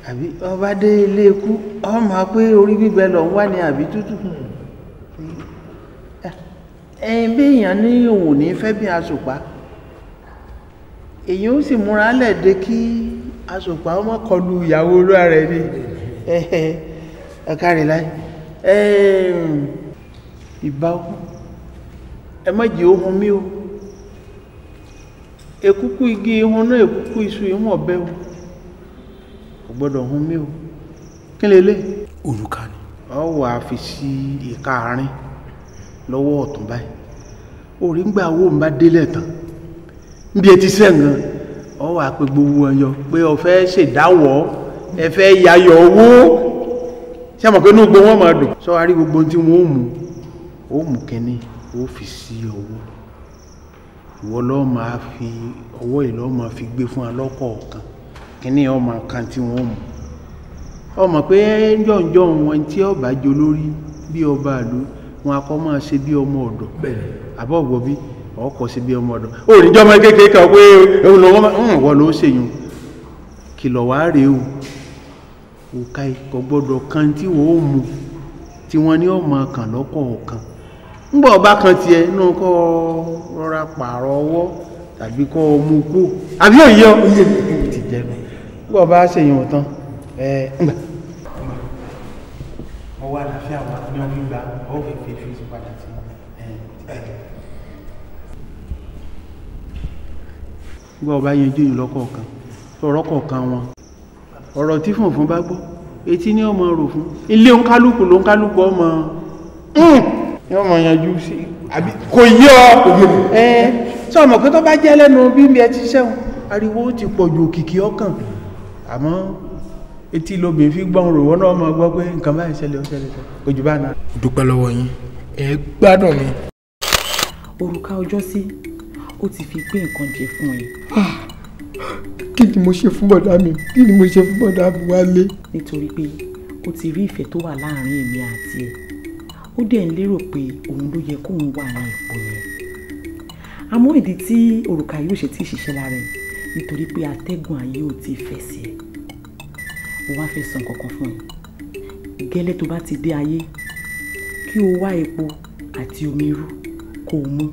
àbí ọba dé ilé ikú ọmọ pé orí gbígbẹ lọ ń wá ní àbí tútù. Ẹyin bí èèyàn ní òun ò ní fẹ́ bí aṣòpá èèyàn ó sì múra lẹ́ẹ̀dẹ́ kí aṣòpá ọmọ kọlu ìyàwó olúwa rẹ̀ ni. Ẹ̀ka rẹ̀ láì ìbá ó ẹ má jẹ́ ohun mi o. Èkúkú igi ihun náà èkúkú iṣu ihun ọ̀bẹ o kò gbọ́dọ̀ hun mí o. Kí lè lé. Òrùka ni. Ọ wà á fi sí ìka àárín lọ́wọ́ ọ̀tún báyìí. Orí ń gbà owó ń bá délẹ̀ tán níbi etí sẹ́ǹgàn ọ wà á pe gbogbo ọyọ pé o fẹ́ ṣèdáwọ́ ẹ fẹ́ yayọ̀ owó. Ṣé àmọ̀ pé inú gbogbo wọn máa dùn. Sọ wá rí gbogbo ohun tí wọ́n ó mú ó mú kínní ó fi sí ọwọ́ ìwọ lọ́ọ́ máa fi ọwọ́ yìí lọ́ọ́ máa fi gbé fún alọ́kọ̀ọ̀kan kínní ọmọ kan tí wọ́n mú. Ọmọ pé jọ̀njọ̀ wọn tí ọba jọ lórí bí ọba àlú wọn akọ máa ṣe bí ọmọ ọ̀dọ̀ àbọ̀gbọ̀ bí ọkọ̀ ṣe bí ọmọ ọ̀dọ̀ ó ní jọmọ kékeré kan pé òun lọ́wọ́ ń wọ́n ló ṣèyún. Kìlọ̀ wá rèé o òkà ikọ̀ gbọ́dọ̀ kan tí wọ́n ó mú tí wọ́n ní ọmọ kan lọ́kọ̀ọ̀kan. Ńgbọ́ ọba kan tiẹ̀ inú kọ́ rọra pààrọ̀ ọwọ́ tàbí kọ́ mú kú àbí òye ọ ti jẹnu. Ńgbọ́ ọba ṣèyún tán ẹ ńgbà. Ọwọ́ àlàáfíà wa ní wọ́n fi gba ọwọ́ fífi fi padà sí ẹ. Ńgbọ́ ọba yanjú yìí lọ́kọ̀ọ̀kan tọ̀rọ̀ kọ̀ọ̀kan wọn ọ̀rọ̀ tí fùnfún bá gbọ́ etí ní ọmọ rò fún ilé òǹkálùkù ló ń kálùkù ọmọ yóò mọ yanjú sí àbí kò yí ọ ẹ sọ mọ̀ pé tó bá jẹ́ lẹ́nu bí mi ẹ ti ṣẹ́wọ̀n ariwo ti pọ̀ ju òkìkí ọkàn àmọ́ etí lobìnrin fi gbọ́n rò wọ́n náà mọ̀ gbọ́ pé nǹkan báyìí ṣẹlẹ̀ ó ṣẹlẹ̀ kò jù bá náà. Dúpẹ́ lọ́wọ́ yín ẹ gbádùn mi. Òrùka ọjọ́ sí ó ti fi gbé nǹkan jẹ fún ẹ. Kí ni mo ṣe fún bọ̀dá mi? Kí ni mo ṣe fún bọ̀dá mi Wálé? Nítorí pé ó ti rí ìfẹ́ tó wà láàrin èmi àti ẹ ó dẹ̀ ń lérò pé òun ló yẹ kóun wà ní ipò yẹn. Àmọ́ ìdí tí òrùka yóò ṣe tí ì ṣiṣẹ́ lára ẹ̀ nítorí pé atẹ́gùn ayé ò tí ì fẹ́ sí ẹ. Mo wá fẹ́ sọ nǹkan kan fún ẹ. Gẹ́lẹ́ tó bá ti dé ayé kí o wá epo àti omi irú kó o mú.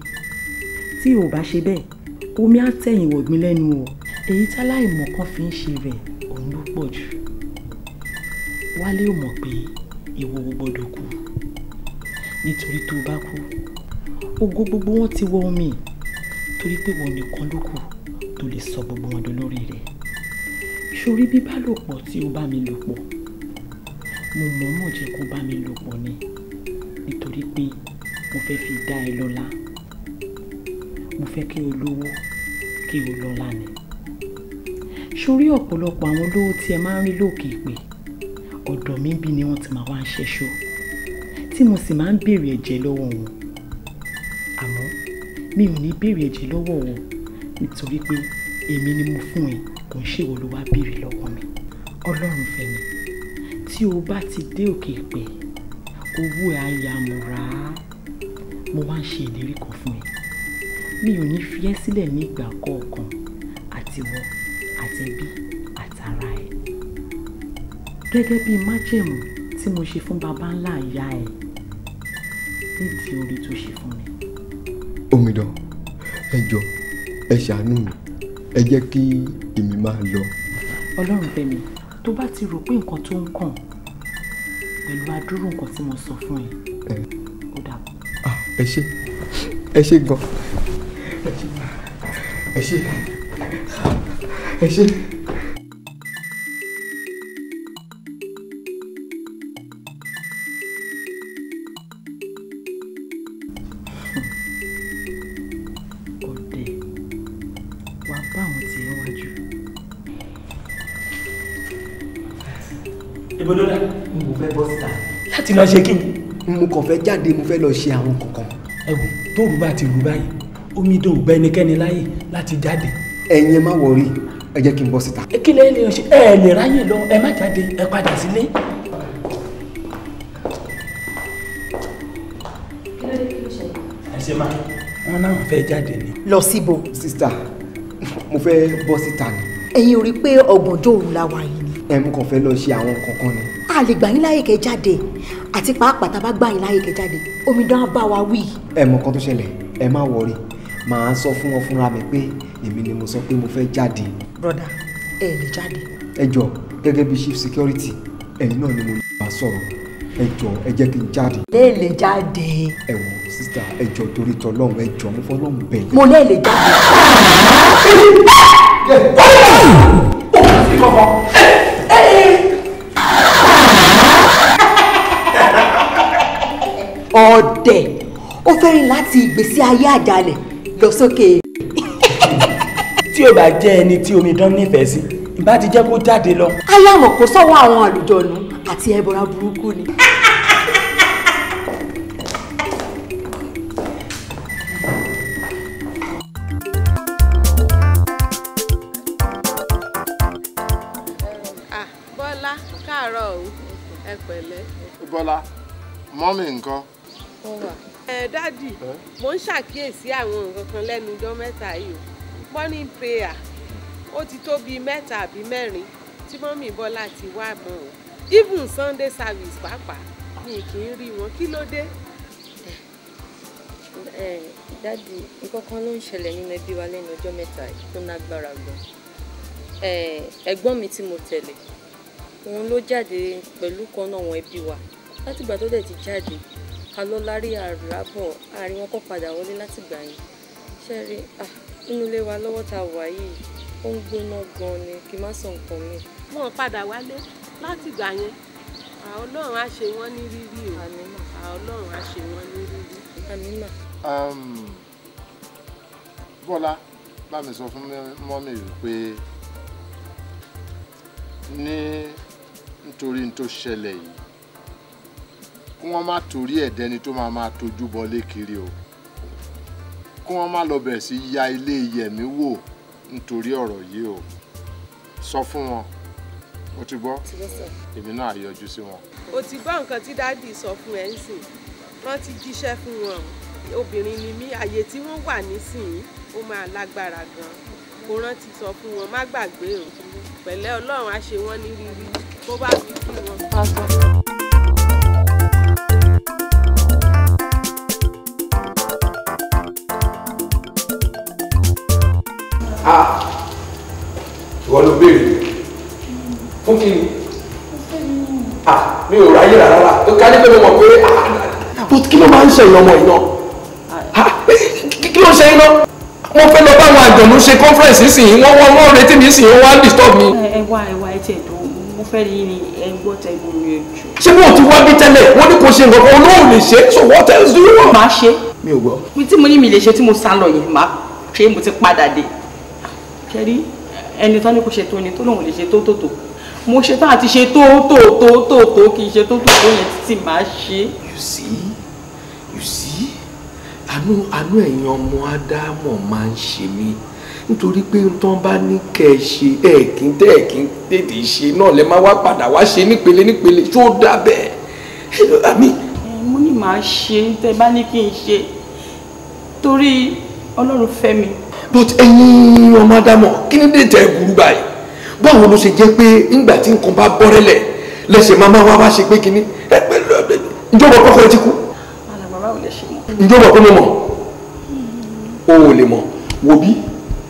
Tí o bá ṣe bẹ́ẹ̀ omi á tẹ̀yìn wọ̀gbìn lẹ́nu o. Èyí táláìmọ̀ kan fi ń ṣe rẹ̀ òun ló pọ̀ jù. Wálé ò mọ̀ pé ìwọ ò gbọ́dọ̀ kú nítorí tó bá kú ògo gbogbo wọn ti wọ omi torí pé wọn nìkan ló kù tó lè sọ gbogbo wọn dolórí rẹ̀. Ṣorí bíbálòpọ̀ tí ó bá mi lò pọ̀ mo mọ̀ọ́mọ̀ jẹ́ kó bá mi lò pọ̀ ni nítorí pé mo fẹ́ fi dá ẹ lọ́lá. Mo fẹ́ kí o lówó kí o lọ́lá ni. Ṣorí ọ̀pọ̀lọpọ̀ àwọn olówó tí ẹ máa ń rí lókè pé ọ̀dọ̀ mi bí ni wọ́n ti máa wá ń ṣẹ́ṣọ́ tí mo sì máa ń béèrè ẹ̀jẹ̀ lọ́wọ́ wọn. Àmọ́ mi ò ní béèrè ẹ̀jẹ̀ lọ́wọ́ wọn nítorí pé èmi ni mo fún ẹ kò ń ṣèwọ ló wá béèrè lọ́wọ́ mi. Ọlọ́run fẹ́ mi tí o bá ti dé òkè pé owó ẹ á ya mọ̀ra. Mo wá ń ṣe ìlérí kan fún ẹ mi ò ní fi ẹ́ sílẹ̀ ní ìgbà kọ̀ọ̀kan àti wọ àti ẹbí tara ẹ̀ gẹ́gẹ́ bí májẹ̀mú tí mo ṣe fún baba ńlá ìyá ẹ̀ nídìí orí tó ṣe fún mi. Omidan, ẹ jọ̀ọ́, ẹ ṣàánú mi, ẹ jẹ́ kí èmi máa lọ. Ọlọ́runfẹ́mi, tó bá ti rò pé nǹkan tó ń kàn pẹ̀lú adúrú nǹkan tí mo sọ fún ẹ, ó dàbọ̀. Ẹ ṣé, ẹ ṣé gan, ẹ ṣé, ẹ ṣé. Ọ̀dẹ̀ wàá bá àwọn tiẹ̀ wájú. Ibo ló dá? Mo fẹ́ bọ́ síta. Láti lọ ṣe kí ni? Mo kàn fẹ́ jáde, mo fẹ́ lọ ṣe àwọn kankan. Ẹ wò, tóòrù bá ti rú báyìí, omidan ò gba ẹnikẹ́ni láyè láti jáde. Ẹ̀yin ẹ má wọrí, ẹ jẹ́ kí n bọ́ síta. Kí lẹ lè ṣe? Ẹ lè ráyè lọ, ẹ má jáde, ẹ padà sílé. Ẹ ṣe máa, wọn náà fẹ́ jáde ni. Lọ síbo. Sísítà, mo fẹ́ bọ́ síta ni. Ẹ̀yin ò rí i pé ọgbọ̀njọ́ òru la wà yìí ni. Ẹ mú kàn fẹ́ lọ ṣe àwọn kankan ni. A lè gbà yín láyè kẹ́ jáde, àti pàápàá tá a bá gbà yín láyè kẹ́ jáde, omidan á bá wa wí. Ẹ mọ nǹkan tó ṣẹlẹ̀, ẹ má wọrí, màá sọ fún wọn fúnra mi pé èmi ni mo sọ pé mo fẹ́ jáde. Broda, ẹ lè jáde. Ẹ jọ̀ọ́, gẹ́gẹ́ bí chief security, ẹ̀yin náà ni mo lè bá sọ̀rọ̀. Ẹ jọ̀ọ́, ẹ jẹ́ kí n jáde. Lè lè jáde. Ẹ wò sísítà, ẹ jọ̀ọ́ torí tọlọ́run, ẹ jọ̀ọ́ mo fọlọ́run bẹ̀ yín. Mo lè lè jáde. Ọ̀dẹ̀, ó fẹ́ rìn láti ìgbésí ayé àjálẹ̀ lọ sókè. Tí ó bá jẹ́ ẹni tí omidan nífẹ̀ẹ́ sí, ìbá ti jẹ́ kó jáde lọ. Ayámọ̀ kò sọ́wọ́ àwọn àlùjọ̀nù àti ẹbọra burúkú ni. Bọ́lá, káàárọ̀ o, ẹ pẹ̀lẹ́. Bọ́lá, mọ́mì ńkọ́? Ẹ dádì, mo ń ṣàkíyèsí àwọn nǹkan kan lẹ́nu ọjọ́ mẹ́ta yìí o. Morning prayer, ó ti tó bíi mẹ́ta àbí mẹ́rin tí mọ́mì Bọ́lá ti wá mọ́ o. Even Sunday service pàápàá mi kì í rí wọn, kí ló dé? Dádì, nǹkan kan ló ń ṣẹlẹ̀ nínú ẹbí wa lẹ́nu ọjọ́ mẹ́ta yìí tó nágbára gan. Ẹ̀gbọ́n mi tí mo tẹ̀lé, òun ló jáde pẹ̀lú kan náà àwọn ẹbí wa. Látìgbà tó dẹ̀ ti jáde, a lọ lárí àràbọ̀, àárín wọn kọ́ padà wọlé látìgbà yẹn. Ṣé rí, nínú ilé wa lọ́wọ́ tá a wà yìí, ó ń gbóná gan ni, kí n má sọ nǹkan mi. Wọ́n padà wálé látìgbà yẹn. Ọlọ́run á ṣe wọ́n ní rírí o. Ọlọ́run á ṣe wọ́n ní rírí. Àmín mà. Bọ́lá, bá mi sọ fún mọ́mì wípé ní nítorí n tó ṣẹlẹ̀ yìí, kí wọ́n má torí ẹ̀dẹ́ni tó máa tójú bọlé kiri o, kí wọ́n má lọ bẹ̀rẹ̀ sí ya ilé Yẹ̀mí wò nítorí ọ̀rọ̀ yìí o. Sọ fún wọn, o ti gbọ́, èmi náà yọjú sí wọn. O ti gbọ́ nǹkan tí dádì sọ fún ẹ ńsìn, wọ́n ti jíṣẹ́ fún wọn. Obìnrin ni mí, àyè tí wọ́n wà nísìnyí ó máa lágbára gan-an. Kò rántí sọ fún wọn, má gbàgbé o. Pẹ̀lẹ́, Ọlọ́run á ṣe wọ́n ní rírí, kó bá mi kí wọn. Ìwọ ló béèrè fún kí ni? Mi ò ráyè rárá, tó ká ní pé mo mọ̀ pé but kí ló máa ń ṣe ìyẹn ọmọ yìí náà? Kí ló ń ṣe yín náà? Wọ́n fẹ́ lọ bá àwọn àjọ̀nú ṣe conference nísìnyí, wọ́n retí mi nísìnyí, wọ́n wá ń disturb mi. Ẹ wá ẹ wá, ẹ tiẹ̀ tó, mo fẹ́ rí ni, ẹ gbọ́ tẹ gbòòrò ẹ jù. Ṣé bó ti wá bí tẹ́lẹ̀, wọ́n ní kò ṣe nǹkan kan, olóhùn lè ṣe, so what else do you want? Màá ṣe. Mi ò gbọ́. Mi tí mo ní mi lè ṣe tí mo sá lọ yẹn, màá ṣe, mo ti padà dé. Kẹ́rí, ẹni tán ní kò ṣe tó ni tó lóun lè ṣe tó tó tó. Mo ṣe tán àti ṣe tó tó tó tó tó, kì í ṣe tó tó tó yẹn títí màá ṣe. You see, you see, àánú ẹ̀yin ọmọ Ádámọ̀ máa ń ṣe mí nítorí pé tán bá ní kẹ́ ẹ ṣe ẹ kí n tẹ́ ẹ kí n tètè ṣe náà lẹ máa wá padà wá ṣe nípele nípele, ṣó dà bẹ́ẹ̀? Àmì. Mo ní màá ṣe tẹ́ bá ní kí n ṣe torí Ọlọ́run fẹ́ mi. But ẹ̀yin ọmọ Ádámọ̀, kí ni dé tẹ́ burú báyìí? Báwo ló ṣe jẹ́ pé ńgbà tí nǹkan bá bọ́rẹ́lẹ̀ lẹ́sẹ̀ máa wá wá ṣe pé kínní? Ǹjọ́ mọ̀ kọ́kọ́ ẹ ti kú? Alàgbà, báwo lẹ ṣe mọ̀? Ǹjọ́ mọ̀ pé mo mọ̀? O ò lè mọ̀. Wo bí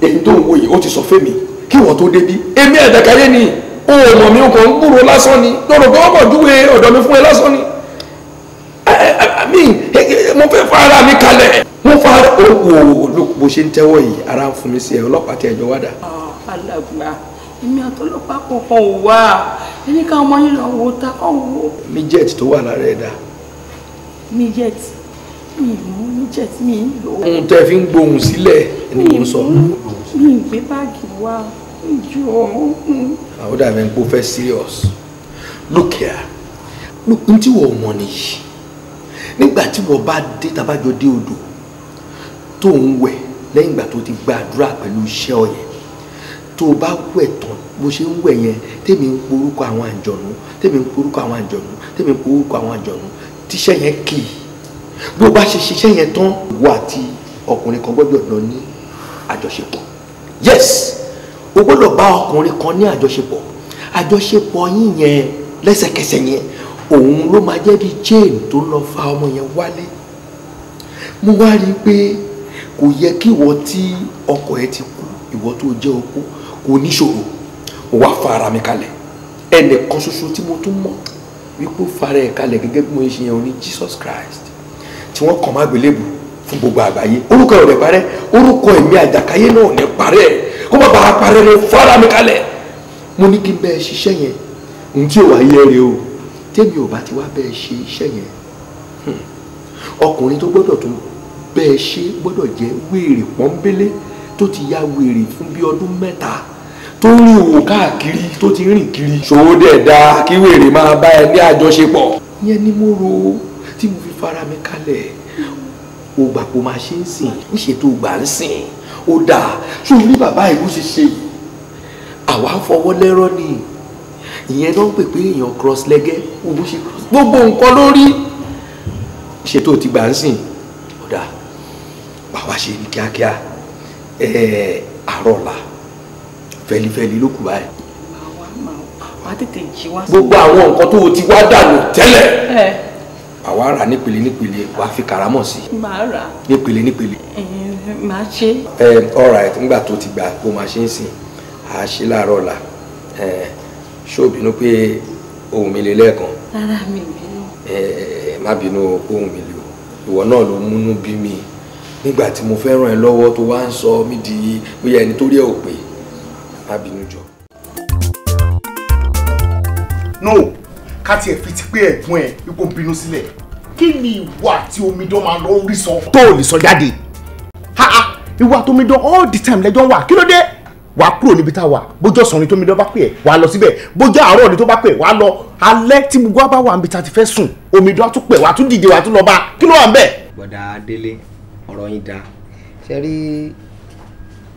èyí tó ń wo yìí, ó ti sọ fẹ́mi kí wọ́n tó débí. Èmi Àjàkáyé ni. O ò mọ̀ mi, o kàn ń gbúrò lásán ni. Lọ́rọ̀ pé wọ́n kàn júwe ọ̀dọ̀ mi fún ẹ lásán ni. Mo fẹ́ fa ara mi kalẹ̀. Mo fa ara o wò ló bó ṣe ń tẹ́wọ́ yìí, ara ń fún mi sí ẹ. Ọlọ́pàá tí ẹjọ́ wá dà. Alàgbà, èmi àtọlọ́pàá kankan ò wá. Ẹni ká ọmọ yín lọ wò ta kọ́ wò. Midget tó wà lára ẹ̀ dà. Midget mi ì mú, midget mi ì lò. Ohun tẹ́ fi ń gbohùn sílẹ̀ ni mò ń sọ. Mi ì gbé báàgì wá ìjọ. Àwọn dàbí ẹni pé ó fẹ́ serious. Look here, look, n tí wọ́n mọ̀ nìyí. Nígbà tí wọ́n bá dé, tabajọ dé odò tó ń wẹ̀ lẹ́yìn ìgbà tó ti gbàdúrà pẹ̀lú iṣẹ́ ọ̀yẹ̀, tó bá wẹ̀ tán, bó ṣe ń wẹ̀ yẹn, tèmi ń porúkọ àwọn àǹjọ̀nú, tèmi ń porúkọ àwọn àǹjọ̀nú, tèmi ń porúkọ àwọn àǹjọ̀nú, tíṣẹ́ yẹn kì í. Bó bá ṣe ṣiṣẹ́ yẹn tán, ìwọ àti ọkùnrin kan gbọ́dọ̀ lọ ní àjọṣepọ̀. Yes, o gbọ́dọ̀ bá ọkùnrin kan ní àjọṣepọ̀. Àjọṣepọ̀ yín yẹn lẹ́sẹ̀kẹsẹ̀ yẹn, òun ló máa jẹ́ bí chain tó ń lọ fa ọmọ yẹn wálé. Mo wá rí i pé kò yẹ kí ìwọ tí ọkọ ẹ ti kú, ìwọ tó jẹ́ opó, kò níṣòro. Mo wá fa ara mi kalẹ̀. Ẹnìkan ṣoṣo tí mo tún mọ̀ wípé ó fara ẹ̀ kalẹ̀ gẹ́gẹ́ bí mo ṣe yẹn, oní Jesus Christ tí wọ́n kàn má gbélébù fún gbogbo àgbáyé. Orúkọ ẹ̀ ò lè parẹ́, orúkọ ẹ̀mí Àjàkáyé náà ò ní parẹ́. Kó má bàa parẹ́ ló fara mi kalẹ̀. Mo ní kí n bẹ́ẹ̀ ṣiṣẹ́ yẹn. Ohun tí ò wá yẹ rèé o. Tẹ́mi ò bá ti wá bẹ́ẹ̀ ṣe iṣẹ́ yẹn, ọkùnrin tó gbọ́dọ̀ tún bẹ́ẹ̀ ṣe gbọ́dọ̀ jẹ́ wèrè pọ́nbélé tó ti ya wèrè fún bí ọdún 3 tó ń rìn òwò káàkiri, tó ti rìn kiri. Ṣòwò dẹ̀ dáa kí wèrè máa bá ẹ ní àjọṣepọ̀. Ìyẹn ni mo rò tí mo fi fara mi kalẹ̀. O gbà kó máa ṣe ń sìn, níṣètò gbà ń sìn, ó dáa. Ṣé o rí bàbá ìlú ṣe ṣe yìí? Àwa fọwọ́ lẹ́rọ́ ni. Ìyẹn ló ń pè pé èèyàn cross lẹ́gẹ́, wo bó ṣe cross gbogbo nǹkan lórí. Ṣètò ti gbà ń sìn, ó dáa. Bàbá ṣe ní kíákíá, àárọ̀ ọ̀la fẹlifẹli ló kù báyìí. Wà á tètè jí wá. Gbogbo àwọn nǹkan tó o ti wá dànù tẹ́lẹ̀, àwa rà nípele nípele, wàá fi kàrámọ̀ sí. Màá rà. Nípele nípele. Màá ṣe. All right, nígbà tó ti gbà kó máa ṣe ń sìn, à á ṣe láàárọ̀ ọ̀la. Ṣé o bínú pé ohùn mi le lẹ́ẹ̀kan? Rárá, mi ò bínú. Má bínú ohùn mi le o. Ìwọ náà ló múnú bí mi nígbà tí mo fẹ́ ràn ẹ́ lọ́wọ́ tó wá ń sọ mí di bóyá ẹni tó rí ẹ ò pé. Má bínú jọ. No, ká tiẹ̀ fi ti pé ẹ̀gbọ́n ẹ̀ ipò bínú sílẹ̀. Kí ni ìwọ àti omidan máa lọ rí sọ tó ò lè sọ jáde? Ha ha, ìwọ àti omidan all the time lẹ́jọ́ wà. Kí ló dé? Wàá kúrò níbi tá a wà. Bójú ọ̀sán ni tómidan bá pè ẹ́, wàá lọ síbẹ̀. Bójú àárọ̀ ni tó bá pè ẹ́, wàá lọ. Alẹ́ tí gbogbo wa bá wà níbi tá a ti fẹ́ sùn, omidan á tún pè, wàá tún dìde, wàá tún lọ bá. Kí ló wà ń bẹ̀? Bọ̀dà Délé, ọ̀rọ̀ yín dáa. Ṣé rí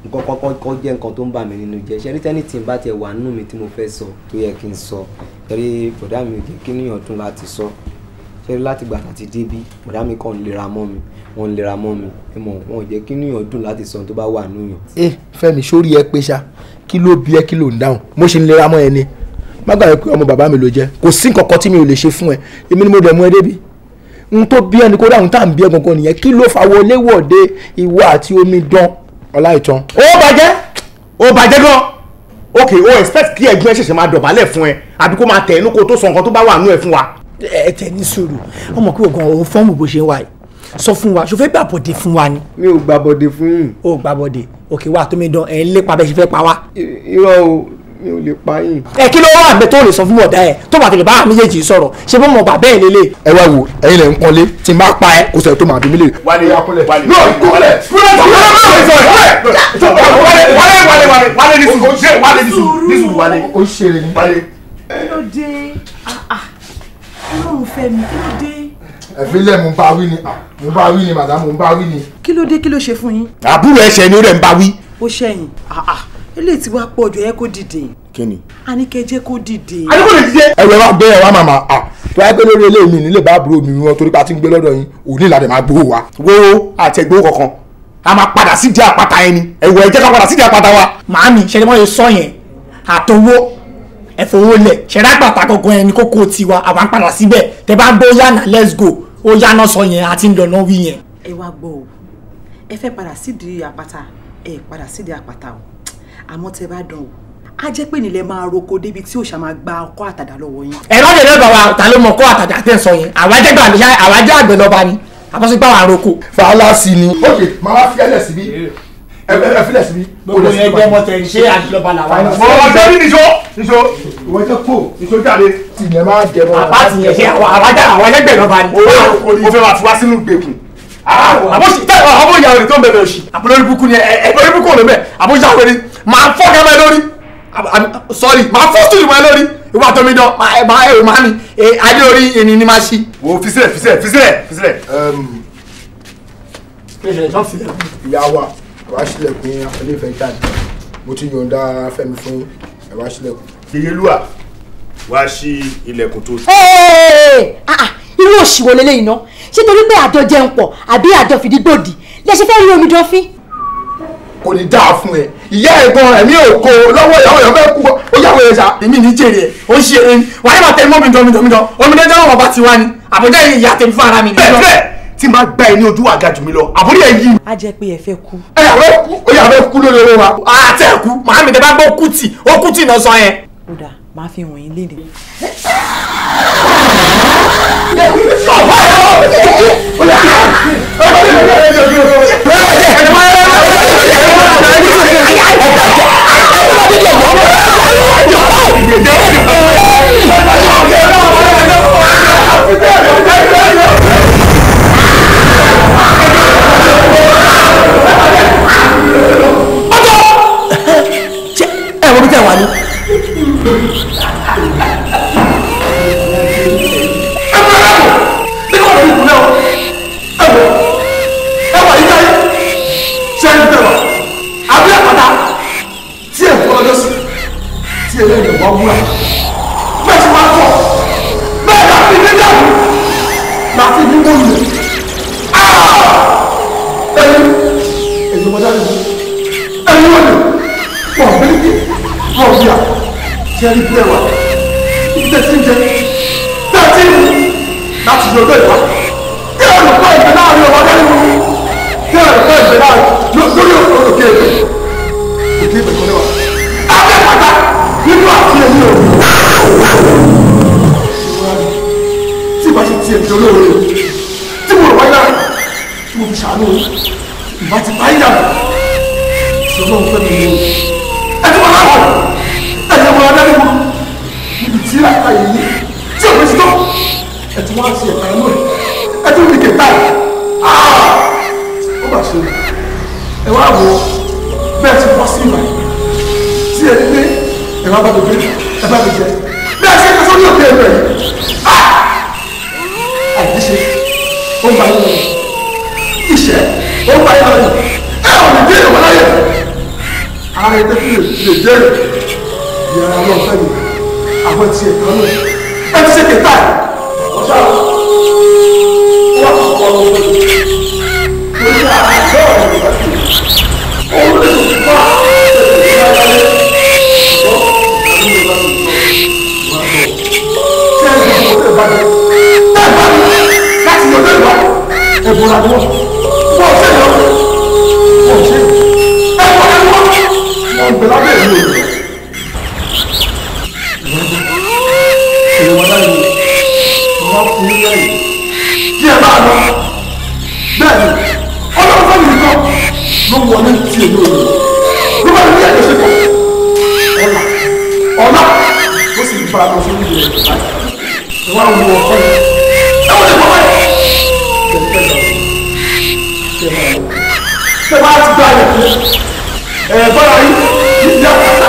nǹkan kọ́kọ́ jẹ́ nǹkan tó ń bà mí nínú jẹ́? Ṣé rí tẹ́nì tí ń bá tiẹ̀ wà nínú mi tí mo fẹ́ sọ tó yẹ kí n sọ? Ṣé rí bọ̀dá mi ò jẹ́ kí níyàn tún láti sọ? Ṣé rí láti gbà tàti débí, bọ̀dá mi kàn ń lera mọ́ mi, wọ́n ń lera mọ́ mi. Ẹ mọ̀, wọn ò jẹ́ kí níyàn dùn láti sọ tó bá wà nínú yàn. Ẹ Fẹ́mi, sórí ẹ pé ṣá, kí ló bí ẹ, kí ló ń dáhùn? Mo ṣe ń lera mọ́ ẹ ni. Má gbàgbé pé ọmọ bàbá mi ló jẹ́. Kò sí nǹkan kan tí mi ò lè ṣe fún ẹ. Èmi ni mo dẹ̀ mú ẹ débi. N tó bí ẹni kó dáhùn tá à ń bí ẹ gangan nìyẹn. Kí ló fa wọlé wọ̀de ìwọ àti omidan Ọláìtàn? Ó bàjẹ́, ó bàjẹ́ gan. Ok, o expect kí ẹ̀gbọ́n ẹ ṣẹ̀ṣẹ̀ máa dọ̀bálẹ̀ fún ẹ àbí kó máa tẹ̀ ẹnu kó tó sọ nǹkan tó bá wà nú ẹ fún wa. Ẹ tẹ ní sùúrù, ọmọ kí oògùn òun fọ́ọ̀mù bó ṣe ń wà yìí. Sọ fún wa, ṣo fẹ́ gbàbọ̀dé fún wa ni? Mi ò gbàbọ̀dé fún yín. O gbàbọ̀dé, òkè wa tómidan ẹ̀ ń lépa bẹ́ẹ̀ ṣe fẹ́ pa wá. Irọ́ o, mi ò lè pa yín. Ẹ kí ló wà bẹ tó lè sọ fún ọ̀dà ẹ tó bá tẹ̀lé bá méjèèjì sọ̀rọ̀ ṣé bó mọ̀ bàbá ẹ̀ lélẹ̀. Ẹ wá wo, ẹ̀yin lẹ ń pọ́nlé, tí n bá pa ẹ kò sẹ́ni tó máa bí mi lè. Wálé, wálé. No, kúnlẹ̀. Wálé, wálé, wálé, wálé ní sùúrù, wálé ní sùúrù, ní sùúrù, wálé. Ó ṣeré ni. Wálé. Kí ló dé? Ọlọ́run Fẹ́mi, kí ló dé? Ẹ̀fílẹ̀ mo ń bá wí ni, mo ń bá wí ni, màdá mo ń bá wí ni. Kí ló dé, kí ló ṣe fún yín? Àbúrò ẹ̀ṣẹ̀ ni ó rẹ̀ ń bá wí. Ó ṣẹ̀yìn, eléyìí tí wàá pọ̀ jù, ẹ kó dìde. Kí ni? A ní kẹ́ jẹ́ kó dìde. A ní kó lè dìde. Ẹ̀rọ ẹ wá gbé ẹ wá màmá à tó wáyé pé lórí eléyìí mi nílé bá àbúrò mi wọn torí pa ti ń gbé lọ́dọ̀ yín, òní ìlànà máa gbowó wa. Wo àti ẹgbẹ́ kankan, a máa padà sídìí àpáta yẹn ni. Ẹ̀wọ̀ ẹ jẹ́ ká padà sídìí àpáta wa. Màámi, ṣe ni wọ́n lè sọ yẹn. Àtowó ẹ fowó lẹ̀ ṣẹ̀dá pàtàkì kankan ẹni kókó tiwa àwa ń padà síbẹ̀ tẹ bá gbọ́ yànnà let's go ó yànnà sọ yẹn àti ń lọ́nà wí yẹn. Ẹ wá gbọ́ o, ẹ fẹ́ padà sídìí àpáta, ẹ padà sídìí àpáta o, àmọ́ tẹ bá dán o, á jẹ́ pé nílẹ̀ máa roko débi tí òòṣà máa gba ọkọ́ àtàdá lọ́wọ́ yín. Ẹ má dẹ̀rẹ́ bàbá ta ló mọ kó àtàdá tẹ̀ ń sọ yẹn, àwa jẹ́ àgbẹ̀ lọ́ba ni àbọ̀sígbà wà roko. Fàlàsì ni. Ok, màá wá fi ẹlẹ̀ síbí. Ẹ filẹ̀ síbí. Gbogbo yẹn jẹ́ mọ́tẹ́ ṣé àdìlọ́ba làwa. Ọ̀rọ̀ ọjọ́ ní nìṣó nìṣó ìwọ jẹ́ kó nìṣó jáde. Tìyẹn máa jẹ mọ́. Àbá tìyẹn ṣe àwa jẹ́ gbẹ̀lọ́ba ni. Owó o fẹ́ máa fi wá sínú ìgbèkùn. Àbọ̀ṣì tẹ́ àbọ̀ ìyàwó rẹ̀ tó ń bẹ̀rẹ̀ òṣì. Àbọ̀lórí búkú ni ẹ lórí búkú òun bẹ̀. Àbọ̀ ìyàwó rẹ̀ máa fọ́ kẹ́mẹ́ lórí. Sorry, máa fọ́ stúdì mọ́ ẹ lórí. Ìwà àtọ́mi dán máa ẹ̀rù máa mi adé orí ẹni ni máa ṣí. Wo fi sílẹ̀ fi sílẹ̀ fi sílẹ̀ fi sílẹ̀. Ìyá wa, ẹ wá ṣílẹ̀kùn yín, àfẹlẹ́ ìfẹ́ jáde. Mo ti yọ̀ǹda Fẹ́mi fún yín, ẹ wá ṣílẹ̀kùn. Yeyelúà, wá ṣí ilẹ̀kùn tó. Irú òṣì wo leléyìí ná? Ṣé torí pé àjọ jẹun pọ̀ àbí àjọ fìdígbòdì lẹ ṣe fẹ́ rí omidan fín? Kò ní dáa fún ẹ, ìyá ẹ gan ẹ̀mí ò kó lọ́wọ́ ìyàwó ẹ̀ fẹ́ kú ó yàwó ẹ̀ ṣá. Èmi ní jèrè ẹ̀, ó ń ṣe eré ni wàá yẹ máa tẹ mọ́ omidan omidan omidan jẹ́ wọn bá ti wá ni àbújá ìyá tèmi fún ara mi. Bẹ́ẹ̀ bẹ́ẹ̀ tí n bá gbá ẹ ní ojú àga jù mí lọ àbúrò ẹ yí. Á jẹ́ pé ẹ fẹ́ kú. Ẹ yà fẹ́ kú, ó yà fẹ́ kú lórí owó wa. Àti ẹ kú, màámi tẹ bá gbọ́ kùtì, ó kùtì náà sọ yẹn. Ó dà, màá fi wọ̀nyí léde. Ẹ wo bí tẹ wà ní. Ṣẹ́rí bí ẹwà tẹ́tí ń jẹ tẹ́tí ń láti yọjọ́ ìwà kí ẹ̀rù kọ́ ìgbẹ́ láàrin ọmọ adé nínú kí ẹ̀rù kọ́ ìgbẹ́ láàrin lórí òkè èdè òkè èdè kọ́lẹ́wà abẹ́ pátá nínú àti èmi ò tí ìbá ṣe ti èmi olóore tí mo rò wáyé lára tí mo fi ṣàánú ìbá ti bá yàrá tí Ọlọ́run fẹ́ mi ní ẹ ti mọ láwọn ẹ̀yẹ wọn adáni wọn níbi tí àyè yìí tí òfin sí tó ẹ ti wá sí ẹ̀ka inú ẹ̀ ẹ tún fi kẹta ẹ̀ ó bà ṣe ẹ wá wò bẹ́ẹ̀ ti wá sí ìgbà tí ẹ gbé ẹ wá bá mi gbé ẹ bá mi jẹ bẹ́ẹ̀ ṣe é sórí òkè ẹ̀rọ yìí àìníṣe ó ń bá yín lọ ìṣẹ́ ó ń bá yín lọ ẹ ò ní dé ìwọ láyé ara ẹ tẹ́kí lè jẹ́ ìyára náà fẹ́ mi àwọn ti ẹ̀ka náà ẹ ti ṣe kẹta ẹ̀ ọ̀ṣà wọ́n kọ́ ọ́ lọ́wọ́ torí àjọ ìgbà tí òun lè fà láti yọjọ́ ìwà ẹ̀bùn àdúgbò wọ́n ṣe yọ wọ́n ṣe ẹ̀bùn àdúgbò wọ́n gbẹ lábẹ́ ìlú òyìnbó. Kí ẹ bá lọ bẹ́ẹ̀ ni Ọlọ́run fẹ́ mi nìkan ló wọlé tí èmi ò lò ló bá ní àjọṣepọ̀ ọ̀la ọ̀la ó sì bá a lọ sórí ìlú rẹ̀ ẹ wá wo ọkọ yẹn ẹ wọlé bọ́ báyìí tẹ bá ti gba ẹ̀ ẹ bọ́ra yín níbi àpáta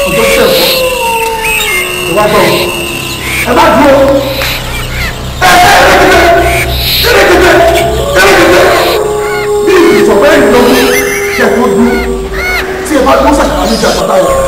ọjọ́ tẹ̀ wọ́ ẹ wá gbọ́ ẹ bá dúró bí ìtọ̀pẹ́ ìlọ́wọ́ kí ẹ tó dúró tí ẹ bá dúró sàkàrà níbi àpáta yẹn